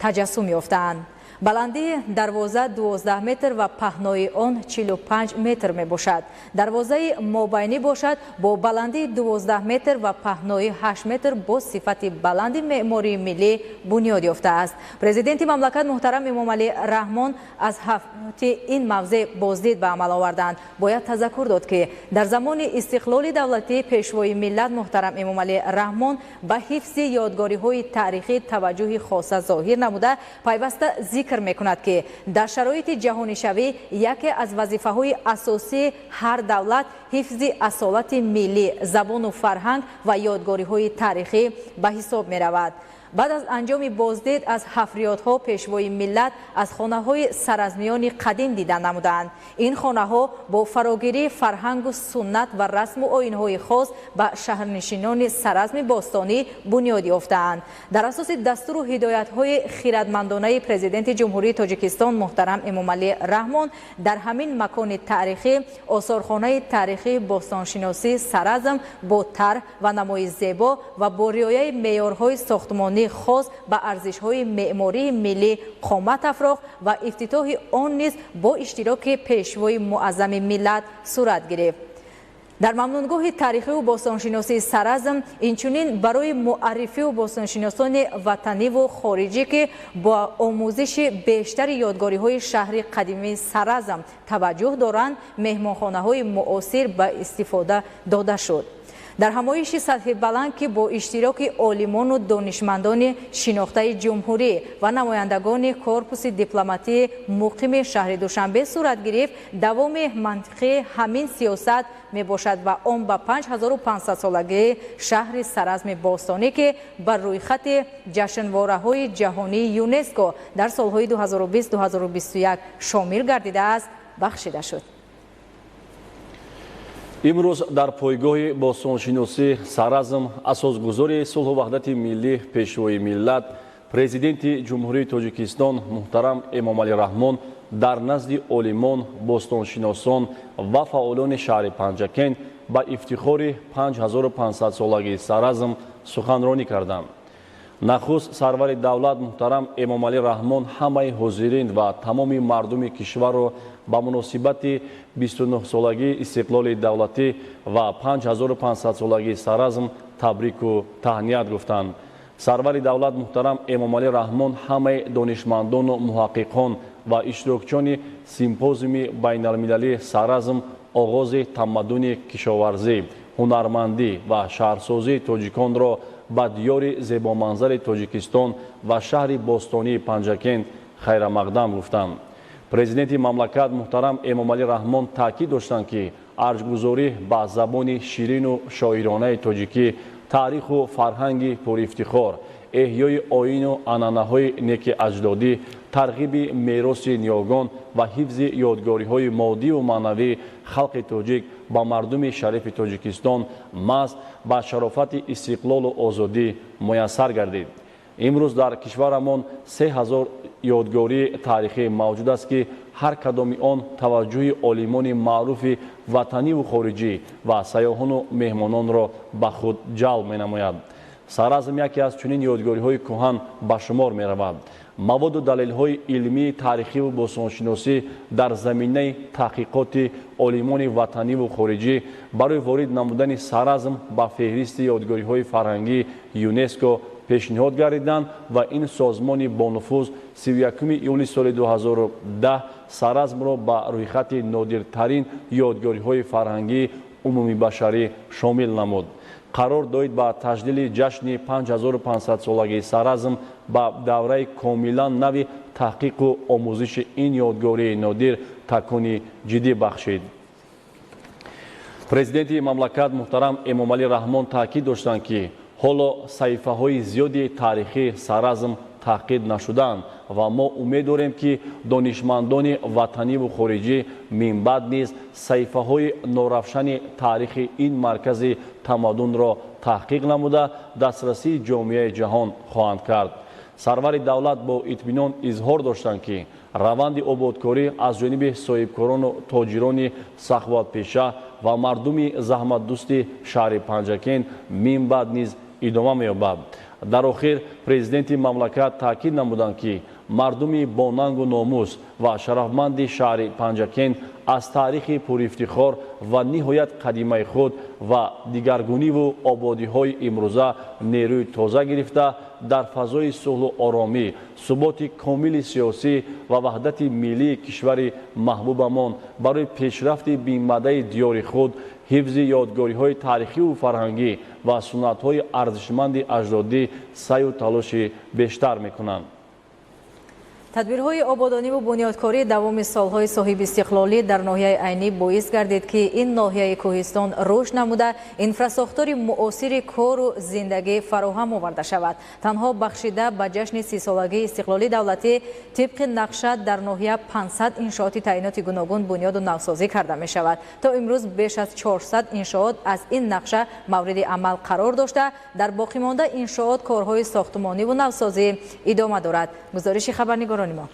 таҷассум ёфтаанд. Баландии дарвоза 12 метр ва паҳнои он 45 метр мебошад. Дарвозаи мобайнӣ бошад бо баландии 12 метр ва паҳнои 8 метр бо сифати баланди меъмории миллӣ бунёд ёфтааст. Президенти мамлакат муҳтарам Эмомалӣ Раҳмон аз ҳафти ин мавзеъ боздид ба амал оварданд. Бояд тазаккур дод, ки дар замони истиқлоли давлатӣ Пешвои миллат муҳтарам Эмомалӣ Раҳмон ба ҳифзи ёдгориҳои таърихӣ таваҷҷӯҳи хоса зоҳир намуда, пайваста зикр зикр мекунад, ки дар шароити ҷаҳонишавӣ яке аз вазифаҳои асосии ҳар давлат ҳифзи асолати миллӣ, забону фарҳанг ва ёдгориҳои таърихӣ ба ҳисоб меравад. Баъд аз анҷоми боздид аз ҳафриётҳо пешвои миллат аз хонаҳои саразмиёни қадим дида намуданд. Ин хонаҳо бо фарогирии фарҳангу суннат ва расму оинҳои хос ба шаҳрнишинони Саразми бостонӣ бунёд ёфтаанд. Дар асоси дастуру ҳидоятҳои хиратмандонаи Президенти Ҷумҳурии Тоҷикистон муҳтарам Эмомалӣ Раҳмон дар ҳамин макони таърихӣ осорхонаи таърихии бостоншиносии Саразм бо тарҳ ва намои зебо ва бо риояи меъёрҳои сохтмонӣ хос ба арзишҳои меъмории миллӣ қомат афрохт ва ифтитоҳи он низ бо иштироки пешвои муаззами миллат сурат гирифт. Дар мамнунгоҳи таърихиву бостоншиносии Саразм инчунин барои муаррифиву бостоншиносони ватаниву хориҷӣ, ки бо омӯзиши бештари ёдгориҳои шаҳри қадимии Саразм таваҷҷӯҳ доранд, меҳмонхонаҳои муосир ба истифода дода шуд. Дар ҳамоиши сатҳи баланд, ки бо иштироки олимону донишмандони шинохтаи ҷумҳурӣ ва намояндагони корпуси дипломатии муқими шаҳри Душанбе сурат гирифт, давоми мантиқии ҳамин сиёсат мебошад ва он ба 5500-солагии шаҳри Саразми бостонӣ, ки бар рӯйхати ҷашнвораҳои ҷаҳонии ЮНЕСКО дар солҳои 2020-2021 шомил гардидааст, бахшида шуд. Имрӯз дар пойгоҳи бостоншиносӣ Саразм асосгузори сулҳу ваҳдати миллӣ, пешвои миллат, Президенти Ҷумҳурии Тоҷикистон муҳтарам Эмомалӣ Раҳмон дар назди олимон, бостоншиносон ва фаъолони шаҳри Панҷакент ба ифтихори 5500-солагии Саразм суханронӣ карданд. Нахуст сарвари давлат муҳтарам Эмомалӣ Раҳмон ҳамаи ҳозирин ва тамоми мардуми кишварро ба муносибати 29-солагии истиқлоли давлатӣ ва 5500-солагии Саразм табрику таҳният гуфтанд. Сарвари давлат муҳтарам Эмомалӣ Раҳмон ҳамаи донишмандону муҳаққиқон ва иштирокчиёни симпозиуми байналмилалии Саразм оғози тамаддуни кишоварзӣ, ҳунармандӣ ва шаҳрсозии тоҷиконро ба диёри зебоманзари Тоҷикистон ва шаҳри бостонии Панҷакент хайрамақдам гуфтанд. Президенти мамлакат муҳтарам Эмомалӣ Раҳмон таъкид доштанд, ки арҷгузорӣ ба забони ширину шоиронаи тоҷикӣ, таъриху фарҳанги пурифтихор, эҳёи оину анъанаҳои неки аҷдодӣ, тарғиби мероси ниёгон ва ҳифзи ёдгориҳои моддиву маънавии халқи тоҷик ба мардуми шарифи Тоҷикистон маҳз ба шарофати истиқлолу озодӣ муяссар гардид. Имрӯз дар кишварамон 3000 ёдгории таърихӣ мавҷуд аст, ки ҳар кадоми он таваҷҷӯҳи олимони маъруфи ватаниву хориҷӣ ва сайёҳону меҳмононро ба худ ҷалб менамояд. Саразм яке аз чунин ёдгориҳои кӯҳан ба шумор меравад. Маводу далелҳои илмии таърихиву бостоншиносӣ дар заминаи таҳқиқоти олимони ватаниву хориҷӣ барои ворид намудани Саразм ба феҳристи ёдгориҳои фарҳангии ЮНЕСКО пешниҳод гардиданд ва ин созмони бонуфуз 31 июли соли 2010 Саразмро ба рӯйхати нодиртарин ёдгориҳои фарҳангии умумибашарӣ шомил намуд. Қарор доид ба таҷлили ҷашни 5500-солагии Саразм ба давраи комилан нави таҳқиқу омӯзиши ин ёдгории нодир такони ҷиддӣ бахшид. Президенти мамлакат муҳтарам Эмомалӣ Раҳмон таъкид доштанд, ки ҳоло саҳифаҳои зиёди таърихии Саразм таҳқиқ нашудаанд ва мо умед дорем, ки донишмандони ватаниву хориҷӣ минбаъд низ саҳифаҳои норавшани таърихи ин маркази тамаддунро таҳқиқ намуда дастрасии ҷомеаи ҷаҳон хоҳанд кард. Сарвари давлат бо итминон изҳор доштанд, ки раванди ободкорӣ аз ҷониби соҳибкорону тоҷирони саховатпеша ва мардуми заҳматдӯсти шаҳри Панҷакент минбаъд низ идома меёбад. Дар охир президенти мамлакат таъкид намуданд, ки мардуми бонангу номус ва шарафманди шаҳри Панҷакент аз таърихи пурифтихор ва ниҳоят қадимаи худ ва дигаргуниву ободиҳои имрӯза нерӯи тоза гирифта дар фазои сулҳу оромӣ, суботи комили сиёсӣ ва ваҳдати миллии кишвари маҳбубамон барои пешрафти бимаъдаи диёри худ, ҳифзи ёдгориҳои таърихиву фарҳангӣ ва суннатҳои арзишманди аҷдодӣ саъю талоши бештар мекунанд. Тадбирҳои ободониву бунёдкорӣ давоми солҳои соҳибистиқлолӣ дар ноҳияи Айнӣ боис гардид, ки ин ноҳияи кӯҳистон рушд намуда, инфрасохтори муосири кору зиндагӣ фароҳам оварда шавад. Танҳо бахшида ба ҷашни 30-солагии истиқлоли давлатӣ тибқи нақша дар ноҳия 500 иншооти таъиноти гуногун бунёду навсозӣ карда мешавад. То имрӯз беш аз 400 иншоот аз ин нақша мавриди амал қарор дошта, дар боқимонда иншоот корҳои сохтумониву навсозӣ идома дорад. Гузориши хабарнигорони мо.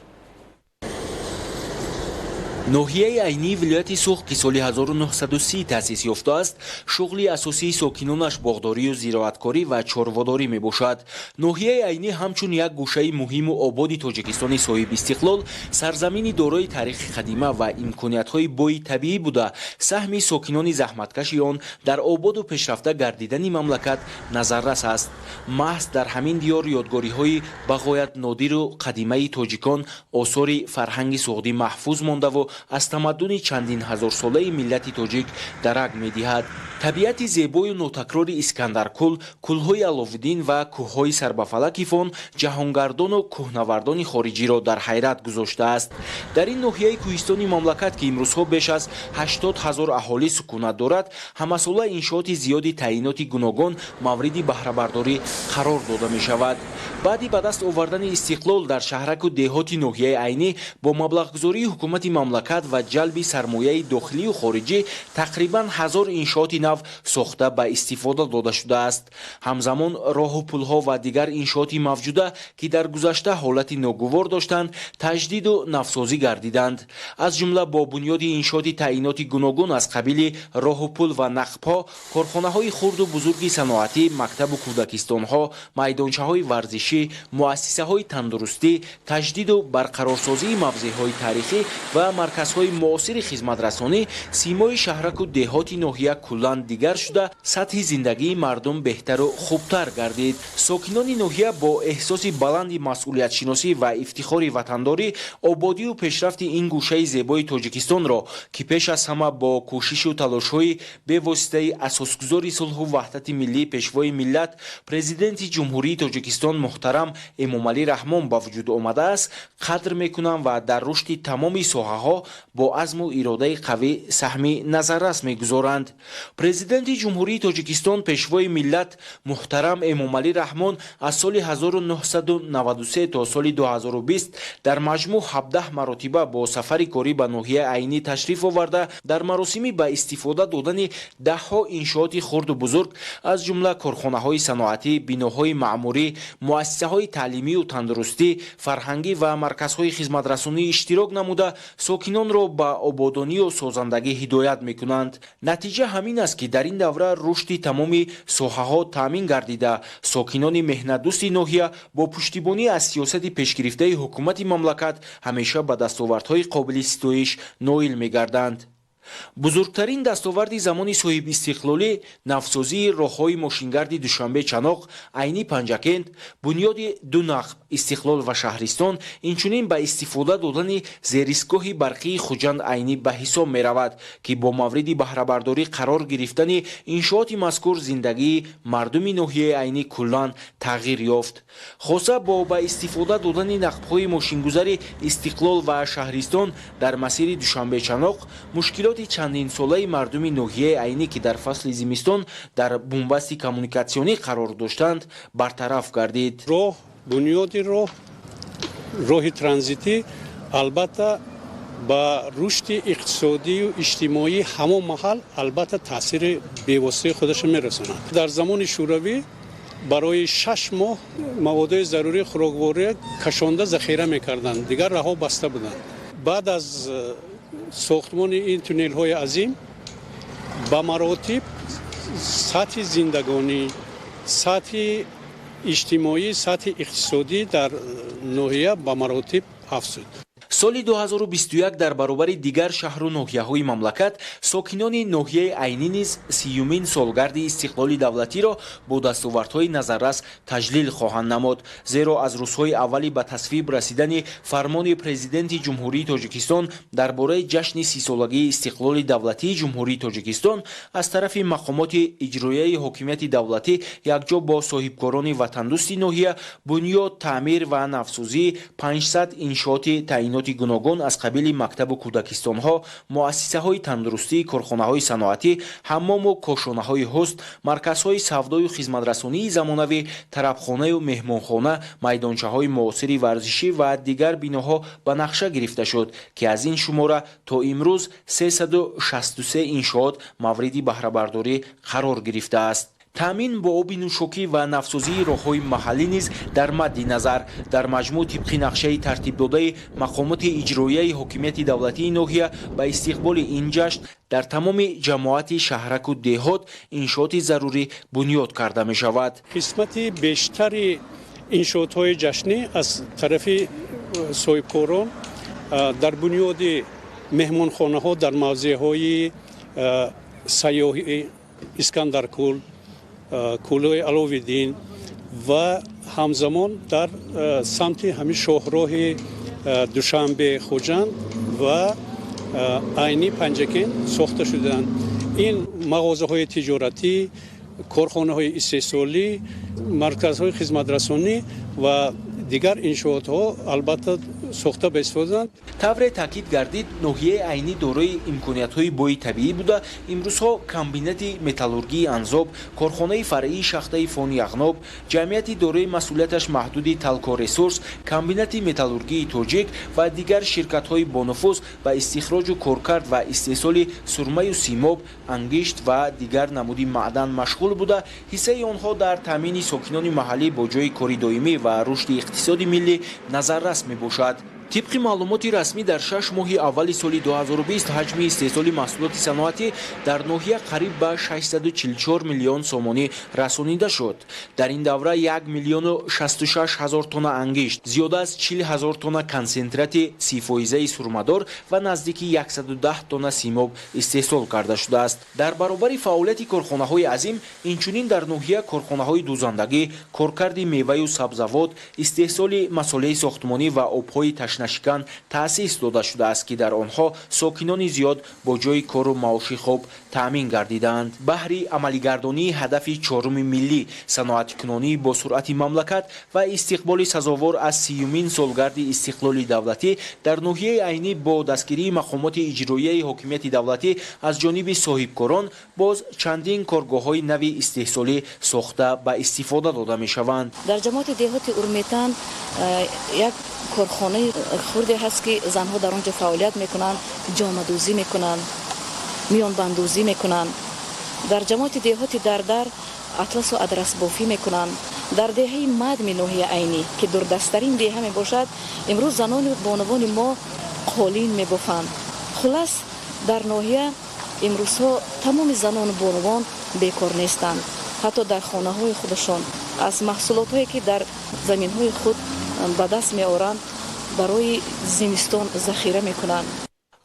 Ноҳияи Айнии вилояти Суғд, ки соли 1930 таъсис ёфтааст, шуғли асосии сокинонаш боғдорию зироаткорӣ ва чорводорӣ мебошад. Ноҳияи Айнӣ ҳамчун як гӯшаи муҳиму ободи Тоҷикистони соҳибистиқлол, сарзамини дорои таърихи қадима ва имкониятҳои бои табиӣ буда, саҳми сокинони заҳматкаши он дар ободу пешрафта гардидани мамлакат назаррас аст. Маҳз дар ҳамин диёр ёдгориҳои бағоят нодиру қадимаи тоҷикон, осори фарҳанги суғдӣ маҳфуз мондаву аз тамаддуни чандин ҳазорсолаи миллати тоҷик дарак медиҳад. Табиати зебою нотакрори Искандаркӯл, кӯлҳои Аловуддин ва кӯҳҳои сарбафалаки Фон ҷаҳонгардону кӯҳнавардони хориҷиро дар ҳайрат гузоштааст. Дар ин ноҳияи кӯҳистони мамлакат, ки имрӯзҳо беш аз 80 ҳазор аҳолӣ сукунат дорад, ҳамасола иншооти зиёди таъиноти гуногун мавриди баҳрабардорӣ қарор дода мешавад. Баъди ба даст овардани истиқлол дар шаҳраку деҳоти ноҳияи Айнӣ бо маблағгузории ҳукумати мамлакат ва ҷалби сармояи дохилию хориҷӣ тақрибан 1000 иншооти нав сохта ба истифода дода шудааст. Ҳамзамон роҳу пулҳо ва дигар иншооти мавҷуда, ки дар гузашта ҳолати ногувор доштанд, таҷдиду навсозӣ гардиданд. Аз ҷумла бо бунёди иншооти таъиноти гуногун аз қабили роҳу пул ва нақбҳо, корхонаҳои хурду бузурги саноатӣ, мактабу кӯдакистонҳо, майдончаҳои варзишӣ, муассисаҳои тандурустӣ, таҷдиду барқарорсозии мавзеъҳои таърихӣ ва марказҳои муосири хизматрасонӣ, симои шаҳраку деҳоти ноҳия куллан дигар шуда, сатҳи зиндагии мардум беҳтару хубтар гардид. Сокинони ноҳия бо эҳсоси баланди масъулиятшиносӣ ва ифтихори ватандорӣ ободию пешрафти ин гӯшаи зебои Тоҷикистонро, ки пеш аз ҳама бо кӯшишу талошҳои бевоситаи асосгузори сулҳу ваҳдати миллӣ, Пешвои миллат, Президенти Ҷумҳурии Тоҷикистон муҳтарам Эмомалӣ Раҳмон ба вуҷуд омадааст, қадр мекунанд ва дар рушди тамоми соҳаҳо бо азму иродаи қавӣ саҳми назаррас мегузоранд. Президенти Ҷумҳурии Тоҷикистон, Пешвои миллат муҳтарам Эмомалӣ Раҳмон аз соли 1993 то соли 2020 дар маҷмӯъ 17 маротиба бо сафари корӣ ба ноҳияи Айнӣ ташриф оварда, дар маросими ба истифода додани даҳҳо иншооти хурду бузург, аз ҷумла корхонаҳои саноатӣ, биноҳои маъмурӣ, муассисаҳои таълимию тандурустӣ, фарҳангӣ ва марказҳои хизматрасонӣ иштирок намуда, сокинонро ба ободонию созандагӣ ҳидоят мекунанд. Натиҷа ҳамин аст, ки дар ин давра рушди тамоми соҳаҳо таъмин гардида, сокинони меҳнатдӯсти ноҳия бо пуштибонӣ аз сиёсати пешгирифтаи ҳукумати мамлакат ҳамеша ба дастовардҳои қобили ситоиш ноил мегарданд. Бузургтарин дастоварди замони соҳибистиқлолӣ навсозии роҳҳои мошингарди Душанбе-Чаноқ, Айнӣ Панҷакент, бунёди ду нақб Истиқлол ва Шаҳристон, инчунин ба истифода додани зеристгоҳи барқии Хуҷанд Айнӣ ба ҳисоб меравад, ки бо мавриди баҳрабардорӣ қарор гирифтани иншооти мазкур зиндагии мардуми ноҳияи Айнӣ куллан тағйир ёфт. Хоса бо ба истифода додани нақбҳои мошингузари Истиқлол ва Шаҳристон дар масири Душанбе-Чаноқ мушкилоти чандинсолаи мардуми ноҳияи Айнӣ, ки дар фасли зимистон дар бунбасти коммуникатсионӣ қарор доштанд, бартараф гардид. Роҳ, бунёди роҳ, роҳи транзитӣ албатта ба рушди иқтисодию иҷтимоии ҳамон маҳал албатта таъсири бевоситаи худашро мерасонад. Дар замони Шӯравӣ барои 6 моҳ маводои зарурии хӯрокворӣ кашонда захира мекарданд, дигар роҳҳо баста буданд. Баъд аз сохтмони ин туннелҳои азим ба маротиб сатҳи зиндагонӣ, сатҳи иҷтимоӣ, сатҳи иқтисодӣ дар ноҳия ба маротиб афзуд. Соли 2021 дар баробари дигар шаҳру ноҳияҳои мамлакат сокинони ноҳияи Айнӣ низ 30-юмин солгарди истиқлоли давлатиро бо дастовардҳои назаррас таҷлил хоҳанд намуд. Зеро аз рӯзҳои аввали ба тасвиб расидани фармони Президенти Ҷумҳурии Тоҷикистон дар бораи ҷашни 30-солагии истиқлоли давлатии Ҷумҳурии Тоҷикистон аз тарафи мақомоти иҷроияи ҳокимияти давлатӣ якҷо бо соҳибкорони ватандӯсти ноҳия бунёд, таъмир ва навсозии 500 иншооти таъинот гуногун аз қабили мактабу кӯдакистонҳо, муассисаҳои тандурустӣ, корхонаҳои саноатӣ, ҳаммому кошонаҳои ҳуст, марказҳои савдою хизматрасонии замонавӣ, тарабхонаю меҳмонхона, майдончаҳои муосири варзишӣ ва дигар биноҳо ба нақша гирифта шуд, ки аз ин шумора то имрӯз 363 иншоот мавриди баҳрабардорӣ қарор гирифтааст. Таъмин бо оби нӯшокӣ ва навсозии роҳҳои маҳаллӣ низ дар мадди назар. Дар маҷмӯъ тибқи нақшаи тартибдодаи мақомоти иҷроияи ҳокимияти давлатии ноҳия ба истиқболи ин ҷашн дар тамоми ҷамоати шаҳраку деҳот иншооти зарурӣ бунёд карда мешавад. Қисмати бештари иншоотҳои ҷашнӣ аз тарафи соҳибкорон дар бунёди меҳмонхонаҳо дар мавзеъҳои сайёҳӣ Искандаркӯл, кӯлои Аловиддин ва ҳамзамон дар самти ҳамин шоҳроҳи Душанбе Хуҷанд ва Айни Панҷакент сохта шуданд. Ин мағозаҳои тиҷоратӣ, корхонаҳои истеҳсолӣ, марказҳои хизматрасонӣ ва дигар иншоотҳо албатта сохта ба истифоданд. Тавре таъкид гардид, ноҳияи Айнӣ дорои имкониятҳои бои табиӣ буда, имрӯзҳо комбинати металлургии Анзоб, корхонаи фаръии шахтаи фони Яғноб, ҷамъияти дорои масъулияташ маҳдуди Талкоресурс, комбинати металлургии Тоҷик ва дигар ширкатҳои бонуфуз ба истихроҷу коркард ва истеҳсоли сурмаю симоб, ангишт ва дигар намуди маъдан машғул буда, ҳиссаи онҳо дар таъмини сокинони маҳаллӣ бо ҷойи кори доимӣ ва рушди иқтисоди миллӣ назаррас мебошад. Тибқи маълумоти расмӣ дар 6 моҳи аввали соли 2020 ҳаҷми истеҳсоли маҳсулоти саноатӣ дар ноҳия қариб ба 644 миллион сомонӣ расонида шуд. Дар ин давра 1 миллиону 66 ҳазор тонна ангишт, зиёда аз 40 ҳазор тонна консентрати 30-фоизаи сурмадор ва наздики 110 тонна симоб истеҳсол карда шудааст. Дар баробари фаъолияти корхонаҳои азим, инчунин дар ноҳия корхонаҳои дузандагӣ, коркарди меваю сабзавот, истеҳсоли масолеҳи сохтмонӣ ва обҳои ташнашикан таъсис дода шудааст, ки дар онҳо сокинони зиёд бо ҷойи кору маоши хуб таъмин гардидаанд. Баҳри амалигардонии ҳадафи чоруми миллӣ, саноаткунонии бо суръати мамлакат ва истиқболи сазовор аз 30-юмин солгарди истиқлоли давлатӣ дар ноҳияи Айнӣ бо дастгирии мақомоти иҷроияи ҳокимияти давлатӣ аз ҷониби соҳибкорон боз чандин коргоҳҳои нави истеҳсолӣ сохта ба истифода дода мешаванд. Дар ҷамоати деҳоти Урметан як корхонаи хурде ҳаст, ки занҳо дар он ҷо фаъолият мекунанд, ҷомадӯзӣ мекунанд, миёнбандӯзӣ мекунанд. Дар ҷамоати деҳоти Дардар атласу адрасбофӣ мекунанд. Дар деҳаи Мадми ноҳия Айнӣ, ки дурдасттарин деҳа мебошад, имрӯз занону бонувони мо қолин мебофанд. Хулас, дар ноҳия имрӯзҳо тамоми занону бонувон бекор нестанд. Ҳатто дар хонаҳои худашон аз маҳсулотҳое, ки дар заминҳои худ ба даст меоранд, барои зимистон захира мекунанд.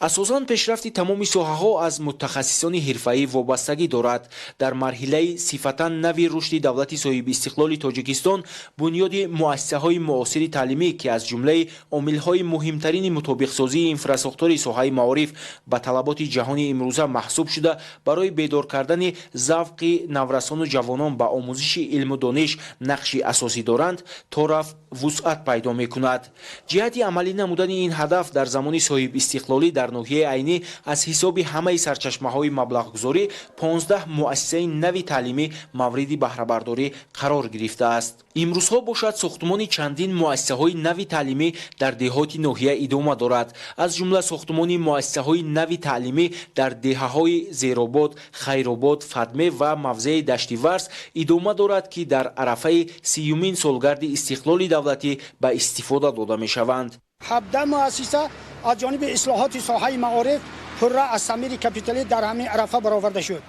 Асосан пешрафти тамоми соҳаҳо аз мутахассисони ҳирфаӣ вобастагӣ дорад. Дар марҳилаи сифатан нави рушди давлати соҳибистиқлоли Тоҷикистон бунёди муассисаҳои муосири таълимӣ, ки аз ҷумлаи омилҳои муҳимтарини мутобиқсозии инфрасохтори соҳаи маориф ба талаботи ҷаҳони имрӯза маҳсуб шуда, барои бедор кардани завқи наврасону ҷавонон ба омӯзиши илму дониш нақши асосӣ доранд, торафт вусъат пайдо мекунад. Ҷиҳати амалӣ намудани ин ҳадаф дар замони соҳибистиқлолӣ дар ноҳияи Айнӣ аз ҳисоби ҳамаи сарчашмаҳои маблағгузорӣ 15 муассисаи нави таълимӣ мавриди баҳрабардорӣ қарор гирифтааст. Имрӯзҳо бошад сохтмони чандин муассисаҳои нави таълимӣ дар деҳоти ноҳия идома дорад. Аз ҷумла сохтмони муассисаҳои нави таълимӣ дар деҳаҳои Зеробод, Хайробод, Фадме ва мавзеи Даштиварз идома дорад, ки дар арафаи 30-юмин солгарди истиқлоли давлатӣ ба истифода дода мешаванд. 17 муассиса аз ҷониби ислоҳоти соҳаи маориф пурра аз самири капиталӣ дар ҳамин арафа бароварда шуд.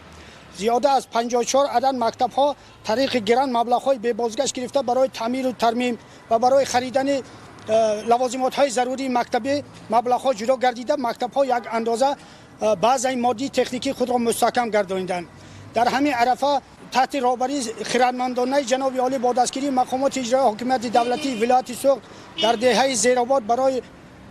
Зиёда аз 54 адад мактабҳо тариқи грант маблағҳои бебозгашт гирифта барои таъмиру тармим ва барои харидани Лавозимотҳои зарурии мактабӣ маблағҳо ҷудо гардида, мактабҳо як андоза баъзаи моддии техникии худро мустаҳкам гардониданд. Дар ҳамин арафа таҳти роҳбарии хирадмандонаи ҷаноби олӣ бо дастгирии мақомоти иҷроии ҳокимияти давлатии вилояти Суғд дар деҳаи Зеробод барои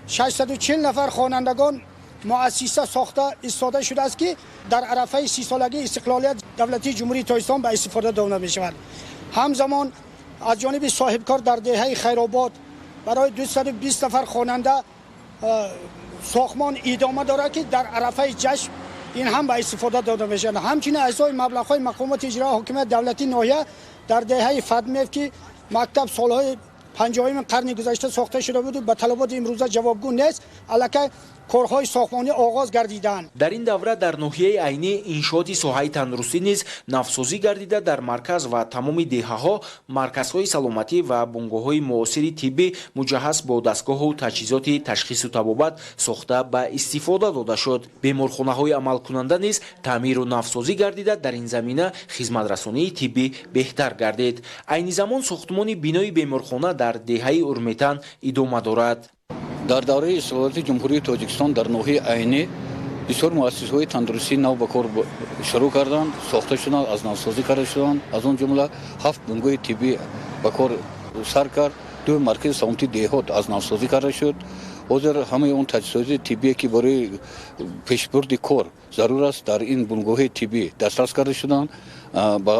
640 нафар хонандагон муассиса сохта истода шудааст, ки дар арафаи 30-солагии истиқлолият давлатии Ҷумҳурии Тоҷикистон ба истифода дода мешавад. Ҳамзамон аз ҷониби соҳибкор дар деҳаи Хайробод барои 220 нафар хонанда сохтмон идома дорад, ки дар арафаи ҷашн ин ҳам ба истифода дода мешавад. Ҳамчунин аз ҳисоби маблағҳои мақомоти иҷроии ҳокимияти давлатии ноҳия дар деҳаи Фадмев, ки мактаб солҳои 50-уми қарни гузашта сохта шуда буд, ба талаботи имрӯза ҷавобгӯ нест, аллакай корҳои сохтмонӣ оғоз гардиданд. Дар ин давра дар ноҳияи Айнӣ иншооти соҳаи тандурустӣ низ навсозӣ гардида, дар марказ ва тамоми деҳаҳо марказҳои саломатӣ ва бунгоҳҳои муосири тиббӣ муҷаҳҳаз бо дастгоҳу таҷҳизоти ташхису табобат сохта ба истифода дода шуд. Беморхонаҳои амалкунанда низ таъмиру навсозӣ гардида, дар ин замина хизматрасонии тиббӣ беҳтар гардид. Айни замон сохтмони бинои беморхона дар деҳаи Урметан идома дорад. Дар давраи истиқлолияти Ҷумҳурии Тоҷикистон дар ноҳияи Айнӣ бисёр муассисаҳои тандурустии нав ба кор шурӯъ карданд, сохта шуданд, аз навсозӣ карда шуданд. Аз он ҷумла 7 бунгоҳи тиббӣ ба кор сар кард, 2 маркази саломатии деҳот аз навсозӣ карда шуд. Ҳозир ҳамаи он таҷҳизоти тиббие, ки барои пешбурди кор зарур аст, дар ин бунгоҳҳои тиббӣ дастрас карда шуданд. Ба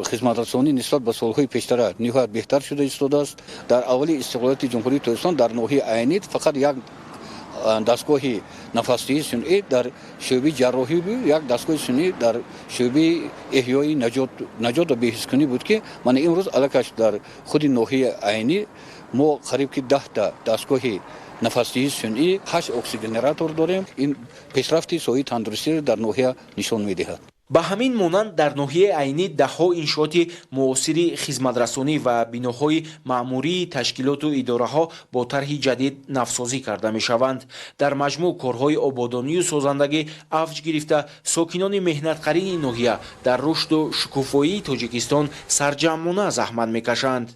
хизматрасонӣ нисбат ба солҳои пештара ниҳоят беҳтар шуда истодааст. Дар аввали истиқлолияти Ҷумҳурии Тоҷикистон дар ноҳияи Айнӣ фақат як дастгоҳи нафасдиҳии сунъӣ дар шӯъбаи ҷарроҳӣ буд, як дастгоҳи сунъӣ дар шӯъбаи эҳёи наҷот ва беҳискунӣ буд, ки мана имрӯз аллакай дар худи ноҳияи Айнӣ мо қариб ки 10 дастгоҳи нафасдиҳии сунъӣ, 8 оксигенератор дорем. Ин пешрафти соҳаи тандурустиро дар ноҳия нишон медиҳад. Ба ҳамин монанд дар ноҳияи Айнӣ даҳҳо иншооти муосири хизматрасонӣ ва биноҳои маъмурии ташкилоту идораҳо бо тарҳи ҷадид навсозӣ карда мешаванд. Дар маҷмӯъ корҳои ободонию созандагӣ авҷ гирифта, сокинони меҳнатқарини ноҳия дар рушду шукуфоии Тоҷикистон сарҷамъона заҳмат мекашанд.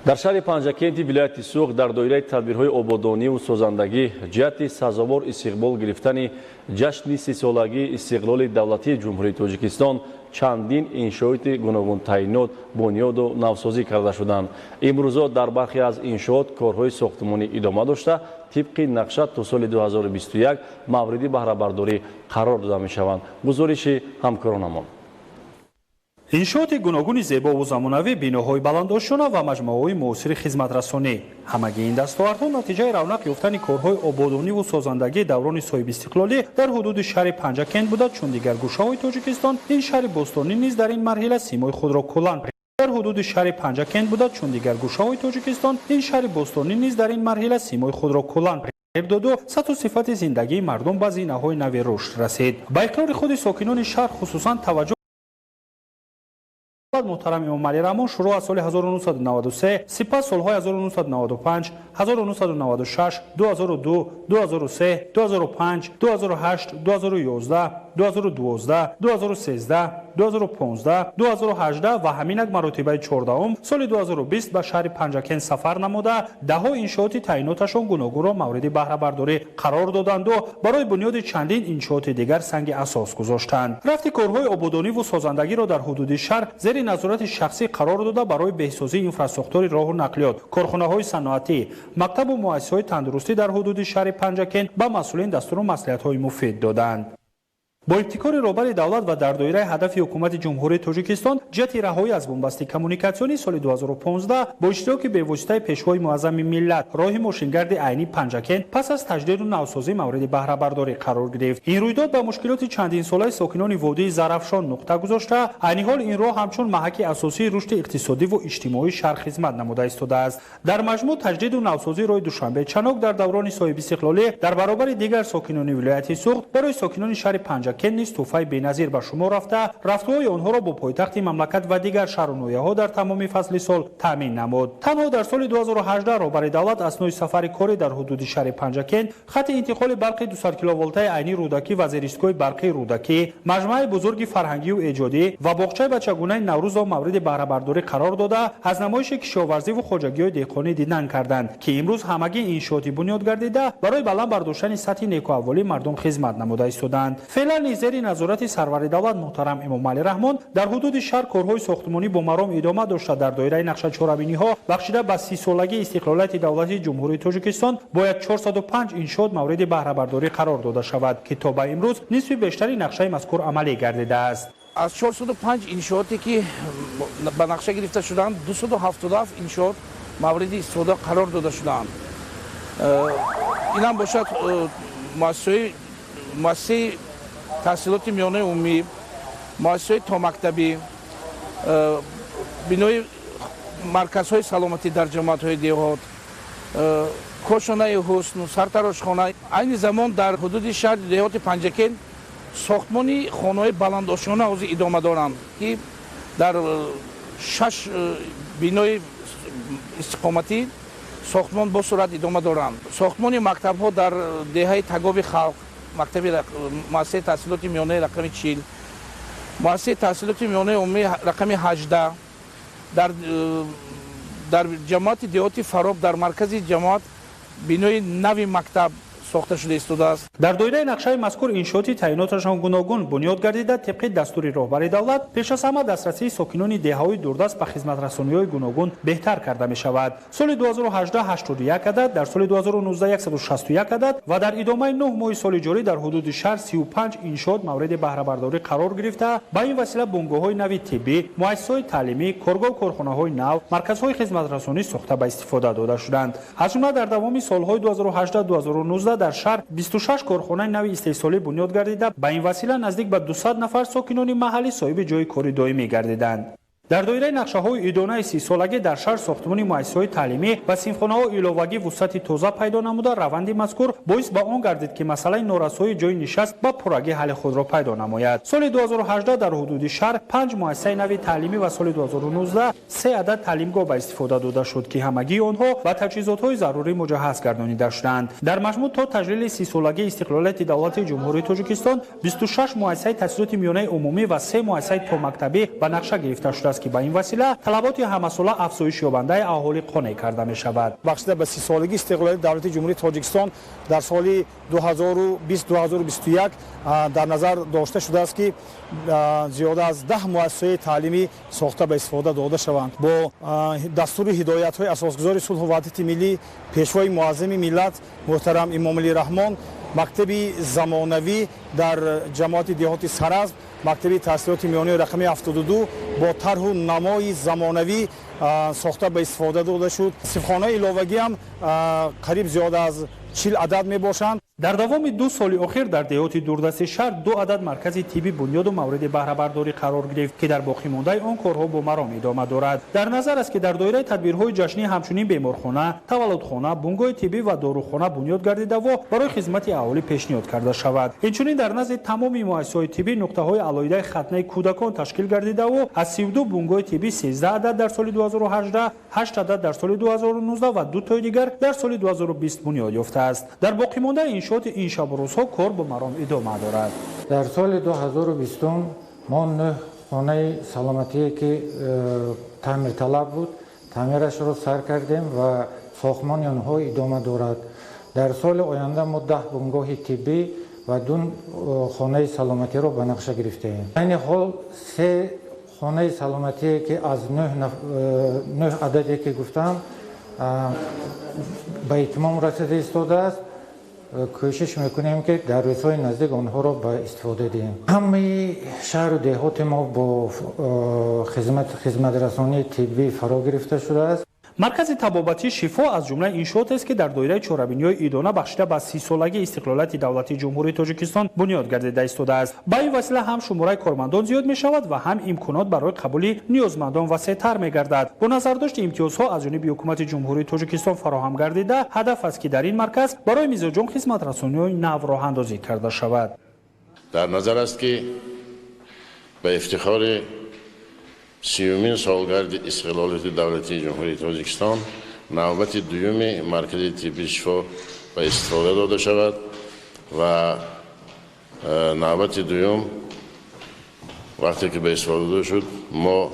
Дар шаҳри Панҷакенти вилояти Суғд дар доираи тадбирҳои ободониву созандагӣ ҷиҳати сазовор истиқбол гирифтани ҷашни 30-солагии истиқлоли давлатии Ҷумҳурии Тоҷикистон чандин иншооти гуногунтаъинот бунёду навсозӣ карда шуданд. Имрӯзо дар бархе аз иншоот корҳои сохтмонӣ идома дошта, тибқи нақша то соли 2021 мавриди баҳрабардорӣ қарор дода мешаванд. Гузориши ҳамкоронамон. Иншооти гуногуни зебову замонавӣ, биноҳои баландошёна ва маҷмӯаҳои муосири хизматрасонӣ. Ҳамагии ин дастовардҳо натиҷаи равнақ ёфтани корҳои ободониву созандагии даврони соҳибистиқлолӣ дар ҳудуди шаҳри Панҷакент буда, чун дигар гӯшаҳои Тоҷикистон ин шаҳри бостонӣ низ дар ин марҳила симои худро куллан дар ҳудуди шаҳри Панҷакент буда, чун дигар гӯшаҳои Тоҷикистон ин шаҳри бостонӣ низ дар ин марҳила симои худро куллан доду сатҳу сифати зиндагии мардум ба зинаҳои нави рушд расид. Ба иқрори худи сокинони шаҳр хусусан таваҷҷӯҳ муҳтарам Эмомалӣ Раҳмон шурӯъ аз соли 1993, сипас солҳои 1995, 1996, 2002, 2003, 2005, 2008, 2011, 2012, 2013, 2015, 2018 ва ҳаминак маротибаи 14 соли 2020 ба шаҳри Панҷакент сафар намуда, даҳҳо иншооти таъиноташон гуногунро мавриди баҳрабардорӣ қарор доданду барои бунёди чандин иншооти дигар санги асос гузоштанд. Рафти корҳои ободониву созандагиро дар ҳудуди шаҳр зери назорати шахсӣ қарор дода, барои беҳсозии инфрасохтори роҳу нақлиёт, корхонаҳои саноатӣ, мактабу муассисаҳои тандурустӣ дар ҳудуди шаҳри Панҷакент ба масъулин дастуру маслиҳатҳои муфид доданд. Бо ибтикори роҳбари давлат ва дар доираи ҳадафи ҳукумати Ҷумҳурии Тоҷикистон ҷиҳати раҳоӣ аз бунбасти коммуникатсионӣ соли 2015 бо иштироки бевоситаи пешвои муаззами миллат роҳи мошингарди Айнӣ Панҷакент пас аз таҷдиду навсозӣ мавриди баҳрабардорӣ қарор гирифт. Ин рӯйдод ба мушкилоти чандинсолаи сокинони водии Зарафшон нуқта гузошта, айни ҳол ин роҳ ҳамчун маҳаки асосии рушди иқтисодиву иҷтимоии шаҳр хизмат намуда истодааст. Дар маҷмӯъ таҷдиду навсозии роҳи Душанбе Чанок дар даврони соҳибистиқлолӣ дар баробари дигар сокинони вилояти Суғд барои сокинони шаҳри Панҷакент Панҷакент низ тӯҳфаи беназир ба шумор рафта, рафтуҳои онҳоро бо пойтахти мамлакат ва дигар шаҳру ноҳияҳо дар тамоми фасли сол таъмин намуд. Танҳо дар соли 2018 роҳбари давлат аснои сафари корӣ дар ҳудуди шаҳри Панҷакент хати интиқоли барқи 200 киловолтаи Айни Рӯдакӣ ва зеристгоҳи барқии Рӯдакӣ, маҷмӯаи бузурги фарҳангию эҷодӣ ва боғчаи бачагунаи Наврӯзро мавриди баҳрабардорӣ қарор дода, аз намоиши кишоварзиву хоҷагиҳои деҳқонӣ дидан карданд, ки имрӯз ҳамагӣ иншооти бунёд гардида барои баланд бардоштани сатҳи некуаҳволии мардум хизмат намуда истоданд. Феълан низ зери назорати сарвари давлат муҳтарам Эмомалӣ Раҳмон дар ҳудуди шаҳр корҳои сохтмонӣ бо маром идома дошта, дар доираи нақшачорабиниҳо бахшида ба 30-солагии истиқлолияти давлатии Ҷумҳурии Тоҷикистон бояд 405 иншоот мавриди баҳрабардорӣ қарор дода шавад, ки то ба имрӯз нисфи бештари нақшаи мазкур амалӣ гардидааст. Аз 405 иншооте ки ба нақша гирифта шуданд, 277 иншоот мавриди истифода қарор дода шудаанд. Инам бошад муассисаи таҳсилоти миёнаи умумӣ, муассисаи томактабӣ, бинои марказҳои саломатӣ дар ҷамоатҳои деҳот, кошонаи ҳусн, сартарошхона. Айни замон дар ҳудуди шаҳри деҳоти Панҷакент сохтмони хонаҳои баландошёна ҳозир идома доранд, ки дар 6 бинои истиқоматӣ сохтмон бо суръат идома доранд. Сохтмони мактабҳо дар деҳаи Тагоби Халқ, мактаби муассисаи таҳсилоти миёнаи рақами 40, муассисаи таҳсилоти миёнаи умумии рақами 18, дар ҷамоати деҳоти Фароб, дар маркази ҷамоат бинои нави мактаб сохта шуда истодааст. Дар доираи нақшаи мазкур иншооти таъиноташон гуногун бунёд гардида, тибқи дастури роҳбари давлат пеш аз ҳама дастрасии сокинони деҳаҳои дурдаст ба хизматрасониҳои гуногун беҳтар карда мешавад. Соли 2018 81 адад, дар соли 2019 161 адад ва дар идомаи 9 моҳи соли ҷорӣ дар ҳудуди шаҳр 35 иншоот мавриди баҳрабардорӣ қарор гирифта, ба ин васила бунгоҳҳои нави тиббӣ, муассисаҳои таълимӣ, коргоҳу корхонаҳои нав, марказҳои хизматрасонӣ сохта ба истифода дода шуданд. Аз ҷумла дар давоми солҳои 2018-2019 дар шаҳр 26 корхонаи нави истеҳсолӣ бунёд гардида, ба ин васила наздик ба 200 нафар сокинони маҳаллӣ соҳиби ҷойи кори доимӣ гардиданд. Дар доираи нақшаҳои идонаи 30-солагӣ дар шаҳр сохтмони муассисаҳои таълимӣ ва синфхонаҳо иловагӣ вусъати тоза пайдо намуда, раванди мазкур боис ба он гардид, ки масъалаи норасоии ҷойи нишаст ба пуррагӣ ҳалли худро пайдо намояд. Соли 2018 дар ҳудуди шаҳр 5 муассисаи нави таълимӣ ва соли 2019 3 адад таълимгоҳ ба истифода дода шуд, ки ҳамагии онҳо ба таҷҳизотҳои зарурӣ муҷаҳҳаз гардонида шуданд. Дар маҷмӯъ то таҷлили 30-солагии истиқлолияти давлати Ҷумҳурии Тоҷикистон 26 муассисаи таҳсилоти миёнаи умумӣ ва 3 муассисаи томактабӣ ба нақша гирифта шудааст, ки ба ин васила талаботи ҳамасола афзоиш ёбандаи аҳолӣ қонеъ карда мешавад. Бахшида ба 30-солагии истиқлолияти давлати Ҷумҳурии Тоҷикистон дар соли 2020-2021 дар назар дошта шудааст, ки зиёда аз 10 муассисаи таълимӣ сохта ба истифода дода шаванд. Бо дастури ҳидоятҳои асосгузори сулҳу ваҳдати миллӣ, пешвои муаззами миллат муҳтарам Эмомалӣ Раҳмон, мактаби замонавӣ дар ҷамоати деҳоти Саразм, мактаби таҳсилоти миёнаи рақами 72 бо тарҳу намои замонавӣ сохта ба истифода дода шуд. Синфхонаи иловагӣ ҳам қариб зиёда аз 40 адад мебошанд. Дар давоми 2 соли охир дар деҳоти дурдасти шаҳр 2 адад маркази тиббӣ бунёду мавриди баҳрабардорӣ қарор гирифт, ки дар боқимондаи он корҳо бо маром идома дорад. Дар назар аст, ки дар доираи тадбирҳои ҷашнӣ ҳамчунин беморхона, таваллудхона, бунгоҳи тиббӣ ва дорухона бунёд гардидаву барои хизмати аҳолӣ пешниҳод карда шавад. Инчунин дар назди тамоми муассисаҳои тиббӣ нуқтаҳои алоҳидаи хатнаи кӯдакон ташкил гардидаву аз 32 бунгоҳи тиббӣ 13 адад дар соли 2018, 8 адад дар соли 2019 ва 2 тои дигар дар соли 2020 бунёд ёфтааст. Дар боқимондаи иншооти ин шабу рӯзҳо кор бо маром идома дорад. Дар соли 2020 мо 9 хонаи саломатие ки таъмирталаб буд, таъмирашро сар кардем ва сохтмони онҳо идома дорад. Дар соли оянда мо 10 бунгоҳи тиббӣ ва 2 хонаи саломатиро ба нақша гирифтаем. Айни ҳол 3 хонаи саломатие ки аз 9 ададе ки гуфтам ба итмом расида истодааст. Кӯшиш мекунем, ки дар рӯзҳои наздик онҳоро ба истифода диҳем. Ҳамаи шаҳру деҳоти мо бо хизматрасонии тиббӣ фаро гирифта шудааст. Маркази табобатии Шифо аз ҷумлаи иншоотест, ки дар доираи чорабиниҳои идона бахшида ба 30-солагии истиқлолияти давлатии Ҷумҳурии Тоҷикистон бунёд гардида истодааст. Ба ин васила ҳам шумораи кормандон зиёд мешавад ва ҳам имконот барои қабули ниёзмандон васеътар мегардад. Бо назардошти имтиёзҳо аз ҷониби ҳукумати Ҷумҳурии Тоҷикистон фароҳам гардида, ҳадаф аст, ки дар ин марказ барои мизоҷон хизматрасониҳои нав роҳандозӣ карда шавад. Дар назар аст, ки ба ифтихори 30-умин солгарди истиқлолияти давлатии Ҷумҳурии Тоҷикистон навбати дуюми маркази тиббии Шифо ба истифода дода шавад ва навбати дуюм вақте ки ба истифода дода шуд, мо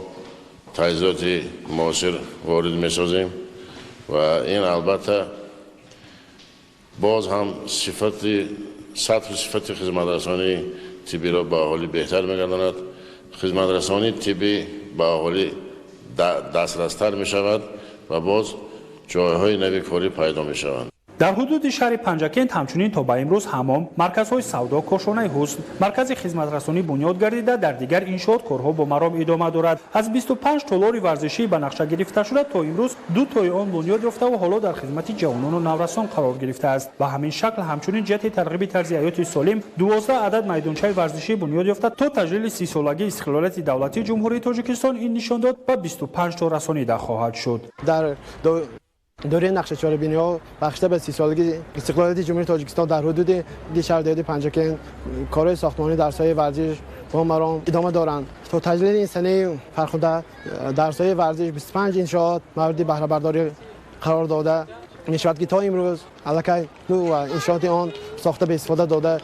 таҷҳизоти муосир ворид месозем ва ин албатта боз ҳам сифати сатҳу сифати хизматрасонии тиббиро ба аҳолӣ беҳтар мегардонад, хизматрасонии тиббӣ ба аҳолӣ дастрастар мешавад ва боз ҷойҳои нави корӣ пайдо мешаванд. Дар ҳудуди шаҳри Панҷакент ҳамчунин то ба имрӯз ҳамом, марказҳои савдо, кошонаи ҳусн, маркази хизматрасонӣ бунёд гардида, дар дигар иншоот корҳо бо маром идома дорад. Аз 25 толори варзишӣ ба нақша гирифта шуда, то имрӯз ду тои он бунёд ёфтаву ҳоло дар хизмати ҷавонону наврасон қарор гирифтааст. Ба ҳамин шакл ҳамчунин ҷиҳати тарғиби тарзи ҳаёти солим 12 адад майдончаи варзишӣ бунёд ёфта, то таҷлили 30-солагии истиқлолияти давлатии Ҷумҳурии Тоҷикистон ин нишондод ба 25 то расонида хоҳад шуд. Дар доираи нақшаи чорабиниҳо бахшида ба 30-солагии истиқлолияти Ҷумҳурии Тоҷикистон дар ҳудуди шаҳри деҳоти Панҷакент корҳои сохтмонӣ дар соҳаи варзиш бо маром идома доранд. То таҷлили ин санаи фархунда дар соҳаи варзиш 25 иншоот мавриди баҳрабардорӣ қарор дода мешавад, ки то имрӯз аллакай ду иншооти он сохта ба истифода дода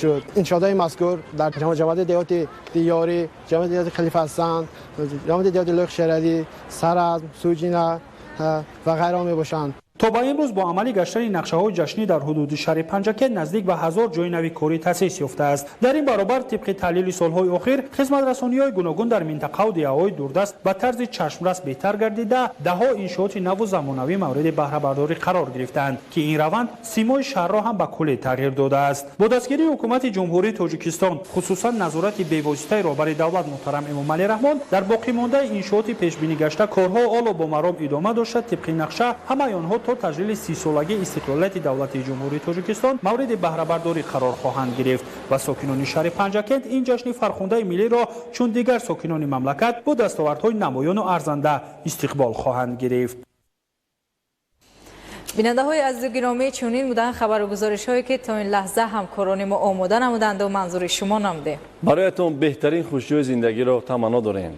шуд. Иншоотҳои мазкур дар ҷамоати деҳоти Диёрӣ, ҷамоати деҳоти Халифа Ҳасан, ҷамоати деҳоти Лӯх Шералӣ, Саразм, Суҷина ва ғайра мебошанд. То ба имрӯз бо амалӣ гаштани нақшаҳои ҷашнӣ дар ҳудуди шаҳри Панҷакент наздик ба 1000 ҷои нави корӣ таъсис ёфтааст. Дар ин баробар тибқи таҳлили солҳои охир хизматрасониҳои гуногун дар минтақаву деҳаҳои дурдаст ба тарзи чашмрас беҳтар гардида, даҳҳо иншооти наву замонавӣ мавриди баҳрабардорӣ қарор гирифтаанд, ки ин раванд симои шаҳрро ҳам ба куллӣ тағйир додааст. Бо дастгирии ҳукумати Ҷумҳурии Тоҷикистон, хусусан назорати бевоситаи роҳбари давлат муҳтарам Эмомалӣ Раҳмон, дар боқимондаи иншооти пешбинӣ гашта корҳо ҳоло бо маром идома дошта, тибқи нақша ҳамаи онҳо то таҷлили 30-солагии истиқлолияти давлатии Ҷумҳурии Тоҷикистон мавриди баҳрабардорӣ қарор хоҳанд гирифт ва сокинони шаҳри Панҷакент ин ҷашни фархундаи миллиро чун дигар сокинони мамлакат бо дастовардҳои намоёну арзанда истиқбол хоҳанд гирифт. Бинандаҳои азизу гиромӣ, чунин буданд хабару гузоришҳое, ки то ин лаҳза ҳамкорони мо омода намуданду манзури шумо намудем. Бароятон беҳтарин хушиҳои зиндагиро таманно дорем.